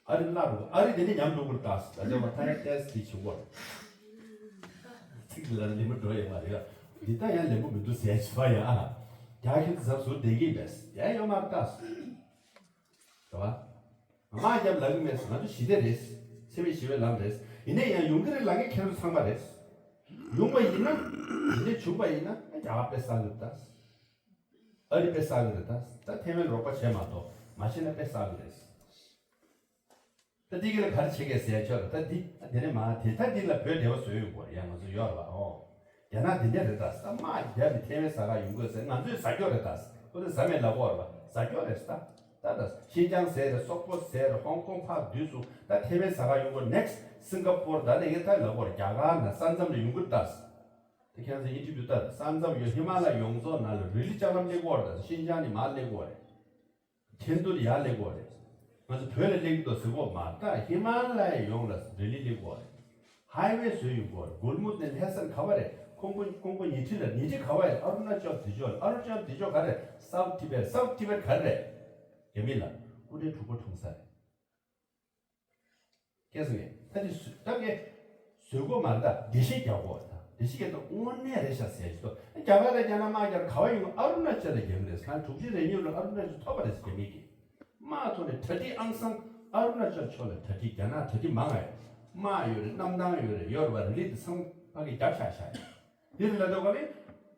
ཨ་རི་བརླག་འགྲོ། ཨ་རི་དེ་ནས་ཉམས་འགྲོ་གི་རེད་ད། ད་ལྟ་བ་ཐ་ཡ་ཏེས་དེ་བྱེད་གོ་རེད། ཚིག་ལ་ལེན་པོ་འགྲོ་ཡོད་མ་རེད། འདི་ལྟ་ཡང་ལེན་པོ་མི་འདུག་ཟེར་བྱས་པ་ཡ། རྒྱ་ཁྱོད་ཚོ་ཟབ་ཟུར་བསྡད་ཀྱི་མེད་ཡ། ཡོད་མ་རེད་ད། རེད་བ། དམག་རྒྱབ་ལབ་ཀྱི་མེད། ང་ཚོ་ཞི་བདེ་རེད། འཚེ་མེད་ཞི་བའི་ལམ་རེད། ཡིན་ནའི་ཡང་ཡོང་གི་རེད་ལབ་མཁན་ཁྱེད་ཚོ་ཚང་མ་རེད། ཡོང་པ་ཡིན་ན། ཡིན་ནའི་བྱུང་པ་ཡིན་ན་རྒྱ་གར་དཔེ་བསགས་ཀྱི་རེད་ད། ཨ་རི་དཔེ་བསགས་ཀྱི་རེད་ད། ད་ཐའེ་ཝན་རོགས་པ་བྱས་མ་གཏོགས་མ་བྱས་ན་དཔེ་བསགས་ཀྱི་རེད། ད་འདི་གི་ལ་ག་རེ་བྱེད་མཁན་ཟེར་ཆོག་ལ། ད་འདི་ཨ་དེ་ནས་མ་དེ་ད་འདི་ལ་བོད་འབྲེལ་བ་བཟོས་ཡོང་གི་རེད། ཡང་ང་ཚོ་ཡོད་རེད་བ། ཨོ། རྒྱ་ནག་འདི་འདྲ་རེད་ད། ད་དམག་རྒྱབ་ནས་ཐའེ་ཝན་ཟ་ག་ཡོང་དགོས་ཟེར། ང་ཚོས་ཟ་རྒྱུ་རེད་ད། ཁོ་ཚོས་ཟ་མེད་ལབ་ཀྱི་ཡོད་རེད་བ། ཟ་རྒྱུ་རེད་ད། ད་ད་ཤིན་ཅང་ཟེར་རེད། སོག་པོ་ཟེར་རེད། ཧོང་ཀོང་ཕར་བསྡུས་སོང་། ད་ཐའེ་ཝན་ཟ་ག་ཡོང་དགོས། ནེག་སི་སིང་ག་པོར། ད་ནས་ངས་ད་ལབ་ཀྱི་ཡོད་རེད། རྒྱ་གར་ནས་ས་མཚམས་ནས་ཡོང་གི་རེད་ད། དེ་ཁྱེད་ཚོས་ཡིན་གཅིག་པུ་ལྟ། ས་མཚམས་ཡོད། ཧི་མ་ལ་ཡ་ཡོངས་རྫོགས་ནང་ལ་རི་ལི་ལྕགས་ལམ་སླེབས་ཀྱི་ཡོད་རེད། ཤིན་ཅང་ནས་མར་སླེབས་ཀྱི་ཡོད་རེད། ཁྲིན་ཏུར་ཡར་སླེབས་ཀྱི་ཡོད་རེད། ང་ཚོ་བོད་ལ་སླེབས་ཀྱི་འདུག་ཟེར་གྱི་ཡོད་མ་རེད། ད་ཧི་མ་ལ་ཡ་ཡོངས་ལ་རི་ལི་སླེབས་ཀྱི་ཡོད་རེད། ཧའི་ཝེ་བཟོས་ཡོང་གི་ཡོད་རེད། གུར་མུད་ནས་ལྷ་ས་ག་པར་རེད། ཁོང་ཁོང་ཁོང་ཁོང་ཉེ་ཁྲི་ལ། ཉེ་ཁྲི་ག་པར་རེད། ཨ་རུ་ན་ཅལ་འདི་ཕྱོགས་ལ། ཨ་རུ་ན་ཅལ་འདི་ཕྱོགས་ག་རེད། སའུ་ཐི་བེད། སའུ་ཐི་བེད་ག་རེ་རེད། རྒྱ་མི་ལ་སྐུ་ཕྲེང་དྲུག་པ་འཁྲུངས་ས་རེད། སྐད་སོང་ངས། ད་འདི་བཟོ་ད་ངས་བཟོས་གྱི་ཡོད་མ་རེད་ད། འགྲེལ་བཤད་རྒྱག་དགོས་རེད་ད། རེ་ཞིག་གི་དོན་དངོས་གནས་རེད་ཤག་ཟེར་ཞིག་ཏོ། རྒྱ་གར་དང་རྒྱ་ནག་དམག་རྒྱག་ག་བ་ཡོང་ཨ་རུ་ན་ཅལ་ལ་རྒྱག་གི་རེད། ཁ་དྲུག་ཅུ་རེ་གཉིས་ལོ་ཨ་རུ་ན་ཅལ་ཐོབ་པ་རེད་རྒྱ་མི་གི། དམག་ཐོག་ནས་གྲ་སྒྲིག་ཨང་སང་ཨ་རུ་ན་ཅལ་ཕྱོགས་ལ་གྲ་སྒྲིག་རྒྱ་ནག་གྲ་སྒྲིག་མང་ང་ཡོད། དམག་ཡོད་རེད། གནམ་ཐང་ཡོད་རེད། ཡོད་རེད་བ། རི་ལི་དེ་ཚང་ཕ་གི་རྒྱབ་ཆག་ཤག་ཡོད། དེ་རེད་ལ་དོ་ག་ལེ་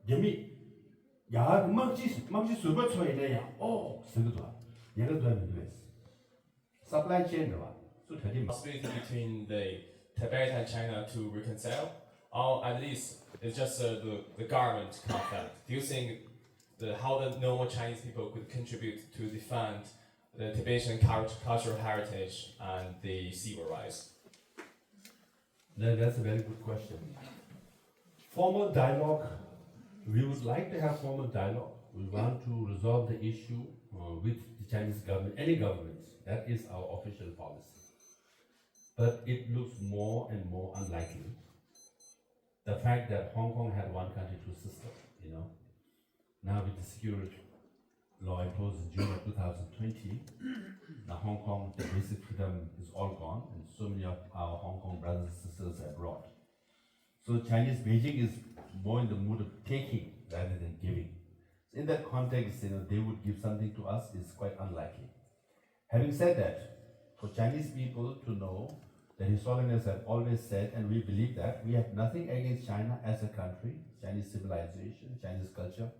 རྒྱ་མི་ཡ་དམག་སྤྱི་དམག་སྤྱི་ཟུར་པ་ཚོ་ཡིན་ན་ཡང་ཨོ་ཟེར་གི་འདུག་ཨ། ཉན་གི་འདུག་ཨ་མི་འདུག་ཨེ། Supply chain རེད་བ། སུ་གྲ་སྒྲིག་མ། Possibility between the Tibet and China to reconcile, or at least it's just uh, the, the government conflict. Do you think the, how the normal Chinese people could contribute to defend the Tibetan cult- cultural heritage and the civil rights? That, that's a very good question. Formal dialogue, we would like to have formal dialogue. We want to resolve the issue uh, with the Chinese government, any government. That is our official policy. But it looks more and more unlikely. The fact that Hong Kong had one country, two system, you know, now with the security law imposed in June of two thousand twenty, now Hong Kong, the basic freedom is all gone, and so many of our Hong Kong brothers and sisters abroad. So Chinese Beijing is more in the mood of taking rather than giving. In that context, you know, they would give something to us is quite unlikely. Having said that, for Chinese people to know that His Holiness have always said, and we believe that, we have nothing against China as a country, Chinese civilization, Chinese culture.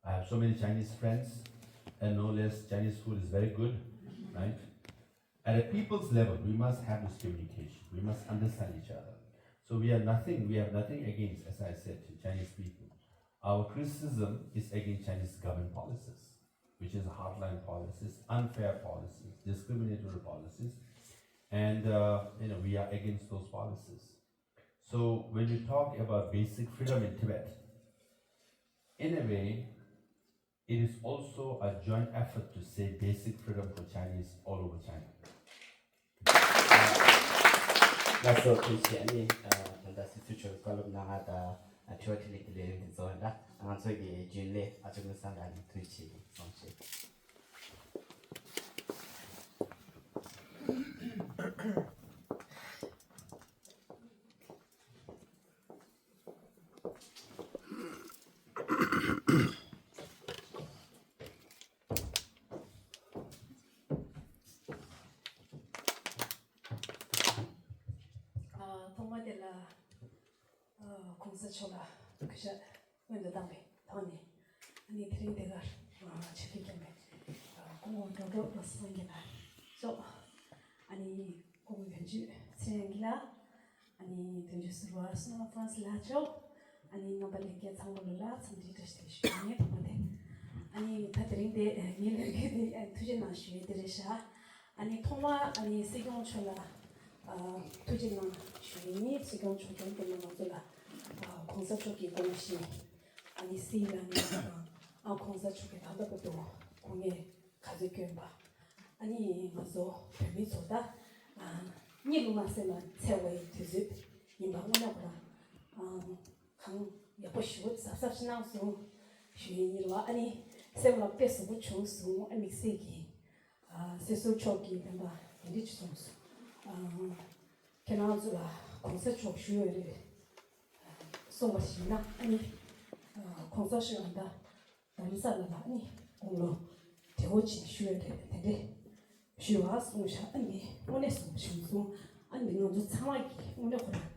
I have so many Chinese friends, and no less Chinese food is very good, right? At a people's level, we must have this communication. We must understand each other. So we are nothing, we have nothing against, as I said, Chinese people. Our criticism is against Chinese government policies, which is hardline policies, unfair policies, discriminatory policies, and uh, you know we are against those policies. So when we talk about basic freedom in Tibet, in a way, it is also a joint effort to say basic freedom for Chinese all over China. ལགས་སོ་ཐུགས་རྗེ་ཆེ། ཨ་ནི་ད་ལྟ་སྲིད་ཟུར་མཆོག་བཀའ་སློབ་གནང་བ་དང་དྲི་བ་དྲིས་ལན་གྱི་ལས་རིམ་འདི་རྫོགས་ཡིན་ལ། ང་ཚོ་གི་རྒྱུན་ལས་ཨ་ཅོ་ངོས་སང་ལགས་ནས་ཐུགས་རྗེ་ཆེ་གསུངས་ཤིག་ཐོག་མ་དེ་ལ་གོང་ས་མཆོག་ལ་གུས་ཞབས་སྔོན་དུ་བཏང་བའི་ཐོག་ནས། ཨ་ནི་དེ་རིང་འདི་གར་ཆིབས་བསྒྱུར་བསྐྱངས་པའི་སྐུ་ངོ་ཌོག་ཊར་བློ་བཟང་སེང་གེ་ལགས་མཆོག་ཨ་ནི་སྐུ་ངོ་དོན་གཅོད་ཚེ་རིང་སྐྱིད་ལགས། ཨ་ནི་དོན་གཅོད་ཟུར་པ་བསོད་ནམས་ཧྥ་རན་སི་ལགས་མཆོག་ཨ་ནི་རྣམ་པ་ལྷན་རྒྱས་ཚང་མ་ལོ་ལ་འཚམས་འདྲི་བཀྲ་ཤིས་བདེ་ལེགས་ཞུ་ཡ་ཡིན། ཐོག་མ་དེ་ཨ་ནི་ད་དེ་རིང་དེ་ངའི་ལས་འགན་དེ་ཐུགས་རྗེ་གནང་ཞུ་ཡས་དེ་རེད་ཤག་ཨ་ནི་ཐོག་མ་ཨ་ནི་སྲིད་སྐྱོང་མཆོག་ལ་ཨ་ཐུགས་རྗེ་གནང་ཞུ་ཡས་ཡིན། སྲིད་སྐྱོང་མཆོག་སྐྱོང་དེ་ནས་ང་ཚོ་ལ་ཨ་གོང་ས་མཆོག་གི་དགོངས་གཞི་ཨ་ནི་སྲིད་ལ་ནི་ཨ་གོང་ས་མཆོག་གི་ད་ལྟ་བར་དུ་དགོངས་ངེས་ག་ཚོད་བསྐྱོན་པ། ཨ་ནི་ང་ཚོ་བོད་མི་ཚོ་ད་ཨ་གཉིད་ལོག་མ་སད་ན་འཚེ་བའི་དུས་ཚོད་ཡིན་པ་དངོས་གནས་ཁོ་རང་ཨ་གང་ཡག་པོ་ཞེ་པོ་གཟབ་གཟབ་ཞིག་གནང་སོང་ཞུ་ཡས་ཡིན་རེད་བ། ཨ་ནི་སེམས་ལ་དཔེ་བཟང་པོ་བྱུང་སོང་། ཨ་དམིགས་བསལ་གྱི་ཨ་སྲིད་ཟུར་མཆོག་གིས་བདེན་པ་དེ་འདྲ་ཅིག་གསུངས་སོང་། ཨ་ཁྱེད་རང་ཚོ་ལ་གོང་ས་མཆོག་ཞུ་ཡོད་རེད་གསུངས་པ་ཞིག་ན། ཨ་ནི་ཨ་གོང་ས་མཆོག་ད་རྡ་རམ་ས་ལ་ལ་ཨ་ནི་དགུང་ལོ་བགྲེས་པོ་ཅིག་ཞུ་ཡོད་རེད། དེ་འདྲས་ཞུ་བ་གསུངས་ཤག་ཨ་ནི་དངོས་གནས་གསུངས་བྱུང་སོང་། ཨ་ནི་ང་ཚོ་ཚང་མ་གིས་དངོས་གནས་ཁོ་རང་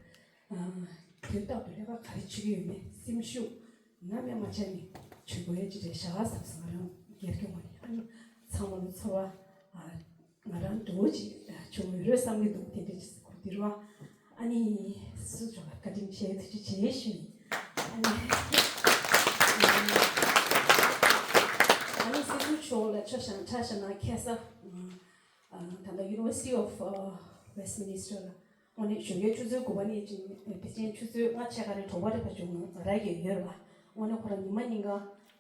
ཨ་དུས་རྟག་ཏུ་ལས་ཀ་ག་རེ་བྱེད་ཀྱི་ཡོད་མེད་སེམས་ཤུགས་ནམ་ཡང་མ་ཆག་ནས་བྱེད་དགོས་ཡ་ཅིག་རེད་ཤག་བསམ་སོང་། ང་རང་སྒེར་གྱི་ངོས་ནས། ཨ་ནི་ཚང་མ་ལ་ཚོར་བ་ཨ་ང་རང་འདྲ་བོ་ཅིག་བྱུང་ཡོད་རེད་བསམ་གྱི་འདུག་དེ་འདྲ་ཅིག་གོ་དུས་རེད་བ། ཨ་ནི་སྲིད་ཟུར་མཆོག་ལ་བཀའ་དྲིན་ཆེ་ཐུགས་རྗེ་ཆེ་ཞུ་ཡིན། ཨ་ནི་ཨ་ནི་སྲིད་ཟུར་མཆོག་ལ་ཆ་བཞག་ཆ་བཞག་ན་ཁ་སང་ཨ་ད་ལྟ་University of uh, Westminster ལ་དངོས་གནས་ཞོགས་ཀས་ཆུ་ཚོད་དགུ་པ་ནས་ཅིག་ཕལ་ཆེར་ཆུ་ཚོད་ལྔ་ཕྱེད་ཀ་རེ་དྲོ་པ་རེ་ཕར་བྱུང་རག་གི་ཡོད་རེད་བ། དངོས་གནས་ཁོ་རང་ཉི་མ་ཉིན་གང་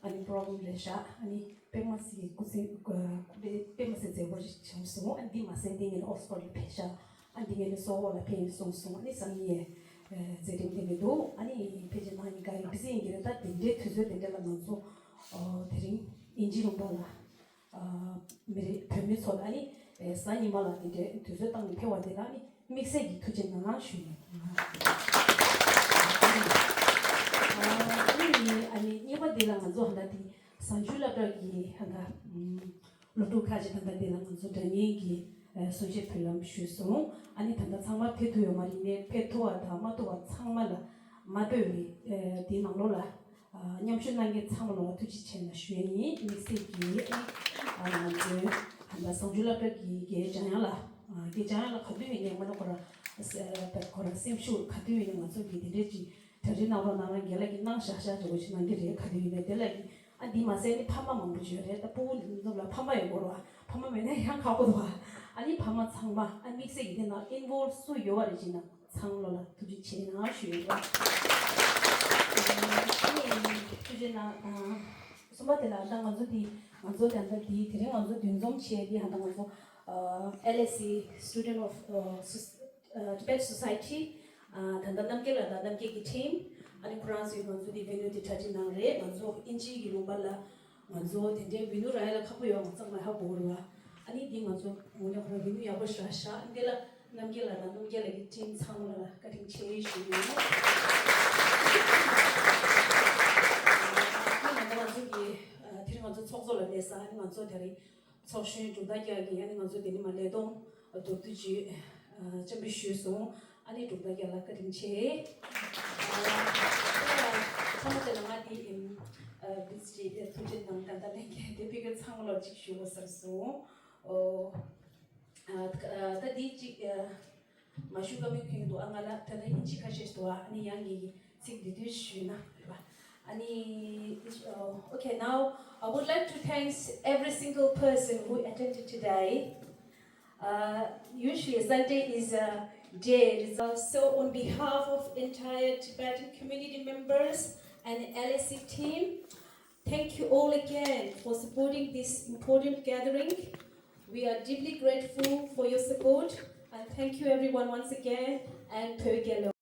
ཨ་ནི་པོ་རོ་གྷ་རམ་རེད་ཤག་ཨ་ནི་དཔེ་མ་སྲིད་སྐུ་ཚེ་སྐུ་ཚེ་དཔེ་མ་སྲིད་མཛེས་པོ་ཞིག་བྱུང་སོང་། ཨ་འདི་མ་ཟད་འདི་ངས་ནི་ཨོག་སི་ཕོར་ཌ་ལ་ཕེབས་ཤག་ཨ་འདི་ངས་ནི་སོ་ཝོ་ལ་ཕེབས་ཡིན་གསུངས་སོང་། ཨ་ནི་སང་ཉིན་ཡས་མཛད་རིམ་དེ་ནི་འདུག་ཨ་ནི་ཕལ་ཆེར་ནང་ཉིན་ག་ཡིན་བི་ཟི་ཡིན་གྱི་རེད། ད་དེ་འདྲའི་དུས་ཚོད་དེ་འདྲ་ལ་ང་ཚོ་དེ་རིང་དབྱིན་ཇི་ལུང་པ་ལ་མི་རིགས་བོད་མི་ཚོ་ལ་ཨ་ནི་གཟའ་ཉི་མ་ལ་དེ་འདྲའི་དུས་ཚོད་བཏང་ནས་ཕེབས་པ་དེ་ལ་ཨ་ནི། དམིགས་བསལ་གྱི་ཐུགས་རྗེ་གནང་ཞུ་ཡིན། བཟང་སྤྱོད་སློབ་གྲྭ་གི་ཧ་ད་སློབ་ཕྲུག་ཁག་ཅིག་ད་ལྟ་འདི་ལ་ང་ཚོ་དྲ་བརྙན་གྱི་གསུང་བཤད་ཕུལ་ལམ་ཞུས་སོང་། ཨ་ནི་ད་ལྟ་ཚང་མ་ཕེབས་ཐུབ་ཡོད་མ་རེད། ཡིན་ནའི་ཕེབས་ཐུབ་པ་དང་མ་ཐུབ་པ་ཚང་མ་ལ་མ་ལྟོས་པའི་དེའི་ནང་ལོགས་ལ་མཉམ་ཞུགས་གནང་མཁན་ཚང་མ་ལ་ཐུགས་རྗེ་ཆེ་ན་ཞུ་ཡ་ཡིན། དམིགས་བསལ་གྱིས་ང་ཚོའི་ད་ལྟ་བཟང་སྤྱོད་སློབ་གྲྭ་གི་དགེ་རྒན་འཇམ་དབྱངས་ལགས། དགེ་རྒན་འཇམ་དབྱངས་ལགས་ག་དུས་ཡིན་ནའི་དངོས་གནས་ཁོ་རང་ཁོ་རང་སེམས་ཤུགས་ག་དུས་ཡིན་ནའི་ང་ཚོ་གི་དེ་འདྲའི་ཅིག་གྲ་སྒྲིག་གནང་རོགས་གནང་རོགས། རྒན་ལགས་ཀྱིས་གནང་བཞག་བཞག་འདྲ་བོ་ཞིག་གནང་གི་རེད། ག་དུས་ཡིན་ནའི་དེ་ལ་ཡིན། ཨ་འདི་མ་ཟད་ནི་ཕ་མ་མང་པོ་ཅིག་ཡོད་རེད། ད་ཕྲུ་གུ་འཛོམས་ལ་ཕ་མ་ཡོད་དགོས་རེད་བ། ཕ་མ་མེད་ན་ཡང་ཁག་པོ་འདུག་བ། ཨ་ནི་ཕ་མ་ཚང་མ་ཨ་དམིགས་བསལ་གྱི་དེ་ནང་ཨིན་ཝོལ་སུ་ཡོད་པ་རེད་ཅིག་ན་ཚང་མ་ལ་ཐུགས་རྗེ་ཆེ་གནང་ཞུ་ཡོད་པ། ཨ་ནི་ཐུགས་རྗེ་གནང་། གསུམ་པ་དེ་ལ་ད་ང་ཚོ་འདི་ང་ཚོ་ད་ལྟ་འདི་དེ་རིང་ང་ཚོ་འདུ་འཛོམས་བྱས་འདི་ཧ་ད་ང་ཚོ་ཨ་LSC Student of ཨ་Sus- ཨ་Tibet Society ཨ་ད་ལྟ་རྣམ་རྒྱལ་ལགས་དང་རྣམ་རྒྱལ་གྱི་team ཨ་ནི་ཁོ་རང་ཚོས་ང་ཚོ་འདི་venue འདི་གྲ་སྒྲིག་གནང་རེད། ང་ཚོ་དབྱིན་ཇིའི་གི་ལུང་པ་ལ་ང་ཚོ་དེ་འདྲའི་venue རག་ཡ་ལ་ཁག་པོ་ཡོད། ང་ཚང་མ་ཧ་གོ་རེད་བ། ཨ་ནི་འདི་ང་ཚོ་ངོ་ནས་ཁོ་རང་venue ཡག་པོ་ཞིག་རག་ཤག་འདི་ལ་རྣམ་རྒྱལ་ལགས་དང་རྣམ་རྒྱལ་ལགས་ཀྱི་team ཚང་མ་ལ་བཀའ་དྲིན་ཆེ་ཞུ་ཡིན། ཨ་ནི་ང་ཚོ་ང་ཚོ་གི་ཨ་དེ་རིང་ང་ཚོ་ཚོགས་གཙོ་ལགས་སླེབས་སོང་། ཨ་ནི་ང་ཚོ་དེ་རིང་ཚོགས་གཞོན་འབྲུག་ཟླ་རྒྱལ་གྱིས་ཨ་ནི་ང་ཚོ་དེ་ནས་མར་ལས་གཏོང་མདོར་བསྡུས་ཅིག་ཨ་བཅར་འདྲི་ཞུས་སོང་། ཨ་ནི་འབྲུག་ཟླ་རྒྱལ་ལགས་བཀའ་དྲིན་ཆེ། ཨ་ཚང་མ་དེ་ལ་ང་དེ་ཨ་བིས་ཀྱི་ཐུགས་རྗེ་གནང་། ད་ལྟ་ལས་འགན་དེ་སྤེལ་མཁན་ཚང་མ་ལ་ཅིག་ཞུ་དགོས་ཟེར་སོང་། ཨོ། ཨ་ད་དེ་ཅིག་ཨ་མ་ཞུ་ཀ་མེད་མཁན་འདུག་ཨ་ང་ལ་ད་ལྟ་དབྱིན་ཇི་ཁ་ཤས་ཤིག་འདུག་ཨ་ནི་ཡང་ངེད་ཀྱི་ཚིག་འདི་དུས་ཞུས་ན་རེད་པ། ཨ་ནི་ཨོ་okay, now I would like to thanks every single person who attended today. Uh, usually Sunday is a day. So on behalf of entire Tibetan community members and LSC team, thank you all again for supporting this important gathering. We are deeply grateful for your support and thank you everyone once again and Pyoge